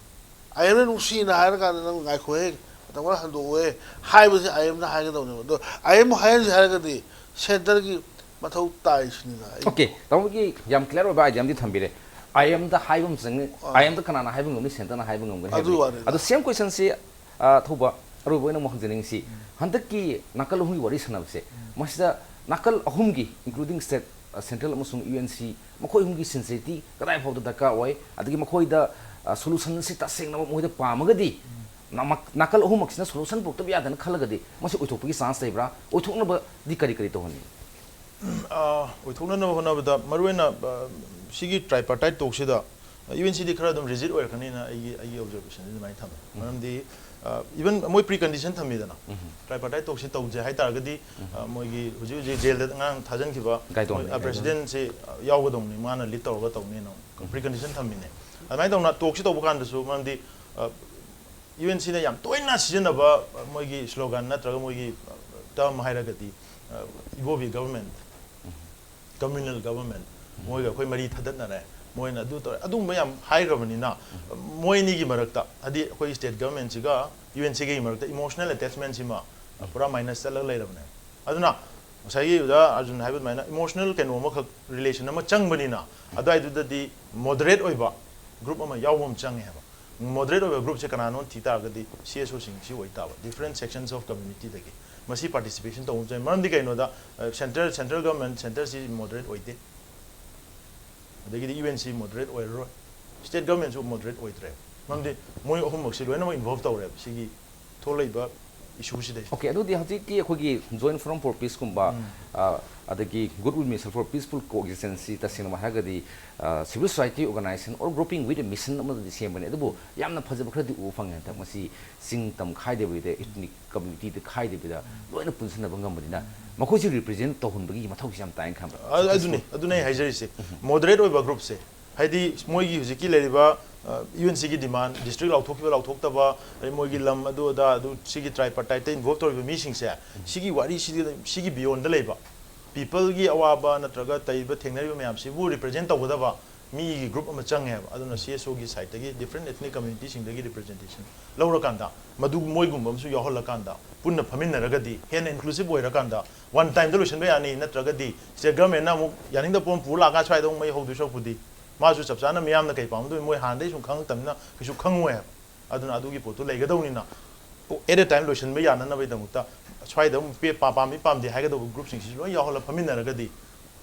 ꯑꯥꯏ ꯑꯦꯝꯅ ꯅꯨꯡꯁꯤꯅ ꯍꯥꯏꯔꯀꯥꯟꯗ ꯅꯪ ꯉꯥꯏꯈꯣꯍꯦ, ꯃꯇꯝ ꯈꯔ ꯍꯟꯗꯣꯛꯑꯣꯍꯦ ꯍꯥꯏꯕꯁꯦ ꯑꯥꯏ ꯑꯦꯝꯅ ꯍꯥꯏꯒꯗꯧꯅꯦꯕ꯫ ꯑꯗꯣ ꯑꯥꯏ ꯑꯦꯝꯕꯨ ꯍꯥꯏꯍꯟꯁꯦ ꯍꯥꯏꯔꯒꯗꯤ ꯁꯦꯟꯇꯔꯒꯤ ꯃꯊꯧ ꯇꯥꯏ ꯁꯤꯅꯤꯗ ꯑꯩ꯫ ꯑꯣꯀꯦ, ꯇꯥꯃꯣꯒꯤ ꯌꯥꯝ ꯀ꯭ꯂꯤꯌꯥꯔ ꯑꯣꯏꯕ ꯑꯥꯏꯗꯤꯌꯥ ꯑꯃꯗꯤ ꯊꯝꯕꯤꯔꯦ꯫ ꯑꯥꯏ ꯑꯦꯝꯗ ꯍꯥꯏꯕ ꯑꯃ ꯆꯪꯉꯤ꯫ ꯑꯥꯏ ꯑꯦꯝꯗ ꯀꯅꯥꯅ ꯍꯥꯏꯕ ꯉꯝꯅꯤ, ꯁꯦꯟꯇꯔꯅ ꯍꯥꯏꯕ ꯉꯝꯒꯅꯤ ꯑꯗꯨ ꯍꯥꯏꯕꯗꯤ꯫ ꯋꯥꯅꯤꯗ꯫ ꯑꯗꯣ ꯁꯦꯝ ꯀꯣꯏꯁꯟꯁꯤ, ꯑ, ꯊꯧꯕ ꯑꯔꯣꯏꯕ ꯑꯣꯏꯅ ꯑꯃꯨꯛ ꯍꯪꯖꯅꯤꯡꯉꯤꯁꯤ, ꯍꯟꯗꯛꯀꯤ ꯅꯥꯀꯜ ꯑꯍꯨꯝꯒꯤ ꯋꯥꯔꯤ ꯁꯥꯟꯅꯕꯁꯦ, ꯃꯁꯤꯗ ꯅꯥꯀꯜ ꯑꯍꯨꯝꯒꯤ, including state, ꯑ, central ꯑꯃꯁꯨꯡ ꯌꯨ ꯑꯦꯟ ꯁꯤ, ꯃꯈꯣꯏ ꯑꯍꯨꯝꯒꯤ sincerity ꯀꯗꯥꯏ ꯐꯥꯎꯗ ꯗꯔꯀꯥꯔ ꯑꯣꯏ, ꯑꯗꯒꯤ ꯃꯈꯣꯏꯗ, ꯑ, solution ꯑꯁꯤ ꯇꯁꯦꯡꯅꯃꯛ ꯃꯈꯣꯏꯗ ꯄꯥꯝꯃꯒꯗꯤ ꯅꯥꯃꯛ-, ꯅꯥꯀꯜ ꯑꯍꯨꯝꯃꯛꯁꯤꯅ solution ꯄꯨꯔꯛꯇꯕ ꯌꯥꯗꯦꯅ ꯈꯜꯂꯒꯗꯤ ꯃꯁꯤ ꯑꯣꯏꯊꯣꯛꯄꯒꯤ chance ꯂꯩꯕ꯭ꯔꯥ? ꯑꯣꯏꯊꯣꯛꯅꯕꯗꯤ ꯀꯔꯤ ꯀꯔꯤ ꯇꯧꯍꯟꯅꯤꯡꯉꯤ? ꯑ, ꯑꯣꯏꯊꯣꯛꯅꯅꯕ ꯍꯣꯠꯅꯕꯗ ꯃꯔꯨꯑꯣꯏꯅ, ꯑ, ꯁꯤꯒꯤ tripartite talkꯁꯤꯗ ꯌꯨ ꯑꯦꯟ ꯁꯤꯗꯤ ꯈꯔ ꯑꯗꯨꯝ rigid ꯑꯣꯏꯔꯛꯀꯅꯤꯅ ꯑꯩꯒꯤ, ꯑꯩꯒꯤ observationꯗꯤ ꯑꯗꯨꯃꯥꯏꯅ ꯊꯝꯃꯦ꯫ ꯃꯔꯝꯗꯤ, ꯑ, even ꯃꯣꯏ precondition ꯊꯝꯃꯤꯗꯅ꯫ Tripartite talkꯁꯤ ꯇꯧꯁꯦ ꯍꯥꯏ ꯇꯥꯔꯒꯗꯤ, ꯑ, ꯃꯣꯏꯒꯤ ꯍꯧꯖꯤꯛ ꯍꯧꯖꯤꯛ ꯖꯦꯜꯗ ꯑꯉꯥꯡ ꯊꯥꯖꯤꯟꯈꯤꯕ, ꯒꯥꯏꯗꯣꯟꯅꯤ, ꯃꯣꯏ, ꯑ, presidentꯁꯤ, ꯑ, ꯌꯥꯎꯒꯗꯧꯅꯤ, ꯃꯥꯅ lead ꯇꯧꯔꯒ ꯇꯧꯅꯤꯅ precondition ꯊꯝꯃꯤꯅꯦ꯫ ꯑꯗꯨꯃꯥꯏꯅ ꯇꯧꯅ talkꯁꯤ ꯇꯧꯕ ꯀꯥꯟꯗꯁꯨ, ꯃꯔꯝꯗꯤ, ꯑ, ꯌꯨ ꯑꯦꯟ ꯁꯤꯅ ꯌꯥꯝ ꯇꯣꯏꯅ ꯁꯤꯖꯤꯟꯅꯕ, ꯑ, ꯃꯣꯏꯒꯤ slogan ꯅꯠꯇ꯭ꯔꯒ ꯃꯣꯏꯒꯤ, ꯑ, term ꯍꯥꯏꯔꯒꯗꯤ, ꯑ, ꯏꯕꯣꯕꯤ government, communal government, ꯃꯣꯏꯒ ꯑꯩꯈꯣꯏ ꯃꯔꯤ ꯊꯗꯠꯅꯔꯦ, ꯃꯣꯏꯅ ꯑꯗꯨ ꯇꯧꯔꯦ, ꯑꯗꯨꯒꯨꯝꯕ ꯌꯥꯝ ꯍꯥꯏꯈ꯭ꯔꯕꯅꯤꯅ, ꯃꯣꯏ ꯑꯅꯤꯒꯤ ꯃꯔꯛꯇ, ꯍꯥꯏꯗꯤ ꯑꯩꯈꯣꯏ state governmentꯁꯤꯒ ꯌꯨ ꯑꯦꯟ ꯁꯤꯒꯤ ꯃꯔꯛꯇ emotional attachmentꯁꯤꯃ, ꯑ, ꯄꯨꯔꯥ minus ꯆꯠꯂꯒ ꯂꯩꯔꯕꯅꯦ꯫ ꯑꯗꯨꯅ ꯉꯁꯥꯏꯒꯤ ꯑꯣꯖꯥ ꯑꯥꯔꯖꯨꯟ ꯍꯥꯏꯕ ꯑꯗꯨꯃꯥꯏꯅ emotional ꯀꯩꯅꯣ ꯑꯃꯈꯛ, relation ꯑꯃ ꯆꯪꯕꯅꯤꯅ, ꯑꯗꯨꯋꯥꯏꯗꯨꯗꯗꯤ moderate ꯑꯣꯏꯕ group ꯑꯃ ꯌꯥꯎꯕ ꯑꯃ ꯆꯪꯉꯦ ꯍꯥꯏꯕ꯫ ꯃꯣꯗꯔꯦꯠ ꯑꯣꯏꯕ ꯒ꯭ꯔꯨꯞꯁꯦ ꯀꯅꯥꯅꯣ ꯊꯤ ꯇꯥꯔꯒꯗꯤ ꯁꯤ ꯑꯦꯁ ꯑꯣꯁꯤꯡꯁꯤ ꯑꯣꯏ ꯇꯥꯕ, ꯗꯤꯐ꯭ꯔꯦꯟ ꯁꯦꯛꯁꯟꯁ ꯑꯣꯐ ꯀꯝꯃ꯭ꯌꯨꯅꯤꯇꯤꯗꯒꯤ꯫ ꯃꯁꯤ ꯄꯥꯔꯇꯤꯁꯤꯄꯦꯁꯟ ꯇꯧꯕ ꯆꯪꯉꯤ꯫ ꯃꯔꯝꯗꯤ ꯀꯩꯅꯣꯗ, ꯁꯦꯟꯇ꯭ꯔꯦꯜ ꯁꯦꯟꯇ꯭ꯔꯦꯜ ꯒꯚꯔꯟꯃꯦꯟ, ꯁꯦꯟꯇꯔꯁꯤ ꯃꯣꯗꯔꯦꯠ ꯑꯣꯏꯗꯦ, ꯑꯗꯒꯤꯗꯤ ꯌꯨ ꯑꯦꯟ ꯁꯤ ꯃꯣꯗꯔꯦꯠ ꯑꯣꯏꯔꯔꯣꯏ, ꯁ꯭ꯇꯦꯠ ꯒꯚꯔꯟꯃꯦꯟꯁꯨ ꯃꯣꯗꯔꯦꯠ ꯑꯣꯏꯗ꯭ꯔꯦ꯫ ꯃꯔꯝꯗꯤ ꯃꯣꯏ ꯑꯍꯨꯝꯃꯛꯁꯤ ꯂꯣꯏꯅꯃꯛ ꯏꯟꯚꯣꯜꯕ ꯇꯧꯔꯦꯕ ꯁꯤꯒꯤ ꯊꯣꯛꯂꯛꯏꯕ ꯏꯁꯨꯁꯤꯗꯩꯁꯤꯗ꯫ ꯑꯣꯀꯦ, ꯑꯗꯨꯗꯤ ꯍꯧꯖꯤꯛꯀꯤ ꯑꯩꯈꯣꯏꯒꯤ Joint Forum for Peaceꯀꯨꯝꯕ, ꯑ, ꯑꯗꯒꯤ Goodwill Mission for Peaceful Coexistence ꯁꯤ ꯇꯁꯦꯡꯅ ꯍꯥꯏꯔꯒꯗꯤ, ꯑ, civil society organization or grouping with a mission ꯑꯃꯗꯗꯤ ꯁꯦꯝꯕꯅꯤ꯫ ꯑꯗꯨꯕꯨ ꯌꯥꯝꯅ ꯐꯖꯕ ꯈꯔꯗꯤ ꯎꯕ ꯐꯪꯉꯦ ꯍꯟꯗꯛ꯫ ꯃꯁꯤ ꯆꯤꯡ ꯇꯝ ꯈꯥꯏꯗꯕꯤꯗ, ethnic communityꯗ ꯈꯥꯏꯗꯕꯤꯗ ꯂꯣꯏꯅ ꯄꯨꯟꯁꯤꯟꯅꯕ ꯉꯝꯕꯅꯤꯅ ꯃꯈꯣꯏꯁꯤ ꯔꯤꯄ꯭ꯔꯖꯦꯟ ꯇꯧꯍꯟꯕꯒꯤ ꯃꯊꯧꯁꯤ ꯌꯥꯝ ꯇꯥꯏꯅ ꯈꯟꯕ꯫ ꯑ-, ꯑꯗꯨꯅꯤ, ꯑꯗꯨꯅꯤ ꯑꯩ ꯍꯥꯏꯖꯔꯤꯁꯦ꯫ ꯃꯣꯗꯔꯦꯠ ꯑꯣꯏꯕ ꯒ꯭ꯔꯨꯞꯁꯦ, ꯍꯥꯏꯗꯤ ꯃꯣꯏꯒꯤ ꯍꯧꯖꯤꯛꯀꯤ ꯂꯩꯔꯤꯕ, ꯑ, ꯌꯨ ꯑꯦꯟ ꯁꯤꯒꯤ ꯗꯤꯃꯥꯟ, ꯗꯤꯁꯇ꯭ꯔꯤꯛ ꯂꯥꯎꯊꯣꯛꯈꯤꯕ ꯂꯥꯎꯊꯣꯛꯇꯕ, ꯑꯗꯩ ꯃꯣꯏꯒꯤ ꯂꯝ ꯑꯗꯨ ꯑꯗꯥ ꯑꯗꯨ ꯁꯤꯒꯤ ꯇ꯭ꯔꯥꯏꯄꯥꯔꯇꯥꯏꯠꯇ ꯏꯟꯚꯣꯜꯕ ꯇꯧꯔꯤꯕ ꯃꯤꯁꯤꯡꯁꯦ, ꯁꯤꯒꯤ ꯋꯥꯔꯤꯁꯤꯗꯤ, ꯁꯤꯒꯤ ꯕꯤꯌꯣꯟꯗ ꯂꯩꯕ ꯄꯤꯄꯜꯒꯤ ꯑꯋꯥꯕ ꯅꯠꯇ꯭ꯔꯒ ꯇꯧꯔꯤꯕ, ꯊꯦꯡꯅꯔꯤꯕ ꯃꯌꯥꯝꯁꯤꯕꯨ ꯔꯤꯄ꯭ꯔꯖꯦꯟ ꯇꯧꯒꯗꯕ ꯃꯤꯒꯤ ꯒ꯭ꯔꯨꯞ ꯑꯃ ꯆꯪꯉꯦꯕ꯫ ꯑꯗꯨꯅ ꯁꯤ ꯑꯦꯁ ꯑꯣꯒꯤ ꯁꯥꯏꯠꯇꯒꯤ, ꯗꯤꯐ꯭ꯔꯦꯟ ꯑꯦꯊꯅꯤꯛ ꯀꯝꯃ꯭ꯌꯨꯅꯤꯇꯤꯁꯤꯡꯗꯒꯤ ꯔꯤꯄ꯭ꯔꯖꯦꯟꯇꯦꯁꯟ ꯂꯧꯔꯀꯥꯟꯗ, ꯃꯗꯨ ꯃꯣꯏꯒꯨꯝꯕ ꯑꯃꯁꯨ ꯌꯥꯎꯍꯜꯂꯀꯥꯟꯗ, ꯄꯨꯟꯅ ꯐꯝꯃꯤꯟꯅꯔꯒꯗꯤ, ꯍꯦꯟꯅ ꯏꯟꯀ꯭ꯂꯨꯁꯤꯚ ꯑꯣꯏꯔꯀꯥꯟꯗ, ꯋꯥꯟ ꯇꯥꯏꯝꯗ ꯂꯣꯏꯁꯤꯟꯕ ꯌꯥꯅꯤ꯫ ꯅꯠꯇ꯭ꯔꯒꯗꯤ ꯁ꯭ꯇꯦꯠ ꯒꯚꯔꯟꯃꯦꯟꯠꯅ ꯑꯃꯨꯛ ꯌꯥꯅꯤꯡꯗꯕ ꯄꯣꯠ ꯑꯃ ꯄꯨꯔ ꯂꯥꯛꯑꯀꯥꯟꯗ ꯁ꯭ꯋꯥꯏꯗ ꯑꯃꯨꯛ ꯃꯩ ꯍꯧꯗꯣꯏ ꯁꯔꯨꯛꯄꯨꯗꯤ, ꯃꯥꯁꯨ ꯆꯞ ꯆꯥꯅ ꯃꯤꯌꯥꯝꯅ ꯀꯩ ꯄꯥꯝꯗꯣꯏꯅꯣ ꯃꯣꯏ ꯍꯥꯟꯅꯗꯩ ꯁꯨꯝ ꯈꯪꯉꯛꯇꯕꯅꯤꯅ ꯀꯩꯁꯨ ꯈꯪꯉꯣꯏ ꯍꯥꯏꯕ꯫ ꯑꯗꯨꯅ ꯑꯗꯨꯒꯤ ꯄꯣꯠꯇꯨ ꯂꯩꯒꯗꯧꯅꯤꯅ, ꯑꯦꯠ ꯑꯦ ꯇꯥꯏꯝ ꯂꯣꯏꯁꯤꯟꯕ ꯌꯥꯅꯅꯕꯒꯤꯗꯃꯛꯇ ꯁ꯭ꯋꯥꯏꯗ ꯑꯃꯨꯛ ꯄꯦ-, ꯄꯥ-, ꯄꯥꯝꯃꯤ ꯄꯥꯝꯗꯦ ꯍꯥꯏꯒꯗꯧꯕ ꯒ꯭ꯔꯨꯞꯁꯤꯡꯁꯤꯁꯨ ꯂꯣꯏ ꯌꯥꯎꯍꯜꯂ ꯐꯝꯃꯤꯟꯅꯔꯒꯗꯤ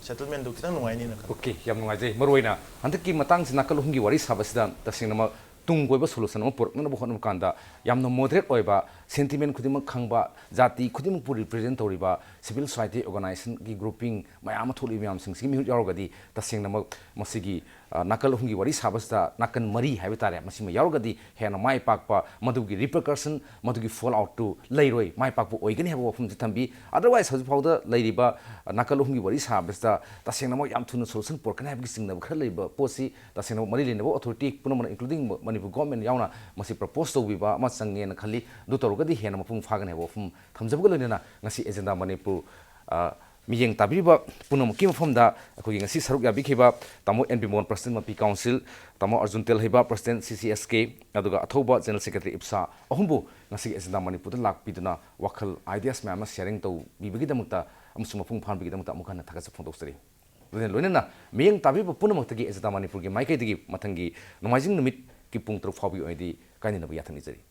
ꯁꯦꯇꯜꯃꯦꯟꯗꯨ ꯈꯤꯇꯪ ꯅꯨꯡꯉꯥꯏꯅꯤꯅ ꯈꯜꯂꯤ꯫ ꯑꯣꯀꯦ, ꯌꯥꯝ ꯅꯨꯡꯉꯥꯏꯖꯩ꯫ ꯃꯔꯨꯑꯣꯏꯅ ꯍꯟꯗꯛꯀꯤ ꯃꯇꯥꯡꯁꯤ ꯅꯥꯀꯜ ꯑꯍꯨꯝꯒꯤ ꯋꯥꯔꯤ ꯁꯥꯕꯁꯤꯗ ꯇꯁꯦꯡꯅꯃꯛ ꯇꯨꯡ ꯀꯣꯏꯕ ꯁꯣꯂꯨꯁꯟ ꯑꯃ ꯄꯨꯔꯛꯅꯅꯕ ꯍꯣꯠꯅꯕ ꯀꯥꯟꯗ ꯌꯥꯝꯅ ꯃꯣꯗꯔꯦꯠ ꯑꯣꯏꯕ, ꯁꯦꯟꯇꯤꯃꯦꯟ ꯈꯨꯗꯤꯡꯃꯛ ꯈꯪꯕ, ꯖꯥꯇꯤ ꯈꯨꯗꯤꯡꯃꯛꯄꯨ ꯔꯤꯄ꯭ꯔꯖꯦꯟ ꯇꯧꯔꯤꯕ ꯁꯤꯚꯤꯜ ꯁꯣꯁꯥꯏꯇꯤ ꯑꯣꯔꯒꯅꯥꯏꯖꯦꯁꯟꯒꯤ ꯒ꯭ꯔꯨꯞꯄꯤꯡ ꯃꯌꯥꯝ ꯑꯃ ꯊꯣꯛꯂꯤꯕ ꯃꯌꯥꯝꯁꯤꯡꯁꯤꯒꯤ ꯃꯤꯍꯨꯠ ꯌꯥꯎꯔꯒꯗꯤ ꯇꯁꯦꯡꯅꯃꯛ ꯃꯁꯤꯒꯤ, ꯑ, ꯅꯥꯀꯜ ꯑꯍꯨꯝꯒꯤ ꯋꯥꯔꯤ ꯁꯥꯕꯁꯤꯗ ꯅꯥꯀꯜ ꯃꯔꯤ ꯍꯥꯏꯕ ꯇꯥꯔꯦ, ꯃꯁꯤꯃ ꯌꯥꯎꯔꯒꯗꯤ ꯍꯦꯟꯅ ꯃꯥꯏ ꯄꯥꯛꯄ, ꯃꯗꯨꯒꯤ ꯔꯤꯄꯔꯀꯁꯟ, ꯃꯗꯨꯒꯤ ꯐꯣꯜ ꯑꯥꯎꯠꯇꯨ ꯂꯩꯔꯣꯏ, ꯃꯥꯏ ꯄꯥꯛꯄ ꯑꯣꯏꯒꯅꯤ ꯍꯥꯏꯕ ꯋꯥꯐꯝꯁꯤ ꯊꯝꯕꯤ꯫ ꯑꯗꯔꯋꯥꯏꯁ ꯍꯧꯖꯤꯛ ꯐꯥꯎꯗ ꯂꯩꯔꯤꯕ, ꯑ, ꯅꯥꯀꯜ ꯑꯍꯨꯝꯒꯤ ꯋꯥꯔꯤ ꯁꯥꯕꯁꯤꯗ ꯇꯁꯦꯡꯅꯃꯛ ꯌꯥꯝ ꯊꯨꯅ ꯁꯣꯂꯨꯁꯟ ꯄꯨꯔꯛꯀꯅꯤ ꯍꯥꯏꯕꯒꯤ ꯆꯤꯡꯅꯕ ꯈꯔ ꯂꯩꯕ ꯄꯣꯠꯁꯤ ꯇꯁꯦꯡꯅꯃꯛ ꯃꯔꯤ ꯂꯩꯅꯕ ꯑꯣꯊꯣꯔꯤꯇꯤ ꯄꯨꯝꯅꯃꯛꯅ, ꯏꯟꯀ꯭ꯂꯨꯗꯤꯡ ꯃꯅꯤꯄꯨꯔ ꯒꯣꯔꯃꯦꯟ ꯌꯥꯎꯅ ꯃꯁꯤ ꯄ꯭ꯔꯄꯣꯁ ꯇꯧꯕꯤꯕ ꯑꯃ ꯆꯪꯉꯦꯅ ꯈꯜꯂꯤ꯫ ꯑꯗꯨ ꯇꯧꯔꯒꯗꯤ ꯍꯦꯟꯅ ꯃꯄꯨꯡ ꯐꯥꯒꯅꯤ ꯍꯥꯏꯕ ꯋꯥꯐꯝ ꯊꯝꯖꯕꯒ ꯂꯣꯏꯅꯅ ꯉꯁꯤ ꯑꯦꯖꯦꯟꯗꯥ ꯃꯅꯤꯄꯨꯔ, ꯑ, ꯃꯤꯠꯌꯦꯡ ꯇꯥꯕꯤꯔꯤꯕ ꯄꯨꯝꯅꯃꯛꯀꯤ ꯃꯐꯝꯗ ꯑꯩꯈꯣꯏꯒꯤ ꯉꯁꯤ ꯁꯔꯨꯛ ꯌꯥꯕꯤꯈꯤꯕ ꯇꯥꯃꯣ ꯑꯦꯟ ꯕꯤꯃꯣꯍꯟ, ꯄ꯭ꯔꯁꯤꯗꯦꯟꯠ ꯃꯄꯤ ꯀꯥꯎꯟꯁꯤꯜ, ꯇꯥꯃꯣ ꯑꯔꯖꯨꯟ ꯇꯦꯜꯍꯩꯕ, ꯄ꯭ꯔꯁꯤꯗꯦꯟꯠ ꯁꯤ ꯁꯤ ꯑꯦꯁ ꯀꯦ, ꯑꯗꯨꯒ ꯑꯊꯧꯕ ꯖꯦꯅꯔꯦꯜ ꯁꯦꯀ꯭ꯔꯦꯇꯔꯤ ꯏꯞꯁꯥ, ꯑꯍꯨꯝꯕꯨ ꯉꯁꯤꯒꯤ ꯑꯦꯖꯦꯟꯗꯥ ꯃꯅꯤꯄꯨꯔꯗ ꯂꯥꯛꯄꯤꯗꯨꯅ ꯋꯥꯈꯜ, ꯑꯥꯏꯗꯤꯌꯥꯁ ꯃꯌꯥꯝ ꯑꯃ ꯁꯤꯌꯥꯔꯤꯡ ꯇꯧꯕꯤꯕꯒꯤꯗꯃꯛꯇ ꯑꯃꯁꯨꯡ ꯃꯄꯨꯡ ꯐꯥꯍꯟꯕꯒꯤꯗꯃꯛꯇ ꯑꯃꯨꯛ ꯍꯟꯅ ꯊꯥꯒꯠꯆꯕ ꯐꯣꯡꯗꯣꯛꯆꯔꯤ꯫ ꯂꯣꯏꯅ ꯂꯣꯏꯅꯅ ꯃꯤꯠꯌꯦꯡ ꯇꯥꯕꯤꯕ ꯄꯨꯝꯅꯃꯛꯇꯒꯤ ꯑꯦꯖꯦꯟꯗꯥ ꯃꯅꯤꯄꯨꯔꯒꯤ ꯃꯥꯏꯀꯩꯗꯒꯤ ꯃꯊꯪꯒꯤ ꯅꯣꯡꯃꯥꯏꯖꯤꯡ ꯅꯨꯃꯤꯠ ꯍꯧꯖꯤꯛꯀꯤ ꯄꯨꯡ ꯇꯔꯨꯛ ꯐꯥꯎꯕꯒꯤ ꯑꯣꯏꯅꯗꯤ ꯀꯥꯏꯅꯅꯕ ꯌꯥꯊꯪ ꯅꯤꯖꯔꯤ꯫